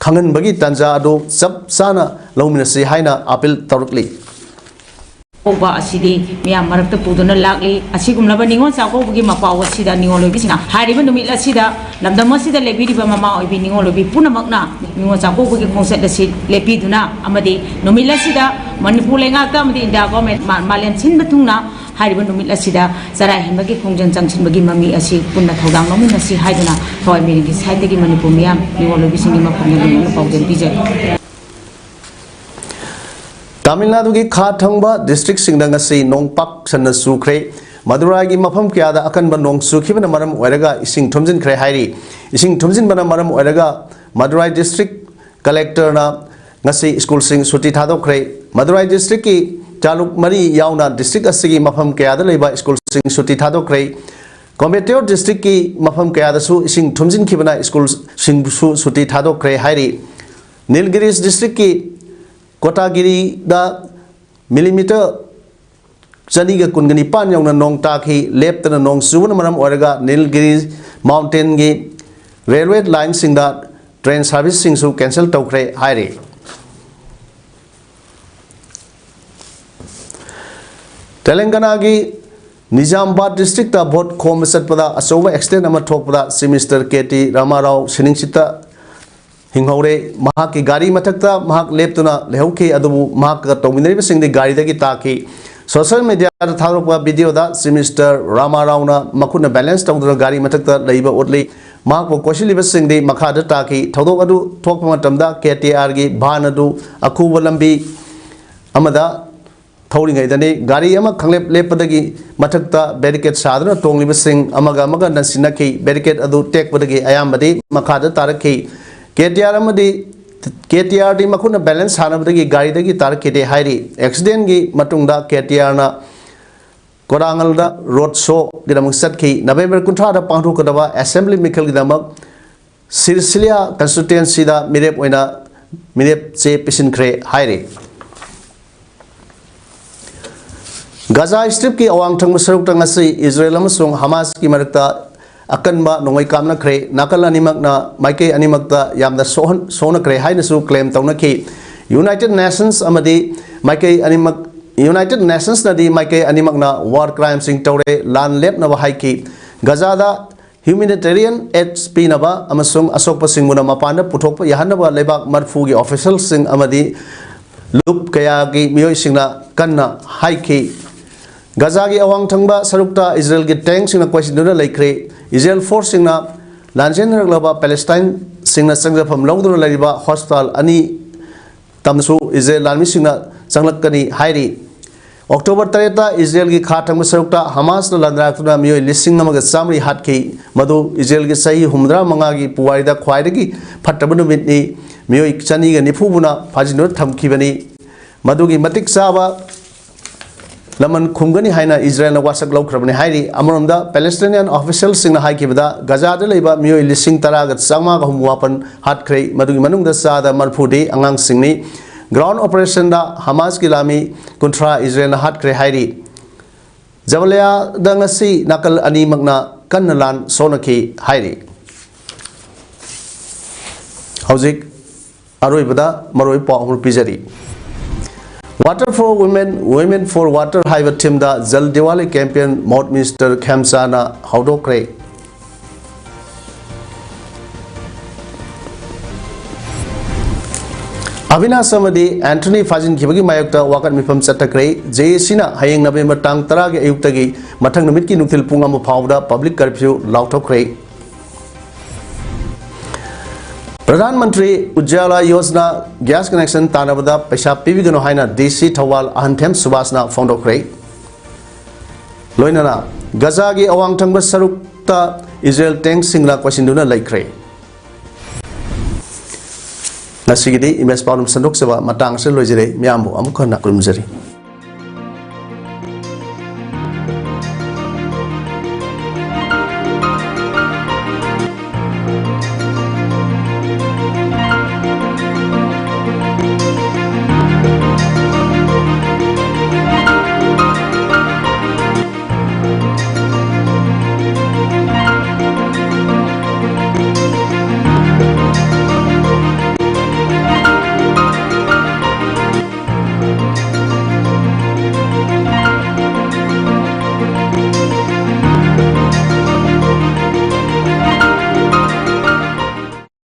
ꯈꯪꯍꯟꯕꯒꯤ ꯇꯥꯟꯖꯥ ꯑꯗꯨ ꯆꯞ ꯆꯥꯅ ꯂꯧꯃꯤꯟꯅꯁꯤ ꯍꯥꯏꯅ ꯑꯥꯄꯤꯜ ꯇꯧꯔꯛꯂꯤ꯫ ꯀꯧꯕ ꯑꯁꯤꯗꯤ ꯃꯤꯌꯥꯝ ꯃꯔꯛꯇ ꯄꯨꯗꯨꯅ ꯂꯥꯛꯂꯤ꯫ ꯑꯁꯤꯒꯨꯝꯂꯕ ꯅꯤꯉꯣꯜ ꯆꯥꯛꯀꯧꯕꯒꯤ ꯃꯄꯥꯎ ꯑꯁꯤꯗ ꯅꯤꯉꯣꯜ ꯑꯣꯏꯕꯤꯁꯤꯡꯅ ꯍꯥꯏꯔꯤꯕ ꯅꯨꯃꯤꯠ ꯑꯁꯤꯗ ꯂꯝꯗꯝ ꯑꯁꯤꯗ ꯂꯦꯞꯄꯤꯔꯤꯕ ꯃꯃꯥ ꯑꯣꯏꯕꯤ ꯅꯤꯉꯣꯜ ꯑꯣꯏꯕꯤ ꯄꯨꯝꯅꯃꯛꯅ ꯅꯤꯉꯣꯜ ꯆꯥꯛꯀꯧꯕꯒꯤ ꯈꯣꯡꯆꯠ ꯑꯁꯤ ꯂꯦꯞꯄꯤꯗꯨꯅ ꯑꯃꯗꯤ ꯅꯨꯃꯤꯠ ꯑꯁꯤꯗ ꯃꯅꯤꯄꯨꯔ ꯂꯩꯉꯥꯛꯇ ꯑꯃꯗꯤ ꯏꯟꯗꯤꯌꯥ ꯒꯣꯔꯃꯦꯟ ꯃꯥ-, ꯃꯥꯂꯦꯝ ꯁꯤꯟꯕ ꯊꯨꯡꯅ ꯍꯥꯏꯔꯤꯕ ꯅꯨꯃꯤꯠ ꯑꯁꯤꯗ ꯆꯔꯥ ꯍꯦꯟꯕꯒꯤ ꯈꯣꯡꯖꯪ ꯆꯪꯁꯤꯟꯕꯒꯤ ꯃꯃꯤ ꯑꯁꯤ ꯄꯨꯟꯅ ꯊꯧꯗꯥꯡ ꯂꯧꯃꯤꯟꯅꯁꯤ ꯍꯥꯏꯗꯨꯅ ꯊꯋꯥꯏ ꯃꯤꯔꯤꯡꯒꯤ ꯁꯥꯏꯠꯇꯒꯤ ꯃꯅꯤꯄꯨꯔ ꯃꯤꯌꯥꯝ ꯅꯤꯉꯣꯜ ꯑꯣꯏꯕꯤꯁꯤꯡꯒꯤ ꯃꯐꯝꯗ ꯅꯤꯡꯕ ꯄꯥꯎꯖꯦꯜ ꯄꯤꯖꯔꯤ꯫ ꯇꯥꯃꯤꯜ ꯅꯥꯗꯨꯒꯤ ꯈꯥ ꯊꯪꯕ ꯗꯤꯁꯇ꯭ꯔꯤꯛꯁꯤꯡꯗ ꯉꯁꯤ ꯅꯣꯡ ꯄꯥꯛ ꯁꯟꯅ ꯆꯨꯈ꯭ꯔꯦ꯫ ꯃꯗꯨꯔꯥꯏꯒꯤ ꯃꯐꯝ ꯀꯌꯥꯗ ꯑꯀꯟꯕ ꯅꯣꯡ ꯆꯨꯈꯤꯕꯅ ꯃꯔꯝ ꯑꯣꯏꯔꯒ ꯏꯁꯤꯡ ꯊꯨꯝꯖꯤꯟꯈ꯭ꯔꯦ ꯍꯥꯏꯔꯤ꯫ ꯏꯁꯤꯡ ꯊꯨꯝꯖꯤꯟꯕꯅ ꯃꯔꯝ ꯑꯣꯏꯔꯒ ꯃꯗꯨꯔꯥꯏ ꯗꯤꯁꯇ꯭ꯔꯤꯛ ꯀꯂꯦꯛꯇꯔꯅ ꯉꯁꯤ ꯁ꯭ꯀꯨꯜꯁꯤꯡ ꯁꯨꯇꯤ ꯊꯥꯗꯣꯛꯈ꯭ꯔꯦ꯫ ꯃꯗꯨꯔꯥꯏ ꯗꯤꯁꯇ꯭ꯔꯤꯛꯀꯤ ꯆꯥꯂꯨꯛ ꯃꯔꯤ ꯌꯥꯎꯅ ꯗꯤꯁꯇ꯭ꯔꯤꯛ ꯑꯁꯤꯒꯤ ꯃꯐꯝ ꯀꯌꯥꯗ ꯂꯩꯕ ꯁ꯭ꯀꯨꯜꯁꯤꯡ ꯁꯨꯇꯤ ꯊꯥꯗꯣꯛꯈ꯭ꯔꯦ꯫ ꯀꯣꯝꯕꯦꯇ꯭ꯌꯣꯔ ꯗꯤꯁꯇ꯭ꯔꯤꯛꯀꯤ ꯃꯐꯝ ꯀꯌꯥꯗꯁꯨ ꯏꯁꯤꯡ ꯊꯨꯝꯖꯤꯟꯈꯤꯕꯅ ꯁ꯭ꯀꯨꯜꯁꯤꯡꯕꯨꯁꯨ ꯁꯨꯇꯤ ꯊꯥꯗꯣꯛꯈ꯭ꯔꯦ ꯍꯥꯏꯔꯤ꯫ ꯅꯤꯜꯒꯤꯔꯤꯁ ꯗꯤꯁꯇ꯭ꯔꯤꯛꯀꯤ ꯀꯣꯇꯥꯒꯤꯔꯤꯗ ꯃꯤꯂꯤꯃꯤꯇꯔ ꯆꯅꯤꯒ ꯀꯨꯟꯒ ꯅꯤꯄꯥꯟ ꯌꯧꯅ ꯅꯣꯡ ꯇꯥꯈꯤ꯫ ꯂꯦꯞꯇꯅ ꯅꯣꯡ ꯆꯨꯕꯅ ꯃꯔꯝ ꯑꯣꯏꯔꯒ ꯅꯤꯜꯒꯤꯔꯤ ꯃꯥꯎꯟꯇꯦꯟꯒꯤ ꯔꯦꯜꯋꯦ ꯂꯥꯏꯟꯁꯤꯡꯗ ꯇ꯭ꯔꯦꯟ ꯁꯥꯔꯚꯤꯁꯁꯤꯡꯁꯨ ꯀꯦꯟꯁꯦꯜ ꯇꯧꯈ꯭ꯔꯦ ꯍꯥꯏꯔꯤ꯫ ꯇꯦꯂꯪꯒꯅꯥꯒꯤ ꯅꯤꯖꯥꯃꯥꯕꯥꯗ ꯗꯤꯁꯇ꯭ꯔꯤꯛꯇ ꯚꯣꯠ ꯈꯣꯝꯕ ꯆꯠꯄꯗ ꯑꯆꯧꯕ ꯑꯦꯛꯁꯤꯗꯦꯟ ꯑꯃ ꯊꯣꯛꯄꯗ ꯆꯤꯐ ꯃꯤꯅꯤꯁꯇꯔ ꯀꯦ ꯇꯤ ꯔꯥꯃꯥꯔꯥꯎ ꯁꯤꯅꯤꯡꯆꯤꯠꯇ ꯍꯤꯡꯍꯧꯔꯦ꯫ ꯃꯍꯥꯛꯀꯤ ꯒꯥꯔꯤ ꯃꯊꯛꯇ ꯃꯍꯥꯛ ꯂꯦꯞꯇꯨꯅ ꯂꯩꯍꯧꯈꯤ, ꯑꯗꯨꯕꯨ ꯃꯍꯥꯛꯀ ꯇꯧꯃꯤꯟꯅꯔꯤꯕꯁꯤꯡꯗꯤ ꯒꯥꯔꯤꯗꯒꯤ ꯇꯥꯈꯤ꯫ ꯁꯣꯁꯤꯌꯦꯜ ꯃꯤꯗꯤꯌꯥꯗ ꯊꯥꯗꯣꯔꯛꯄ ꯚꯤꯗꯤꯑꯣꯗ ꯆꯤꯐ ꯃꯤꯅꯤꯁꯇꯔ ꯔꯥꯃꯥꯔꯥꯎꯅ ꯃꯈꯨꯠꯅ ꯕꯦꯂꯦꯟꯁ ꯇꯧꯗꯨꯅ ꯒꯥꯔꯤ ꯃꯊꯛꯇ ꯂꯩꯕ ꯎꯠꯂꯤ꯫ ꯃꯍꯥꯛꯄꯨ ꯀꯣꯏꯁꯤꯜꯂꯤꯕꯁꯤꯡꯗꯤ ꯃꯈꯥꯗ ꯇꯥꯈꯤ꯫ ꯊꯧꯗꯣꯛ ꯑꯗꯨ ꯊꯣꯛꯄ ꯃꯇꯝꯗ ꯀꯦ ꯇꯤ ꯑꯥꯔꯒꯤ ꯚꯥꯟ ꯑꯗꯨ ꯑꯈꯨꯕ ꯂꯝꯕꯤ ꯑꯃꯗ ꯊꯧꯔꯤꯉꯩꯗꯅꯤ꯫ ꯒꯥꯔꯤ ꯑꯃ ꯈꯪꯂꯦꯞ ꯂꯦꯞꯄꯗꯒꯤ ꯃꯊꯛꯇ ꯕꯦꯔꯤꯀꯦꯠ ꯁꯥꯗꯨꯅ ꯇꯣꯡꯂꯤꯕꯁꯤꯡ ꯑꯃꯒ ꯑꯃꯒ ꯅꯟꯁꯤꯟꯅꯈꯤ꯫ ꯕꯦꯔꯤꯀꯦꯠ ꯑꯗꯨ ꯇꯦꯛꯄꯗꯒꯤ ꯑꯌꯥꯝꯕꯗꯤ ꯃꯈꯥꯗ ꯇꯥꯔꯛꯈꯤ꯫ ꯀꯦ ꯇꯤ ꯑꯥꯔ ꯑꯃꯗꯤ ꯀꯦ ꯇꯤ ꯑꯥꯔꯗꯤ ꯃꯈꯨꯠꯅ ꯕꯦꯂꯦꯟꯁ ꯁꯥꯟꯅꯕꯗꯒꯤ ꯒꯥꯔꯤꯗꯒꯤ ꯇꯥꯔꯛꯈꯤꯗꯦ ꯍꯥꯏꯔꯤ꯫ ꯑꯦꯛꯁꯤꯗꯦꯟꯒꯤ ꯃꯇꯨꯡꯗ ꯀꯦ ꯇꯤ ꯑꯥꯔꯅ ꯀꯣꯔꯥꯉꯜꯗ ꯔꯣꯗ ꯁꯣꯒꯤꯗꯃꯛ ꯆꯠꯈꯤ꯫ ꯅꯕꯦꯝꯕꯔ ꯀꯨꯟꯊ꯭ꯔꯥꯗ ꯄꯥꯡꯊꯣꯛꯀꯗꯕ ꯑꯦꯁꯦꯝꯕ꯭ꯂꯤ ꯃꯤꯈꯜꯒꯤꯗꯃꯛ ꯁꯤꯔꯁꯤꯂꯤꯌꯥ ꯀꯟꯁꯇꯤꯇ꯭ꯋꯦꯟꯁꯤꯗ ꯃꯤꯔꯦꯞ ꯑꯣꯏꯅ ꯃꯤꯔꯦꯞ ꯆꯦ ꯄꯤꯁꯤꯟꯈ꯭ꯔꯦ ꯍꯥꯏꯔꯤ꯫ ꯒꯥꯖꯥ ꯁ꯭ꯇ꯭ꯔꯤꯞꯀꯤ ꯑꯋꯥꯡ ꯊꯪꯕ ꯁꯔꯨꯛꯇ ꯉꯁꯤ ꯏꯖꯔꯦꯜ ꯑꯃꯁꯨꯡ ꯍꯃꯥꯁꯀꯤ ꯃꯔꯛꯇ ꯑꯀꯟꯕ ꯅꯣꯡꯃꯩ ꯀꯥꯞꯅꯈ꯭ꯔꯦ꯫ ꯅꯥꯀꯜ ꯑꯅꯤꯃꯛꯅ ꯃꯥꯏꯀꯩ ꯑꯅꯤꯃꯛꯇ ꯌꯥꯝꯅ ꯁꯣꯛꯍꯟ-, ꯁꯣꯛꯅꯈ꯭ꯔꯦ ꯍꯥꯏꯅꯁꯨ ꯀ꯭ꯂꯦꯝ ꯇꯧꯅꯈꯤ꯫ ꯌꯨꯅꯥꯏꯇꯦꯗ ꯅꯦꯁꯟꯁ ꯑꯃꯗꯤ ꯃꯥꯏꯀꯩ ꯑꯅꯤꯃꯛ, ꯌꯨꯅꯥꯏꯇꯦꯗ ꯅꯦꯁꯟꯁꯅꯗꯤ ꯃꯥꯏꯀꯩ ꯑꯅꯤꯃꯛꯅ ꯋꯥꯔ ꯀ꯭ꯔꯥꯏꯝꯁꯤꯡ ꯇꯧꯔꯦ, ꯂꯥꯟ ꯂꯦꯞꯅꯕ ꯍꯥꯏꯈꯤ꯫ ꯒꯥꯖꯥꯗ humanitarian aid ꯄꯤꯅꯕ ꯑꯃꯁꯨꯡ ꯑꯁꯣꯛꯄꯁꯤꯡꯕꯨꯅ ꯃꯄꯥꯟꯗ ꯄꯨꯊꯣꯛꯄ ꯌꯥꯍꯟꯅꯕ ꯂꯩꯕꯥꯛ ꯃꯔꯐꯨꯒꯤ ꯑꯣꯐꯤꯁꯤꯌꯦꯜꯁꯤꯡ ꯑꯃꯗꯤ ꯂꯨꯞ ꯀꯌꯥꯒꯤ ꯃꯤꯑꯣꯏꯁꯤꯡꯅ ꯀꯟꯅ ꯍꯥꯏꯈꯤ꯫ ꯒꯥꯖꯥꯒꯤ ꯑꯋꯥꯡ ꯊꯪꯕ ꯁꯔꯨꯛꯇ ꯏꯖꯔꯦꯜꯒꯤ ꯇꯦꯡꯁꯤꯡꯅ ꯀꯣꯏꯁꯤꯟꯗꯨꯅ ꯂꯩꯈ꯭ꯔꯦ꯫ ꯏꯖꯔꯦꯜ ꯐꯣꯔꯁꯁꯤꯡꯅ ꯂꯥꯟꯖꯦꯟꯅꯔꯛꯂꯕ ꯄꯦꯂꯦꯁꯇꯥꯏꯟꯁꯤꯡꯅ ꯆꯪꯖꯐꯝ ꯂꯧꯗꯨꯅ ꯂꯩꯔꯤꯕ ꯍꯣꯁꯄꯤꯇꯥꯜ ꯑꯅꯤ ꯇꯝꯁꯨ ꯏꯖꯔꯦꯜ ꯂꯥꯟꯃꯤꯁꯤꯡꯅ ꯆꯪꯂꯛꯀꯅꯤ ꯍꯥꯏꯔꯤ꯫ ꯑꯣꯛꯇꯣꯕꯔ ꯇꯔꯦꯠꯇ ꯏꯖꯔꯦꯜꯒꯤ ꯈꯥ ꯊꯪꯕ ꯁꯔꯨꯛꯇ ꯍꯃꯥꯁꯅ ꯂꯥꯟꯗꯥꯔꯛꯇꯨꯅ ꯃꯤꯑꯣꯏ ꯂꯤꯁꯤꯡ ꯑꯃꯒ ꯆꯥꯃꯔꯤ ꯍꯥꯠꯈꯤ꯫ ꯃꯗꯨ ꯏꯖꯔꯦꯜꯒꯤ ꯆꯍꯤ ꯍꯨꯝꯐꯨꯇꯔꯥ ꯃꯉꯥꯒꯤ ꯄꯨꯋꯥꯔꯤꯗ ꯈ꯭ꯋꯥꯏꯗꯒꯤ ꯐꯠꯇꯕ ꯅꯨꯃꯤꯠꯅꯤ꯫ ꯃꯤꯑꯣꯏ ꯆꯅꯤꯒ ꯅꯤꯐꯨꯕꯨꯅ ꯐꯥꯖꯤꯟꯗꯨꯅ ꯊꯝꯈꯤꯕꯅꯤ꯫ ꯃꯗꯨꯒꯤ ꯃꯇꯤꯛ ꯆꯥꯕ ꯂꯃꯟ ꯈꯨꯝꯒꯅꯤ ꯍꯥꯏꯅ ꯏꯖꯔꯦꯜꯅ ꯋꯥꯁꯛ ꯂꯧꯈ꯭ꯔꯕꯅꯤ ꯍꯥꯏꯔꯤ꯫ ꯑꯃꯔꯣꯝꯗ ꯄꯦꯂꯦꯁꯇꯥꯏꯅꯤꯌꯥꯟ ꯑꯣꯐꯤꯁꯤꯌꯦꯜꯁꯤꯡꯅ ꯍꯥꯏꯈꯤꯕꯗ ꯒꯥꯖꯥꯗ ꯂꯩꯕ ꯃꯤꯑꯣꯏ ꯂꯤꯁꯤꯡ ꯇꯔꯥꯒ ꯆꯥꯝꯃꯉꯥꯒ ꯍꯨꯝꯐꯨ ꯃꯥꯄꯟ ꯍꯥꯠꯈ꯭ꯔꯦ꯫ ꯃꯗꯨꯒꯤ ꯃꯅꯨꯡꯗ ꯆꯥꯗ ꯃꯔꯐꯨꯗꯤ ꯑꯉꯥꯡꯁꯤꯡꯅꯤ꯫ ꯒ꯭ꯔꯥꯎꯟ ꯑꯣꯄꯔꯦꯁꯟꯗ ꯍꯃꯥꯁꯀꯤ ꯂꯥꯟꯃꯤ ꯀꯨꯟꯊ꯭ꯔꯥ ꯏꯖꯔꯦꯜꯅ ꯍꯥꯠꯈ꯭ꯔꯦ ꯍꯥꯏꯔꯤ꯫ ꯖꯕꯂꯤꯌꯥꯗ ꯉꯁꯤ ꯅꯥꯀꯜ ꯑꯅꯤꯃꯛꯅ ꯀꯟꯅ ꯂꯥꯟ ꯁꯣꯛꯅꯈꯤ ꯍꯥꯏꯔꯤ꯫ ꯍꯧꯖꯤꯛ ꯑꯔꯣꯏꯕꯗ ꯃꯔꯨꯑꯣꯏꯕ ꯄꯥꯎ ꯑꯃ ꯄꯤꯖꯔꯤ꯫ Water for Women, Women for Water ꯍꯥꯏꯕ ꯊꯤꯝꯗ ꯖꯜ ꯗꯤꯋꯥꯂꯤ ꯀꯦꯝꯄꯦꯟ ꯃꯣꯠ ꯃꯤꯅꯤꯁꯇꯔ ꯈꯦꯝꯆꯥꯅ ꯍꯧꯗꯣꯛꯈ꯭ꯔꯦ꯫ ꯑꯕꯤꯅꯥꯁ ꯑꯃꯗꯤ ꯑꯦꯟꯊꯣꯅꯤ ꯐꯥꯖꯤꯟꯈꯤꯕꯒꯤ ꯃꯥꯌꯣꯛꯇ ꯋꯥꯀꯠ ꯃꯤꯐꯝ ꯆꯠꯊꯈ꯭ꯔꯦ꯫ ꯖꯦꯑꯦꯁꯤꯅ ꯍꯌꯦꯡ ꯅꯕꯦꯝꯕꯔ ꯇꯥꯡ ꯇꯔꯥꯒꯤ ꯑꯌꯨꯛꯇꯒꯤ ꯃꯊꯪ ꯅꯨꯃꯤꯠꯀꯤ ꯅꯨꯡꯊꯤꯜ ꯄꯨꯡ ꯑꯃ ꯐꯥꯎꯕꯗ public curfew ꯂꯥꯎꯊꯣꯛꯈ꯭ꯔꯦ꯫ Pradhan Mantri ꯎꯖ꯭ꯖꯥꯂꯥ Yojana gas connection ꯇꯥꯟꯅꯕꯗ ꯄꯩꯁꯥ ꯄꯤꯕꯤꯒꯅꯨ ꯍꯥꯏꯅ ꯗꯤ ꯁꯤ ꯊꯧꯕꯥꯜ ꯑꯍꯟꯊꯦꯝ ꯁꯨꯕꯥꯁꯅ ꯐꯣꯡꯗꯣꯛꯈ꯭ꯔꯦ꯫ ꯂꯣꯏꯅꯅ ꯒꯖꯥꯒꯤ ꯑꯋꯥꯡ ꯊꯪꯕ ꯁꯔꯨꯛꯇ ꯏꯖꯔꯦꯜ ꯇꯦꯡꯁꯤꯡꯅ ꯀꯣꯏꯁꯤꯟꯗꯨꯅ ꯂꯩꯈ꯭ꯔꯦ꯫ ꯉꯁꯤꯒꯤꯗꯤ ꯏꯃꯦꯖ ꯄꯥꯎꯗꯝ ꯁꯟꯗꯣꯛꯆꯕ ꯃꯇꯥꯡ ꯑꯁꯤꯗ ꯂꯣꯏꯖꯔꯦ꯫ ꯃꯤꯌꯥꯝꯕꯨ ꯑꯃꯨꯛ ꯍꯟꯅ ꯈꯨꯔꯨꯝꯖꯔꯤ꯫